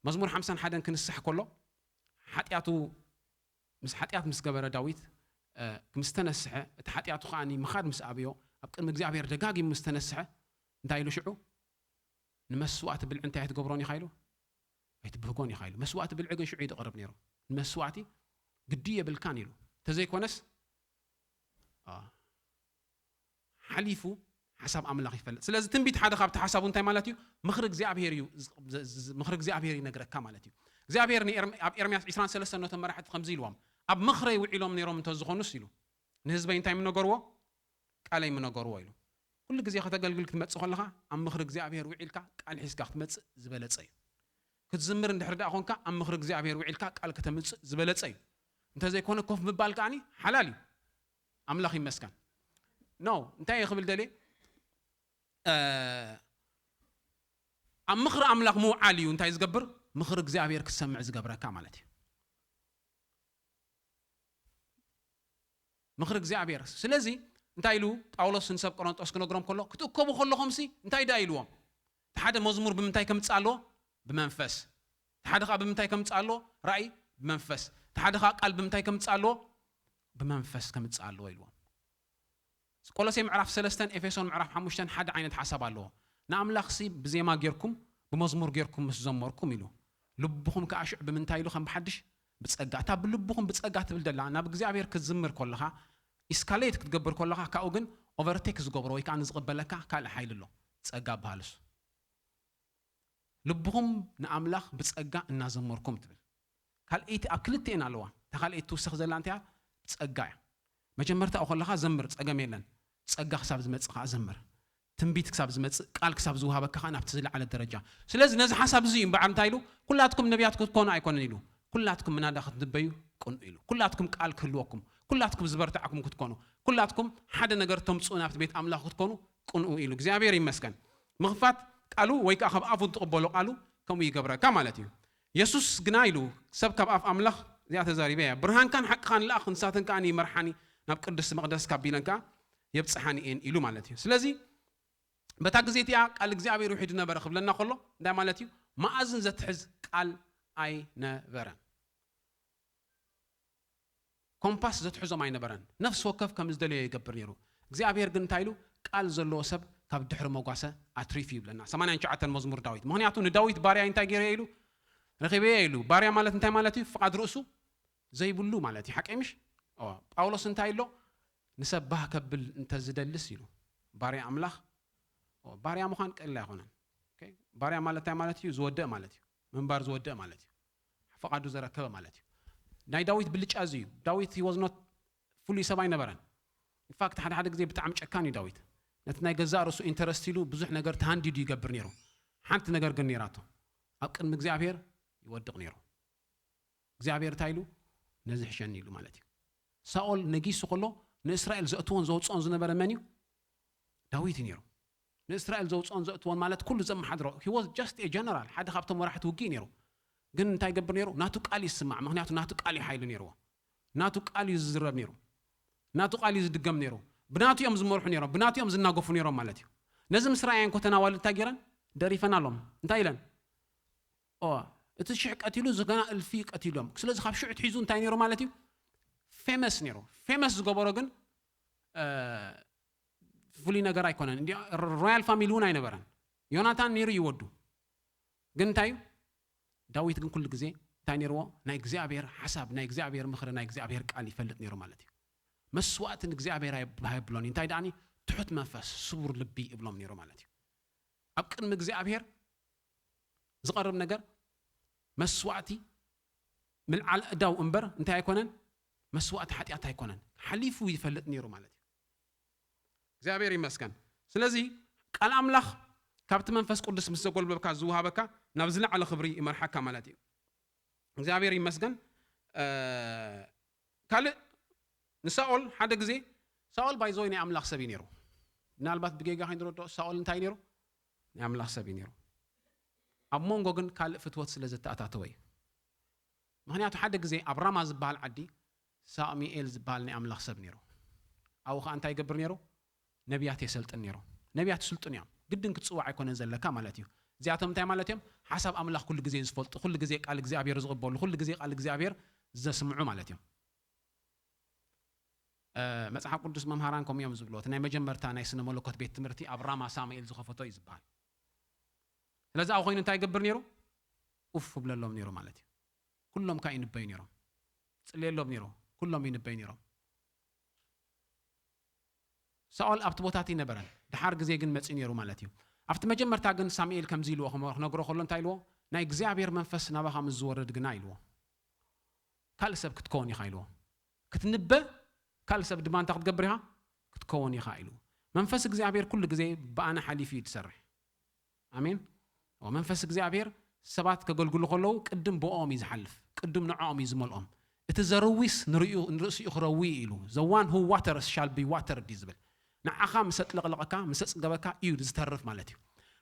መዝሙር ሓምሳን ሓደን ክንስሕ ከሎ፣ ሓጢኣቱ፣ ምስ ሓጢኣት ምስ ገበረ ዳዊት፣ እ፣ ምስ ተነስሐ፣ እቲ ሓጢኣቱ ከኣ ምኻድ ምስ ኣበዮ፣ ኣብ ቅድሚ እግዚኣብሔር ደጋጊሙ ምስ ተነስሐ እንታይ ኢሉ ሽዑ? ንመስዋእቲ ብልዒ እንታይ ኣይትገብሮን ኢኻ ኢሉ? ኣይትብህጎን ኢኻ ኢሉ። መስዋእቲ ብልዒ ግን ሽዑ እዩ ዝቐርብ ነይሩ። ንመስዋእቲ ግዲ የብልካን ኢሉ። እንተዘይኮነስ ሓሊፉ ሓሳብ ኣምላኽ ይፈልጥ። ስለዚ ትንቢት ሓደ ካብቲ ሓሳቡ እንታይ ማለት እዩ? ምኽሪ እግዚኣብሔር እዩ። ምኽሪ እግዚኣብሔር ይነግረካ ማለት እዩ። እግዚኣብሔር ኣብ ኤርምያስ ዕስራን ሰለስተን ነቶም መራሕቲ ከምዚ ኢልዎም፣ ኣብ ምኽረይ ውዒሎም ነይሮም እንተዝኾኑስ ኢሉ፣ ንህዝበይ እንታይ ምነገርዎ? ቃለይ ምነገርዎ ኢሉ። ኩሉ ግዜ ከተገልግል ክትመጽእ ከለኻ ኣብ ምኽሪ እግዚኣብሔር ውዒልካ ቃል ሒዝካ ክትመጽእ ዝበለጸ እዩ። ክትዝምር እንድሕር ደኣ ኾንካ ኣብ ምኽሪ እግዚኣብሔር ውዒልካ ቃል ከተምጽእ ዝበለጸ እዩ። እንተዘይኮነ ኮፍ ምባል ከኣኒ ሓላል እዩ። ኣምላኽ ይመስገን። ኖ እንታይ እየ ክብል ደልየ? ኣብ ምኽሪ ኣምላኽ ምውዓል እዩ እንታይ ዝገብር? ምኽሪ እግዚኣብሔር ክትሰምዕ ዝገብረካ ማለት እዩ። ምኽሪ እግዚኣብሔር። ስለዚ እንታይ ኢሉ ጳውሎስ ንሰብ ቆሮንጦስ ክነግሮም ከሎ፣ ክትእከቡ ከለኹምሲ እንታይ ደኣ ኢልዎም? እቲ ሓደ መዝሙር ብምንታይ ከምጽእ ኣለዎ? ብመንፈስ። እቲ ሓደ ኸኣ ብምንታይ ከምጽእ ኣለዎ? ራእይ ብመንፈስ። እቲ ሓደ ኸኣ ቃል ብምንታይ ከምጽእ ኣለዎ? ብመንፈስ ከምጽእ ኣለዎ ኢልዎም። ቆሎሴ ምዕራፍ ሰለስተን ኤፌሶን ምዕራፍ ሓሙሽተን ሓደ ዓይነት ሓሳብ ኣለዎ። ንኣምላኽሲ ብዜማ ጌርኩም ብመዝሙር ጌርኩም ምስ ዘመርኩም ኢሉ። ልብኹም ከኣ ሽዑ ብምንታይ ኢሉ ከም ብሓድሽ? ብጸጋ። እታ ብልብኹም ብጸጋ ትብል ደላ ናብ እግዚኣብሔር ክትዝምር ከለኻ፣ ኢስካሌት ክትገብር ከለኻ ካብኡ ግን ኦቨርቴክ ዝገብሮ ወይ ከዓ ንዝቕበለካ ካልእ ሓይሊ ኣሎ። ጸጋ በሃል እሱ። ልብኹም ንኣምላኽ ብጸጋ እናዘመርኩም ትብል። ካልኣይቲ ኣብ ክልቲኤን ኣለዋ። እታ ካልኣይቲ ትውሰኽ ዘላ እንታይ እያ? ብጸጋ እያ። መጀመርታ ከለኻ ዘምር፣ ጸገም የለን። ጸጋ ክሳብ ዝመጽእ ከኣ ዘምር። ትንቢት ክሳብ ዝመጽእ፣ ቃል ክሳብ ዝወሃበካ ከኣ ናብቲ ዝለዓለ ደረጃ። ስለዚ ነዚ ሓሳብ እዚ እዩ እምበኣር እንታይ ኢሉ? ኩላትኩም ነቢያት ክትኮኑ ኣይኮነን ኢሉ። ኩላትኩም ምናዳ ክትንበዩ ቅንኡ ኢሉ። ኩላትኩም ቃል ክህልወኩም፣ ኩላትኩም ዝበርታዕኩም ክትኮኑ፣ ኩላትኩም ሓደ ነገር ተምጽኡ ናብቲ ቤት ኣምላኽ ክትኮኑ ቅንኡ ኢሉ። እግዚኣብሔር ይመስገን። ምኽፋት ቃሉ ወይ ከዓ ካብ ኣፉ ትቕበሎ ቃሉ ከምኡ ይገብረካ ማለት እዩ። የሱስ ግና ኢሉ ሰብ ካብ ኣፍ ኣምላኽ እዚኣ ተዛሪበ እያ። ብርሃንካን ሓቅኻን ለኣኽ ንሳተን ከኣ ይመርሓኒ ናብ ቅድስቲ መቕደስ ካብ ኢለን ከኣ የብጽሓኒ እየን ኢሉ ማለት እዩ። ስለዚ በታ ግዜ እቲኣ ቃል እግዚኣብሔር ውሒዱ ነበረ ክብለና ከሎ እንታይ ማለት እዩ? መኣዝን ዘትሕዝ ቃል ኣይነበረን። ኮምፓስ ዘትሕዞም ኣይነበረን። ነፍሲ ወከፍ ከም ዝደለዮ ይገብር ነይሩ። እግዚኣብሔር ግን እንታይ ኢሉ? ቃል ዘለዎ ሰብ ካብ ድሕሪ መጓሰ ኣትሪፉ ይብለና። ሰማንያን ትሽዓተን መዝሙር ዳዊት። ምኽንያቱ ንዳዊት ባርያ እንታይ ገይረ ኢሉ? ረኺበ ኢሉ። ባርያ ማለት እንታይ ማለት እዩ? ፍቓድ ርእሱ ዘይብሉ ማለት እዩ። ሓቀይ ምሽ? ኦ፣ ጳውሎስ እንታይ ኣሎ? ንሰብ ባህ ከብል እንተዝደልስ ኢሉ። ባርያ ኣምላኽ፣ ኦ፣ ባርያ ምዃን ቀሊል ኣይኮነን። ኦኬ? ባርያ ማለት እንታይ ማለት እዩ? ዝወደእ ማለት እዩ። ምንባር ዝወደእ ማለት እዩ። ፍቓዱ ዘረከበ ማለት እዩ። ናይ ዳዊት ብልጫ እዚ እዩ። ዳዊት he was not ፍሉይ ሰብ ኣይነበረን። ኢንፋክት ሓደ ሓደ ግዜ ብጣዕሚ ጨካን እዩ ዳዊት። ነቲ ናይ ገዛእ ርእሱ ኢንተረስት ኢሉ ብዙሕ ነገር ተሃንዲዱ ይገብር ነይሩ። ሓንቲ ነገር ግን ነይራቶ። ኣብ ቅድሚ እግዚኣብሔር ይወድቕ ነይሩ። እግዚኣብሔር እንታይ ኢሉ? ነዚ ሕሸኒ ኢሉ ማለት እዩ። ሳኦል ነጊሱ ከሎ ንእስራኤል ዘእትዎን ዘውፅኦን ዝነበረ መን እዩ? ዳዊት እዩ ነይሩ። ንእስራኤል ዘውፅኦን ዘእትዎን ማለት ኩሉ ዘመሓድሮ። He was just a general፣ ሓደ ካብቶም መራሕቲ ውግእ ነይሩ። ግን እንታይ ይገብር ነይሩ? ናቱ ቃል ይስማዕ። ምኽንያቱ ናቱ ቃል እዩ ሓይሊ ነይርዎ። ናቱ ቃል እዩ ዝዝረብ ነይሩ። ናቱ ቃል እዩ ዝድገም ነይሩ። ብናቱ እዮም ዝመርሑ ነይሮም። ብናቱ እዮም ዝናገፉ ነይሮም ማለት እዩ። ነዚ ምስ ረኣየን ኮተና ዋልድ እንታይ ገይረን? ደሪፈን ኣሎም። እንታይ ኢለን? ኦ፣ እቲ ሽሕ ቀቲሉ ዝገና እልፊ ቀቲሎም። ስለዚ ካብ ሽዑ ትሒዙ እንታይ ነይሩ ማለት እዩ? ፌመስ ነይሩ። ፌመስ ዝገበሮ ግን እ፣ ፍሉይ ነገር ኣይኮነን። እንዲ ሮያል ፋሚሊ እውን ኣይነበረን። ዮናታን ነይሩ እዩ ወዱ። ግን እንታይ እዩ? ዳዊት ግን ኩሉ ግዜ እንታይ ነይርዎ? ናይ እግዚኣብሔር ሓሳብ፣ ናይ እግዚኣብሔር ምኽሪ፣ ናይ እግዚኣብሔር ቃል ይፈልጥ ነይሩ ማለት እዩ። መስዋእቲ ንእግዚኣብሔር ኣይብ-፣ ኣይብሎን እዩ። እንታይ ደኣኒ? ትሑት መንፈስ፣ ስቡር ልቢ ይብሎም ነይሩ ማለት እዩ። ኣብ ቅድሚ እግዚኣብሔር ዝቐርብ ነገር መስዋእቲ ምልዓል እዳው እምበር እንታይ ኣይኮነን? መስዋእቲ ሓጢኣት ኣይኮነን። ሓሊፉ ይፈልጥ ነይሩ ማለት እዩ። እግዚኣብሔር ይመስገን። ስለዚ ቃል ኣምላኽ ካብቲ መንፈስ ቅዱስ ምስ ዘጎልበብካ ዝወሃበካ ናብ ዝለዓለ ክብሪ ይመርሓካ ማለት እዩ። እግዚኣብሔር ይመስገን። እ፣ ካልእ ንሳኦል ሓደ ግዜ፣ ሳኦል ባይዘወይ ናይ ኣምላኽ ሰብ እዩ ነይሩ። ምናልባት ብጌጋ ከይንረድኦ ሳኦል እንታይ ነይሩ? ናይ ኣምላኽ ሰብ እዩ ነይሩ። ኣብ መንጎ ግን ካልእ ፍትወት ስለ ዘተኣታተወ እዩ። ምኽንያቱ ሓደ ግዜ ኣብ ራማ ዝበሃል ዓዲ ሳሙኤል ዝበሃል ናይ ኣምላኽ ሰብ ነይሩ። ኣብኡ ኸዓ እንታይ ይገብር ነይሩ? ነቢያት የሰልጥን ነይሩ። ነቢያት ስልጡን እዮም። ግድን ክትጽዋዕ ኣይኮነን ዘለካ ማለት እዩ። እዚኣቶም እንታይ ማለት እዮም? ሓሳብ ኣምላኽ ኩሉ ግዜ ዝፈልጡ፣ ኩሉ ግዜ ቃል እግዚኣብሔር ዝቕበሉ፣ ኩሉ ግዜ ቃል እግዚኣብሔር ዘስምዑ ማለት እዮም። መጽሓፍ ቅዱስ መምሃራን ከምኡ እዮም ዝብልዎ። እቲ ናይ መጀመርታ ናይ ስነ መለኮት ቤት ትምህርቲ ኣብ ራማ ሳሙኤል ዝኸፈቶ እዩ ዝበሃል። ስለዚ ኣብኡ ኮይኑ እንታይ ይገብር ነይሩ? ኡፍ ይብለሎም ነይሩ ማለት እዩ። ኩሎም ከኣ ይንበዩ ነይሮም። ጽልየሎም ነይሩ። ኩሎም ይንበዩ ነይሮም። ሳኦል ኣብቲ ቦታ እቲ ኣይነበረን። ድሓር ግዜ ግን መጺኡ ነይሩ ማለት እዩ። ኣብቲ መጀመርታ ግን ሳሙኤል ከምዚ ኢልዎ ክመ-፣ ክነግሮ ከሎ እንታይ ኢልዎ? ናይ እግዚኣብሔር መንፈስ ናባኻ ምስ ዝወርድ ግና ኢልዎ። ካልእ ሰብ ክትከውን ኢኻ ኢልዎ። ክትንበ ካልእ ሰብ ድማ እንታይ ክትገብር ኢኻ? ክትከውን ኢኻ ኢሉ። መንፈስ እግዚኣብሔር ኩሉ ግዜ ብኣነ ሓሊፉ እዩ ዝሰርሕ። ኣሜን። እዎ፣ መንፈስ እግዚኣብሔር ሰባት ከገልግሉ ከለዉ ቅድም ብኦም እዩ ዝሓልፍ፣ ቅድም ንዕኦም እዩ ዝመልኦም። እቲ ዘርዊስ ንርእዩ-፣ ንርእሲኡ ክረዊ እዩ ኢሉ። The one who waters shall be watered እዩ ዝብል። ንዓኻ ምስ ኣጥለቕለቐካ፣ ምስ ኣጽገበካ እዩ ዝተርፍ ማለት እዩ።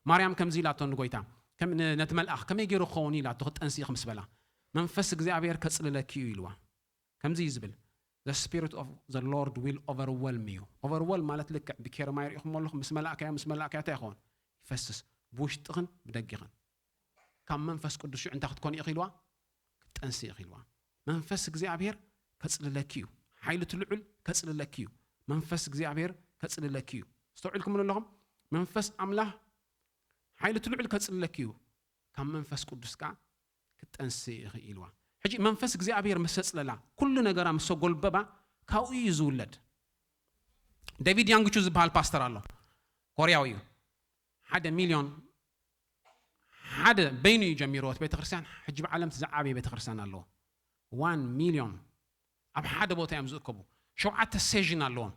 ማርያም ከምዚ ኢላቶ ንጎይታ፣ ከም-፣ ን-፣ ነቲ መልኣኽ፣ "ከመይ ገይሩ ክኸውን?" ኢላቶ፣ "ክትጠንሲ ኢኺ" ምስ በላ፣ "መንፈስ እግዚኣብሔር ከጽልለኪ እዩ" ኢልዋ። ከምዚ እዩ ዝብል፣ "The Spirit of the Lord will overwhelm you." Overwhelm ማለት ልክዕ ብኬረማይ ርኢኹም ኣለኹም፣ ምስ መላእካዮ፣ ምስ መላእካዮ እንታይ ይኸውን? ይፈስስ፣ ብውሽጥኽን ብደጊኽን። ካብ መንፈስ ቅዱስ ሽዑ እንታይ ክትኮኒ ኢኺ ኢልዋ? ክትጠንሲ ኢኺ ኢልዋ። መንፈስ እግዚኣብሔር ከጽልለኪ እዩ። ሓይሊ እቲ ልዑል ከጽልለኪ እዩ። መንፈስ እግዚኣብሔር ከጽልለኪ እዩ። ኣስተውዒልኩም ኣለኹም? መንፈስ ኣምላኽ ሓይሊ እቲ ልዑል ከጽልለኪ እዩ። ካብ መንፈስ ቅዱስ ከኣ ክትጠንሲ ኢኺ ኢልዋ። ሕጂ መንፈስ እግዚኣብሔር ምስ ኣጽለላ፣ ኩሉ ነገራ ምስ ኣጎልበባ፣ ካብኡ እዩ ዝውለድ። ዴቪድ ያንግቹ ዝበሃል ፓስተር ኣሎ። ኮርያዊ እዩ። ሓደ ሚልዮን፣ ሓደ በይኑ እዩ ጀሚርዎ እቲ ቤተክርስትያን። ሕጂ ብዓለም እቲ ዝዓበየ ቤተክርስትያን ኣለዎ። ዋን ሚልዮን ኣብ ሓደ ቦታ እዮም ዝእከቡ። ሸውዓተ ሴዥን ኣለዎም።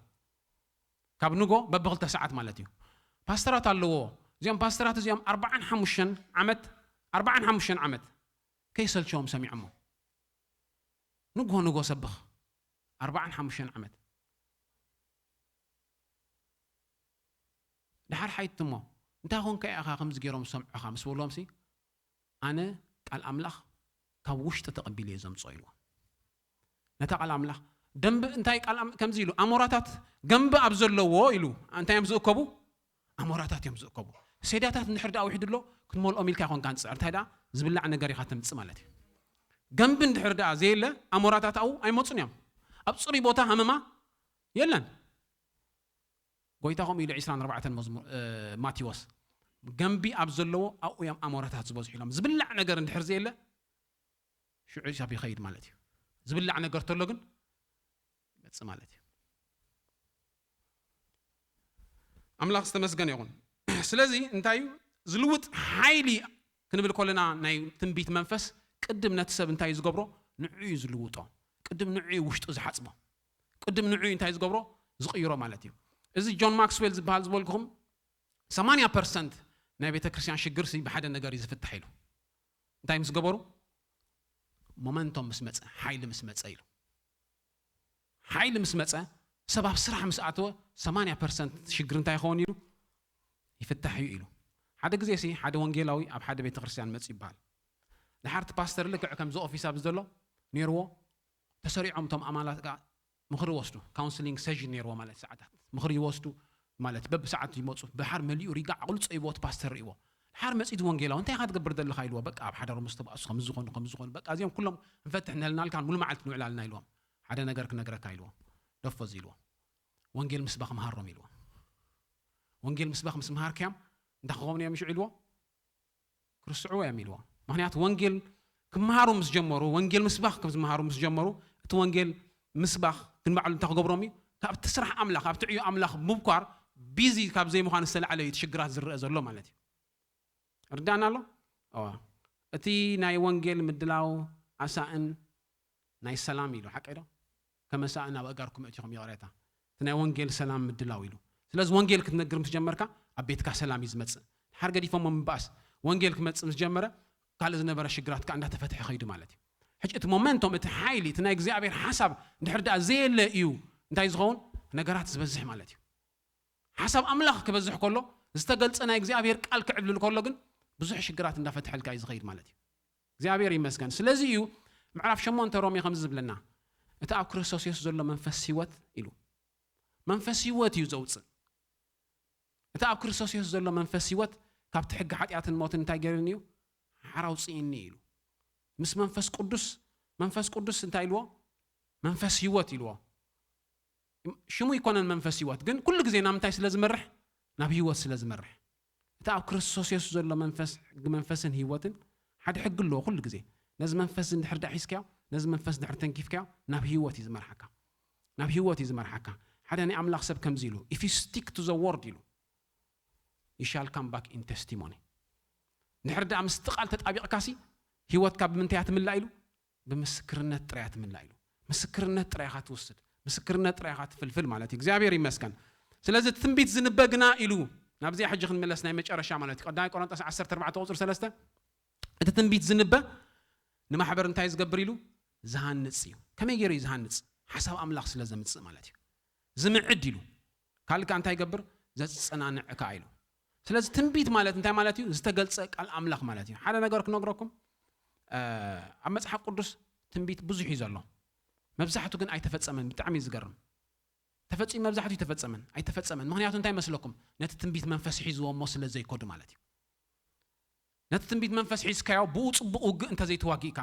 ካብ ንጎ በብክልተ ሰዓት ማለት እዩ። ፓስተራት ኣለዎ። እዚኦም ፓስተራት እዚኦም ኣርባዓን ሓሙሽተን ዓመት፣ ኣርባዓን ሓሙሽተን ዓመት ከይሰልቸዎም ሰሚዖሞ። ንጎ ንጎ ሰብኽ። ኣርባዓን ሓሙሽተን ዓመት። ድሓር ሓይትሞ፣ "እንታይ ኾንካ ኢኻ ከምዚ ገይሮም ዝሰምዑኻ?" ምስ በልዎም ሲ፣ "ኣነ ቃል ኣምላኽ ካብ ውሽጢ ተቐቢለ እየ ዘምጽኦ" ኢልዎ። ነታ ቃል ኣምላኽ ደንብ እንታይ ቃል ኣም-፣ ከምዚ ኢሉ፣ "ኣሞራታት ገንቢ ኣብ ዘለዎ" ኢሉ፣ እንታይ እዮም ዝእከቡ? ኣሞራታት እዮም ዝእከቡ። ሴዳታት እንድሕር ደኣ ውሒዱ ኣሎ፣ ክትመልኦም ኢልካ ይኾንካ ንጽዕር። እንታይ ደኣ? ዝብላዕ ነገር ኢኻ ተምጽእ ማለት እዩ። ገንቢ እንድሕር ደኣ ዘየለ፣ ኣሞራታት ኣብኡ ኣይመጹን እዮም። ኣብ ጽሩይ ቦታ ሃመማ የለን። ጎይታ ከምኡ ኢሉ ዒስራን ኣርባዕተን መዝሙር፣ እ፣ ማቴዎስ፣ "ገንቢ ኣብ ዘለዎ ኣብኡ እዮም ኣሞራታት ዝበዝሑ" ኢሎም። ዝብላዕ ነገር እንድሕር ዘየለ፣ ሽዑ ሂሳብ ይኸይድ ማለት እዩ። ዝብላዕ ነገር ተሎ ግን ይመጽእ ማለት እዩ። ኣምላኽ ዝተመስገነ ይኹን። ስለዚ እንታይ እዩ ዝልውጥ ሓይሊ ክንብል ከለና፣ ናይ ትንቢት መንፈስ ቅድም ነቲ ሰብ እንታይ እዩ ዝገብሮ? ንዑ እዩ ዝልውጦ። ቅድም ንዑ እዩ ውሽጡ ዝሓጽቦ። ቅድም ንዑ እዩ እንታይ ዝገብሮ? ዝቕይሮ ማለት እዩ። እዚ ጆን ማክስዌል ዝበሃል ዝበልኩኹም ሰማንያ ፐርሰንት ናይ ቤተ ክርስቲያን ሽግር ሲ ብሓደ ነገር እዩ ዝፍታሕ ኢሉ። እንታይ ምስ ገበሩ? ሞመንቶም ምስ መጸ፣ ሓይሊ ምስ መጸ ኢሉ። ሓይሊ ምስ መጸ፣ ሰብ ኣብ ስራሕ ምስ ኣተወ፣ ሰማንያ ፐርሰንት ሽግር እንታይ ይኸውን ኢሉ? ይፍታሕ እዩ ኢሉ። ሓደ ግዜ ሲ ሓደ ወንጌላዊ ኣብ ሓደ ቤተ ክርስቲያን መጽ ይበሃል። ድሓርቲ ፓስተር ልክዕ ከምዚ ኦፊስ ኣብዚ ዘሎ ነይርዎ፣ ተሰሪዖም እቶም ኣማላት ከኣ ምኽሪ ይወስዱ። ካውንስሊንግ ሴሽን ነይርዎ ማለት ሰዓታት። ምኽሪ ይወስዱ ማለት በብሰዓቱ ይመጹ። ድሓር መሊኡ ሪጋ ኣቕልጾ ይብዎ እቲ ፓስተር ርእይዎ። ድሓር መጺኡ ወንጌላዊ፣ "እንታይ ኢኻ ትገብር ዘለኻ?" ኢልዎ። "በቃ ኣብ ሓዳሮም ዝተባእሱ ከም ዝኾኑ፣ ከም ዝኾኑ፣ በቃ እዚኦም ኩሎም ክንፈትሕ እንህልናልካ ሙሉ መዓልቲ ንውዕላልና" ኢልዎም። "ሓደ ነገር ክነግረካ" ኢልዎ። "ደፎ እዚ" ኢልዎ። "ወንጌል ምስባኽ ምሃሮም" ኢልዎ። "ወንጌል ምስባኽ ምስ ምሃርካዮም እንታይ ክኸውን እዮም ሽዑ?" ኢልዎ። "ክርስዕዎ እዮም" ኢልዎ። ምኽንያቱ ወንጌል ክመሃሩ ምስ ጀመሩ፣ ወንጌል ምስባኽ ክመሃሩ ምስ ጀመሩ፣ እቲ ወንጌል ምስባኽ ግን ባዕሉ እንታይ ክገብሮም እዩ? ካብቲ ስራሕ ኣምላኽ፣ ካብቲ ዕዮ ኣምላኽ ምብኳር ቢዚ ካብ ዘይምዃን ዝተላዕለ እዩ እቲ ሽግራት ዝረአ ዘሎ ማለት እዩ። ርዳእና ኣሎ? እዋ። እቲ ናይ ወንጌል ምድላው ኣሳእን ናይ ሰላም ኢሉ፣ ሓቀይ ዶ? "ከመ ሳእን ኣብ ኣእጋርኩም ኣእቲኹም" ይቕሬታ። እቲ ናይ ወንጌል ሰላም ምድላው ኢሉ። ስለዚ ወንጌል ክትነግር ምስ ጀመርካ ኣብ ቤትካ ሰላም እዩ ዝመጽእ። ድሓር ገዲፎሞ ምባኣስ። ወንጌል ክመጽእ ምስ ጀመረ ካልእ ዝነበረ ሽግራት ከኣ እንዳተፈትሐ ኸይዱ ማለት እዩ። ሕጂ እቲ ሞመንቶም፣ እቲ ሓይሊ፣ እቲ ናይ እግዚኣብሔር ሓሳብ እንድሕር ደኣ ዘየለ እዩ እንታይ ዝኸውን? ነገራት ዝበዝሕ ማለት እዩ። ሓሳብ ኣምላኽ ክበዝሕ ከሎ፣ ዝተገልጸ ናይ እግዚኣብሔር ቃል ክዕብልል ከሎ ግን ብዙሕ ሽግራት እንዳፈትሐልካ እዩ ዝኸይድ ማለት እዩ። እግዚኣብሔር ይመስገን። ስለዚ እዩ ምዕራፍ ሸሞንተ ሮሜ ከምዚ ዝብለና፣ "እቲ ኣብ ክርስቶስ የሱስ ዘሎ መንፈስ ህይወት" ኢሉ። መንፈስ ህይወት እዩ ዘውጽእ። "እቲ ኣብ ክርስቶስ የሱስ ዘሎ መንፈስ ህይወት ካብቲ ሕጊ ሓጢኣትን ሞትን እንታይ ገይሩኒ እዩ? ሓራ ኣውጽኢኒ" ኢሉ። ምስ መንፈስ ቅዱስ፣ መንፈስ ቅዱስ እንታይ ኢልዎ? መንፈስ ህይወት ኢልዎ። ሽሙ ይኮነን መንፈስ ህይወት፣ ግን ኩሉ ግዜ ናብ ምንታይ ስለ ዝመርሕ? ናብ ህይወት ስለ ዝመርሕ። እቲ ኣብ ክርስቶስ የሱስ ዘሎ መንፈስ፣ ሕጊ መንፈስን ህይወትን ሓደ ሕጊ ኣለዎ ኩሉ ግዜ። ነዚ መንፈስ እንድሕር ደኣ ሒዝካዮ፣ ነዚ መንፈስ እንድሕር ተንኪፍካዮ፣ ናብ ህይወት እዩ ዝመርሓካ። ናብ ህይወት እዩ ዝመርሓካ። ሓደ ናይ ኣምላኽ ሰብ ከምዚ ኢሉ፣ "If you stick to the word" ኢሉ፣ "you shall come back in testimony." እንድሕር ደኣ ምስቲ ቃል ተጣቢቕካሲ፣ ህይወትካ ብምንታይ እያ ትምላእ ኢሉ? "ብምስክርነት ጥራይ እያ ትምላእ" ኢሉ። ምስክርነት ጥራይ ኢኻ ትውስድ፣ ምስክርነት ጥራይ ኢኻ ትፍልፍል ማለት እዩ። እግዚኣብሔር ይመስገን። ስለዚ እቲ ትንቢት ዝንበ ግና ኢሉ፣ ናብዚኣ ሕጂ ክንምለስ፣ ናይ መጨረሻ ማለት እዩ። ቀዳማይ ቆሮንጦስ ዓሰርተ ኣርባዕተ ቁጽሪ ሰለስተ፣ እቲ ትንቢት ዝንበ ንማሕበር እንታይ ዝገብር ኢሉ? ዝሃንጽ እዩ። ከመይ ገይሩ እዩ ዝሃንጽ? ሓሳብ ኣምላኽ ስለ ዘምጽእ ማለት እዩ። ዝምዕድ ኢሉ። ካልእ ከኣ እንታይ ይገብር? ዘጽናንዕ ከኣ ኢሉ። ስለዚ ትንቢት ማለት እንታይ ማለት እዩ? ዝተገልጸ ቃል ኣምላኽ ማለት እዩ። ሓደ ነገር ክነግረኩም፣ እ፣ ኣብ መጽሓፍ ቅዱስ ትንቢት ብዙሕ እዩ ዘሎ። መብዛሕቱ ግን ኣይተፈጸመን። ብጣዕሚ እዩ ዝገርም። ተፈጺሙ መብዛሕቱ ኣይተፈጸመን፣ ኣይተፈጸመን። ምኽንያቱ እንታይ መስለኩም? ነቲ ትንቢት መንፈስ ሒዝዎ እሞ ስለ ዘይከዱ ማለት እዩ። ነቲ ትንቢት መንፈስ ሒዝካዮ ብኡ ጽቡቕ ውግእ እንተዘይተዋጊእካ፣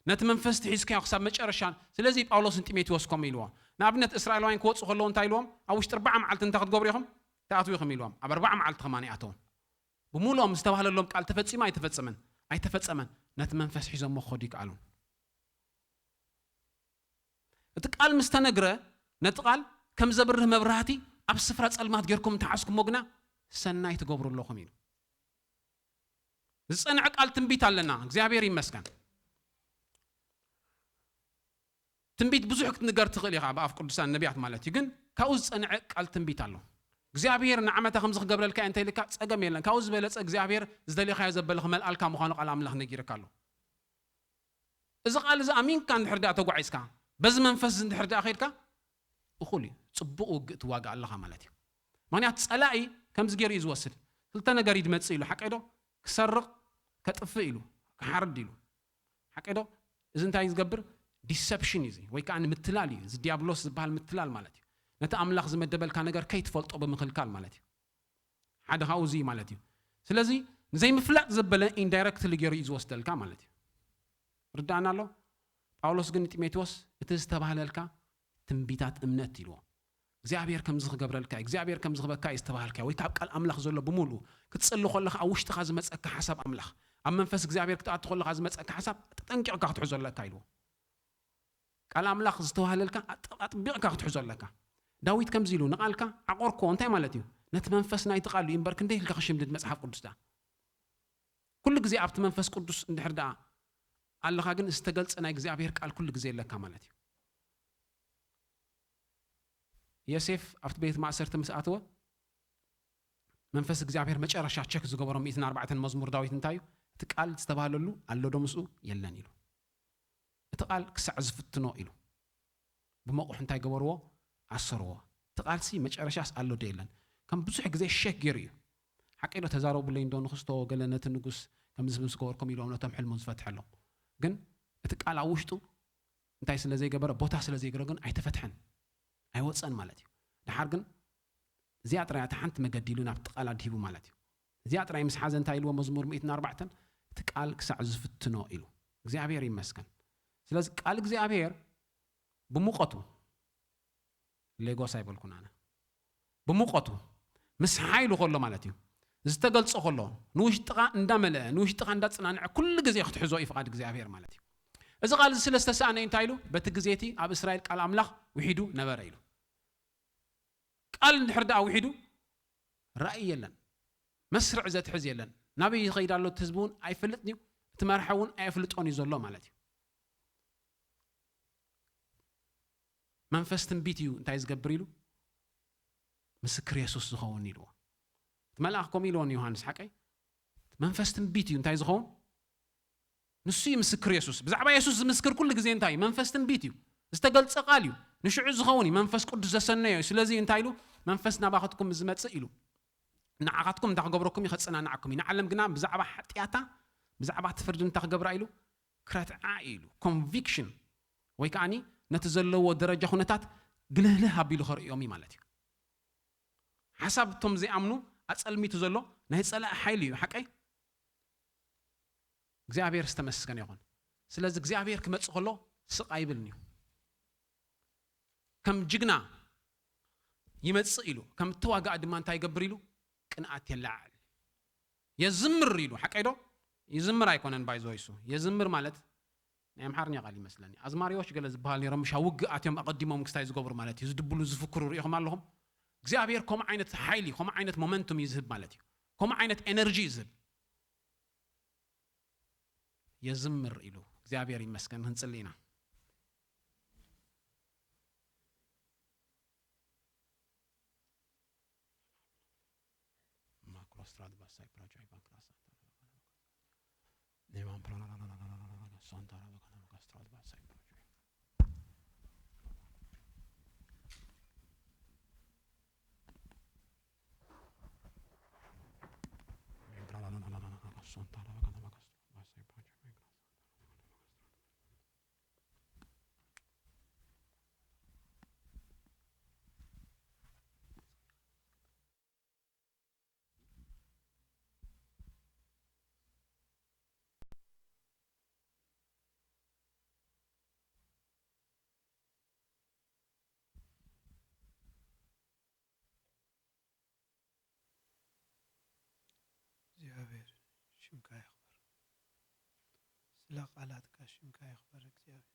ነቲ መንፈስ ሒዝካዮ ክሳብ መጨረሻ። ስለዚ ጳውሎስ ንጢሞቴዎስ ከምኡ ኢልዎ። ንኣብነት እስራኤላውያን ክወጹ ከለዉ እንታይ ኢልዎም? "ኣብ ውሽጢ ኣርባዓ መዓልቲ እንታይ ክትገብሩ ኢኹም? ትኣትዉ ኢኹም" ኢልዎም። ኣብ ኣርባዓ መዓልቲ ከማን ይኣተዉ። ብምሉኦም ዝተባህለሎም ቃል ተፈጺሙ ኣይተፈጸመን? ኣይተፈጸመን። ነቲ መንፈስ ሒዞሞ ክኸዱ ይከኣሉ። እቲ ቃል ምስ ተነግረ፣ ነቲ ቃል ከም ዘብርህ መብራህቲ ኣብ ስፍራ ጸልማት ጌርኩም እንተሓዝኩሞ ግና፣ ሰናይ ትገብሩ ኣለኹም ኢሉ። ዝጸንዐ ቃል ትንቢት ኣለና። እግዚኣብሔር ይመስገን። ትንቢት ብዙሕ ክትንገር ትኽእል ኢኻ፣ ብኣፍ ቅዱሳን ነቢያት ማለት እዩ። ግን ካብኡ ዝጸንዐ ቃል ትንቢት ኣሎ። እግዚኣብሔር ንዓመታ ከምዚ ክገብረልካ እየ እንተኢልካ ጸገም የለን። ካብኡ ዝበለጸ እግዚኣብሔር ዝደለኻዮ ዘበለ ክመልኣልካ ምዃኑ ቃል ኣምላኽ ነጊርካ ኣሎ። እዚ ቃል እዚ ኣሚንካ እንድሕር ደኣ ተጓዒዝካ፣ በዚ መንፈስ እዚ እንድሕር ደኣ ኸይድካ፣ እኹል እዩ። ጽቡቕ ውግእ ትዋጋእ ኣለኻ ማለት እዩ። ምኽንያቱ ጸላኢ ከምዚ ገይሩ እዩ ዝወስድ። ክልተ ነገር እዩ ዝመጽእ ኢሉ፣ ሓቀይ ዶ? ክሰርቕ፣ ከጥፍእ ኢሉ፣ ክሓርድ ኢሉ። ሓቀይ ዶ? እዚ እንታይ እዩ ዝገብር? ዲሰፕሽን እዩ እዚ፣ ወይ ከኣ ምትላል እዩ። እዚ ዲያብሎስ ዝበሃል ምትላል ማለት እዩ። ነቲ ኣምላኽ ዝመደበልካ ነገር ከይትፈልጦ ብምኽልካል ማለት እዩ። ሓደ ካብኡ እዚ ማለት እዩ። ስለዚ ንዘይምፍላጥ ዘበለ ኢንዳይረክትሊ ገይሩ እዩ ዝወስደልካ ማለት እዩ። ርዳእና ኣሎ? ጳውሎስ ግን ንጢሞቴዎስ እቲ ዝተባህለልካ ትንቢታት እምነት ኢልዎ። እግዚኣብሔር ከምዚ ክገብረልካ እዩ፣ እግዚኣብሔር ከምዚ ክበካ እዩ ዝተባህልካ፣ ወይ ካብ ቃል ኣምላኽ ዘሎ ብምሉኡ ክትጽሊ ከለኻ ኣብ ውሽጥኻ ዝመጸካ ሓሳብ ኣምላኽ፣ ኣብ መንፈስ እግዚኣብሔር ክትኣቱ ከለኻ ዝመጸካ ሓሳብ ተጠንቂቕካ ክትሕዞ ኣለካ ኢልዎ። ቃል ኣምላኽ ዝተባህለልካ ኣጥ-፣ ኣጥቢቕካ ክትሕዞ ኣለካ። ዳዊት ከምዚ ኢሉ፣ "ንቓልካ ዓቆርክዎ" እንታይ ማለት እዩ? ነቲ መንፈስ ናይቲ ቃል እዩ እምበር ክንደይ ኢልካ ክሽምድድ መጽሓፍ ቅዱስ ደኣ? ኩሉ ግዜ ኣብቲ መንፈስ ቅዱስ እንድሕር ደኣ ኣለኻ፣ ግን ዝተገልጸ ናይ እግዚኣብሔር ቃል ኩሉ ግዜ ኣለካ ማለት እዩ። ዮሴፍ ኣብቲ ቤት ማእሰርቲ ምስ ኣተወ፣ መንፈስ እግዚኣብሔር መጨረሻ ቸክ ዝገበሮ ሚእትን ኣርባዕተን መዝሙር ዳዊት እንታይ እዩ? እቲ ቃል ዝተባህለሉ ኣሎ ዶ ምስኡ? የለን ኢሉ። እቲ ቃል ክሳዕ ዝፍትኖ ኢሉ። ብመቑሕ እንታይ ገበርዎ? ኣሰርዎ። እቲ ቃልሲ መጨረሻስ ኣሎ ዶ የለን? ከም ብዙሕ ግዜ ሸክ ገይሩ እዩ። ሓቀይ ዶ ተዛረቡለይ እንዶ ንኽስቶ ገለ ነቲ ንጉስ ከምዚ ምስ ገበርኩም ኢሎም ነቶም ሕልሙ ዝፈትሐሎም። ግን እቲ ቃል ኣብ ውሽጡ እንታይ ስለ ዘይገበረ፣ ቦታ ስለ ዘይገበረ ግን ኣይተፈትሐን። ኣይወጸን ማለት እዩ። ደሓር ግን እዚኣ ጥራይ እታ ሓንቲ መገዲ ኢሉ ናብቲ ቃል ኣድሂቡ ማለት እዩ። እዚኣ ጥራይ ምስ ሓዘ እንታይ ኢልዎ መዝሙር ሚእትን ኣርባዕተን? "እቲ ቃል ክሳዕ ዝፍትኖ" ኢሉ። እግዚኣብሔር ይመስገን። ስለዚ ቃል እግዚኣብሔር ብሙቐቱ፣ ሌጎስ ኣይበልኩን ኣነ፣ ብሙቐቱ ምስ ሓይሉ ከሎ ማለት እዩ፣ ዝተገልጾ ከሎ፣ ንውሽጥኻ እንዳመልአ፣ ንውሽጥኻ እንዳጽናንዐ ኩሉ ግዜ ክትሕዞ እዩ ፍቓድ እግዚኣብሔር ማለት እዩ። እዚ ቃል እዚ ስለ ዝተሳእነ እንታይ ኢሉ? በቲ ግዜ እቲ ኣብ እስራኤል ቃል ኣምላኽ ውሒዱ ነበረ ኢሉ። ቃል እንድሕር ደኣ ውሒዱ ራእይ የለን፣ መስርዕ ዘትሕዝ የለን። ናበይ ይኸይድ ኣሎ እቲ ህዝቢ እውን ኣይፈልጥን እዩ፣ እቲ መራሒ እውን ኣየፍልጦን እዩ ዘሎ ማለት እዩ። መንፈስ ትንቢት እዩ እንታይ ዝገብር ኢሉ? ምስክር የሱስ ዝኸውን ኢልዎ። እቲ መልኣኽ ከምኡ ኢልዎ ንዮሃንስ፣ ሓቀይ? መንፈስ ትንቢት እዩ እንታይ ዝኸውን? ንሱ እዩ ምስክር የሱስ። ብዛዕባ የሱስ ዝምስክር ኩሉ ግዜ እንታይ እዩ? መንፈስ ትንቢት እዩ። ዝተገልጸ ቃል እዩ። ንሽዑ ዝኸውን እዩ። መንፈስ ቅዱስ ዘሰነዮ እዩ። ስለዚ እንታይ ኢሉ? "መንፈስ ናባኸትኩም ዝመጽእ" ኢሉ፣ "ንዓኻትኩም እንታይ ክገብረኩም እዩ? ከጸናንዓኩም እዩ። ንዓለም ግና ብዛዕባ ሓጢኣታ፣ ብዛዕባ እቲ ፍርዲ እንታይ ክገብራ" ኢሉ? "ክረትዓ" እዩ" ኢሉ። ኮንቪክሽን ወይ ከኣኒ ነቲ ዘለዎ ደረጃ ኩነታት ግልህልህ ኣቢሉ ከርእዮም እዩ ማለት እዩ። ሓሳብ እቶም ዘይኣምኑ ኣጸልሚቱ ዘሎ ናይ ጸላኢ ሓይሊ እዩ። ሓቀይ? እግዚኣብሔር ዝተመስገነ ይኹን። ስለዚ እግዚኣብሔር ክመጽእ ከሎ ስቕ ኣይብልን እዩ። ከም ጅግና ይመጽእ ኢሉ፣ ከም ተዋጋኢ ድማ እንታይ ይገብር ኢሉ? ቅንኣት የለዓዕል። የዝምር ኢሉ፣ ሓቀይ ዶ? ይዝምር ኣይኮነን ባይዞ ይሱ። የዝምር ማለት ናይ ኣምሓርኛ ቃል ይመስለኒ። ኣዝማሪዎች ገለ ዝበሃል ነይሮም፣ ምሻ ውግእ ኣትዮም ኣቐዲሞም ክስታይ ዝገብሩ ማለት እዩ። ዝድብሉ፣ ዝፍክሩ ርኢኹም ኣለኹም? እግዚኣብሔር ከምኡ ዓይነት ሓይሊ፣ ከምኡ ዓይነት ሞመንቱም እዩ ዝህብ ማለት እዩ። ከምኡ ዓይነት ኤነርጂ እዩ ዝህብ። የዝምር ኢሉ። እግዚኣብሔር ይመስገን። ክንጽሊ ኢና። እግዚኣብሔር ሽምካ ይኽበር። ስለ ቃላትካ ሽምካ ይኽበር እግዚኣብሔር።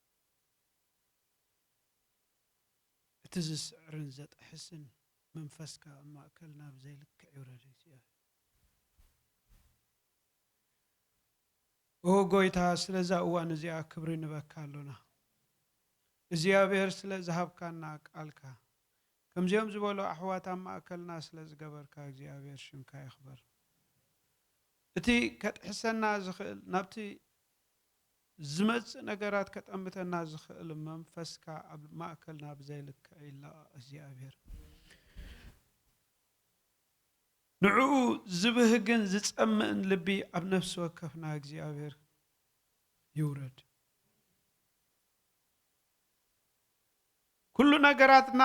እቲ ዝስዕርን ዘጥሕስን መንፈስካ ኣብ ማእከልና ብዘይ ልክዕ ይውረድ እግዚኣብሔር። ኦ ጎይታ፣ ስለዛ እዋን እዚኣ ክብሪ ንበካ ኣሎና። እግዚኣብሔር ስለ ዝሃብካና ቃልካ፣ ከምዚኦም ዝበሉ ኣሕዋት ኣብ ማእከልና ስለ ዝገበርካ እግዚኣብሔር ሽምካ ይኽበር። እቲ ከጥሕሰና ዝኽእል፣ ናብቲ ዝመጽእ ነገራት ከጠምተና ዝኽእል መንፈስካ ኣብ ማእከልና ብዘይ ልክዕ ይለቐቕ እግዚኣብሔር። ንዕኡ ዝብህግን ዝጸምእን ልቢ ኣብ ነፍሲ ወከፍና እግዚኣብሔር ይውረድ። ኩሉ ነገራትና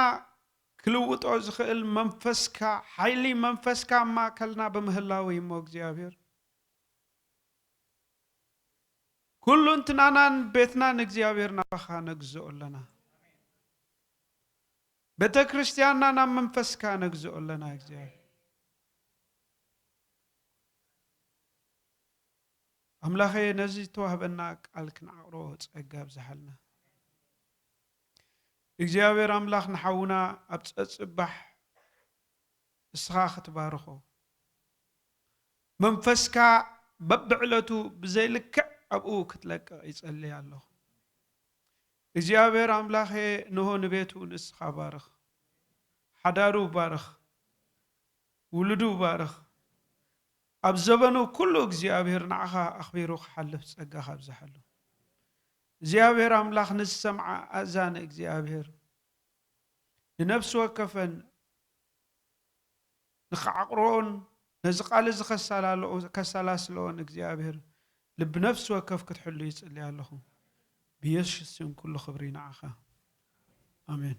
ክልውጦ ዝኽእል መንፈስካ፣ ሓይሊ መንፈስካ ኣብ ማእከልና ብምህላው እዩ እሞ እግዚኣብሔር። ኩሉ እንትናናን ቤትናን እግዚኣብሔር ናባኻ ነግዝኦ ኣለና። ቤተ ክርስቲያንና ናብ መንፈስካ ነግዝኦ ኣለና እግዚኣብሔር። ኣምላኸ ነዚ ዝተዋህበና ቃል ክንዓቕሮ ጸጋ ኣብዝሓልና። እግዚኣብሔር ኣምላኽ ንሓውና ኣብ ጸጽባሕ እስኻ ክትባርኾ፣ መንፈስካ በብዕለቱ ብዘይልክዕ ኣብኡ ክትለቅቕ ይጸልይ ኣለኹ። እግዚኣብሔር ኣምላኸ፣ እንሆ ንቤቱ ንስኻ ባርኽ፣ ሓዳሩ ባርኽ፣ ውሉዱ ባርኽ። ኣብ ዘበኑ ኩሉ እግዚኣብሔር ንዓኻ ኣኽቢሩ ክሓልፍ ጸጋኻ ኣብዝሓሉ። እግዚኣብሔር ኣምላኽ ንዝሰምዓ ኣእዛኒ እግዚኣብሔር ንነፍሲ ወከፈን ንኽዓቕርኦን ነዚ ቃል እዚ ከሰላልኦ-፣ ከሰላስልኦን እግዚኣብሔር ልቢ ነፍሲ ወከፍ ክትሕሉ ይጽሊ ኣለኹ። ብየሱስ ስም ኩሉ ክብሪ ንዓኻ። ኣሜን።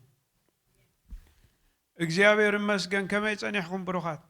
እግዚኣብሔር ይመስገን። ከመይ ጸኒሕኩም ብሩኻት?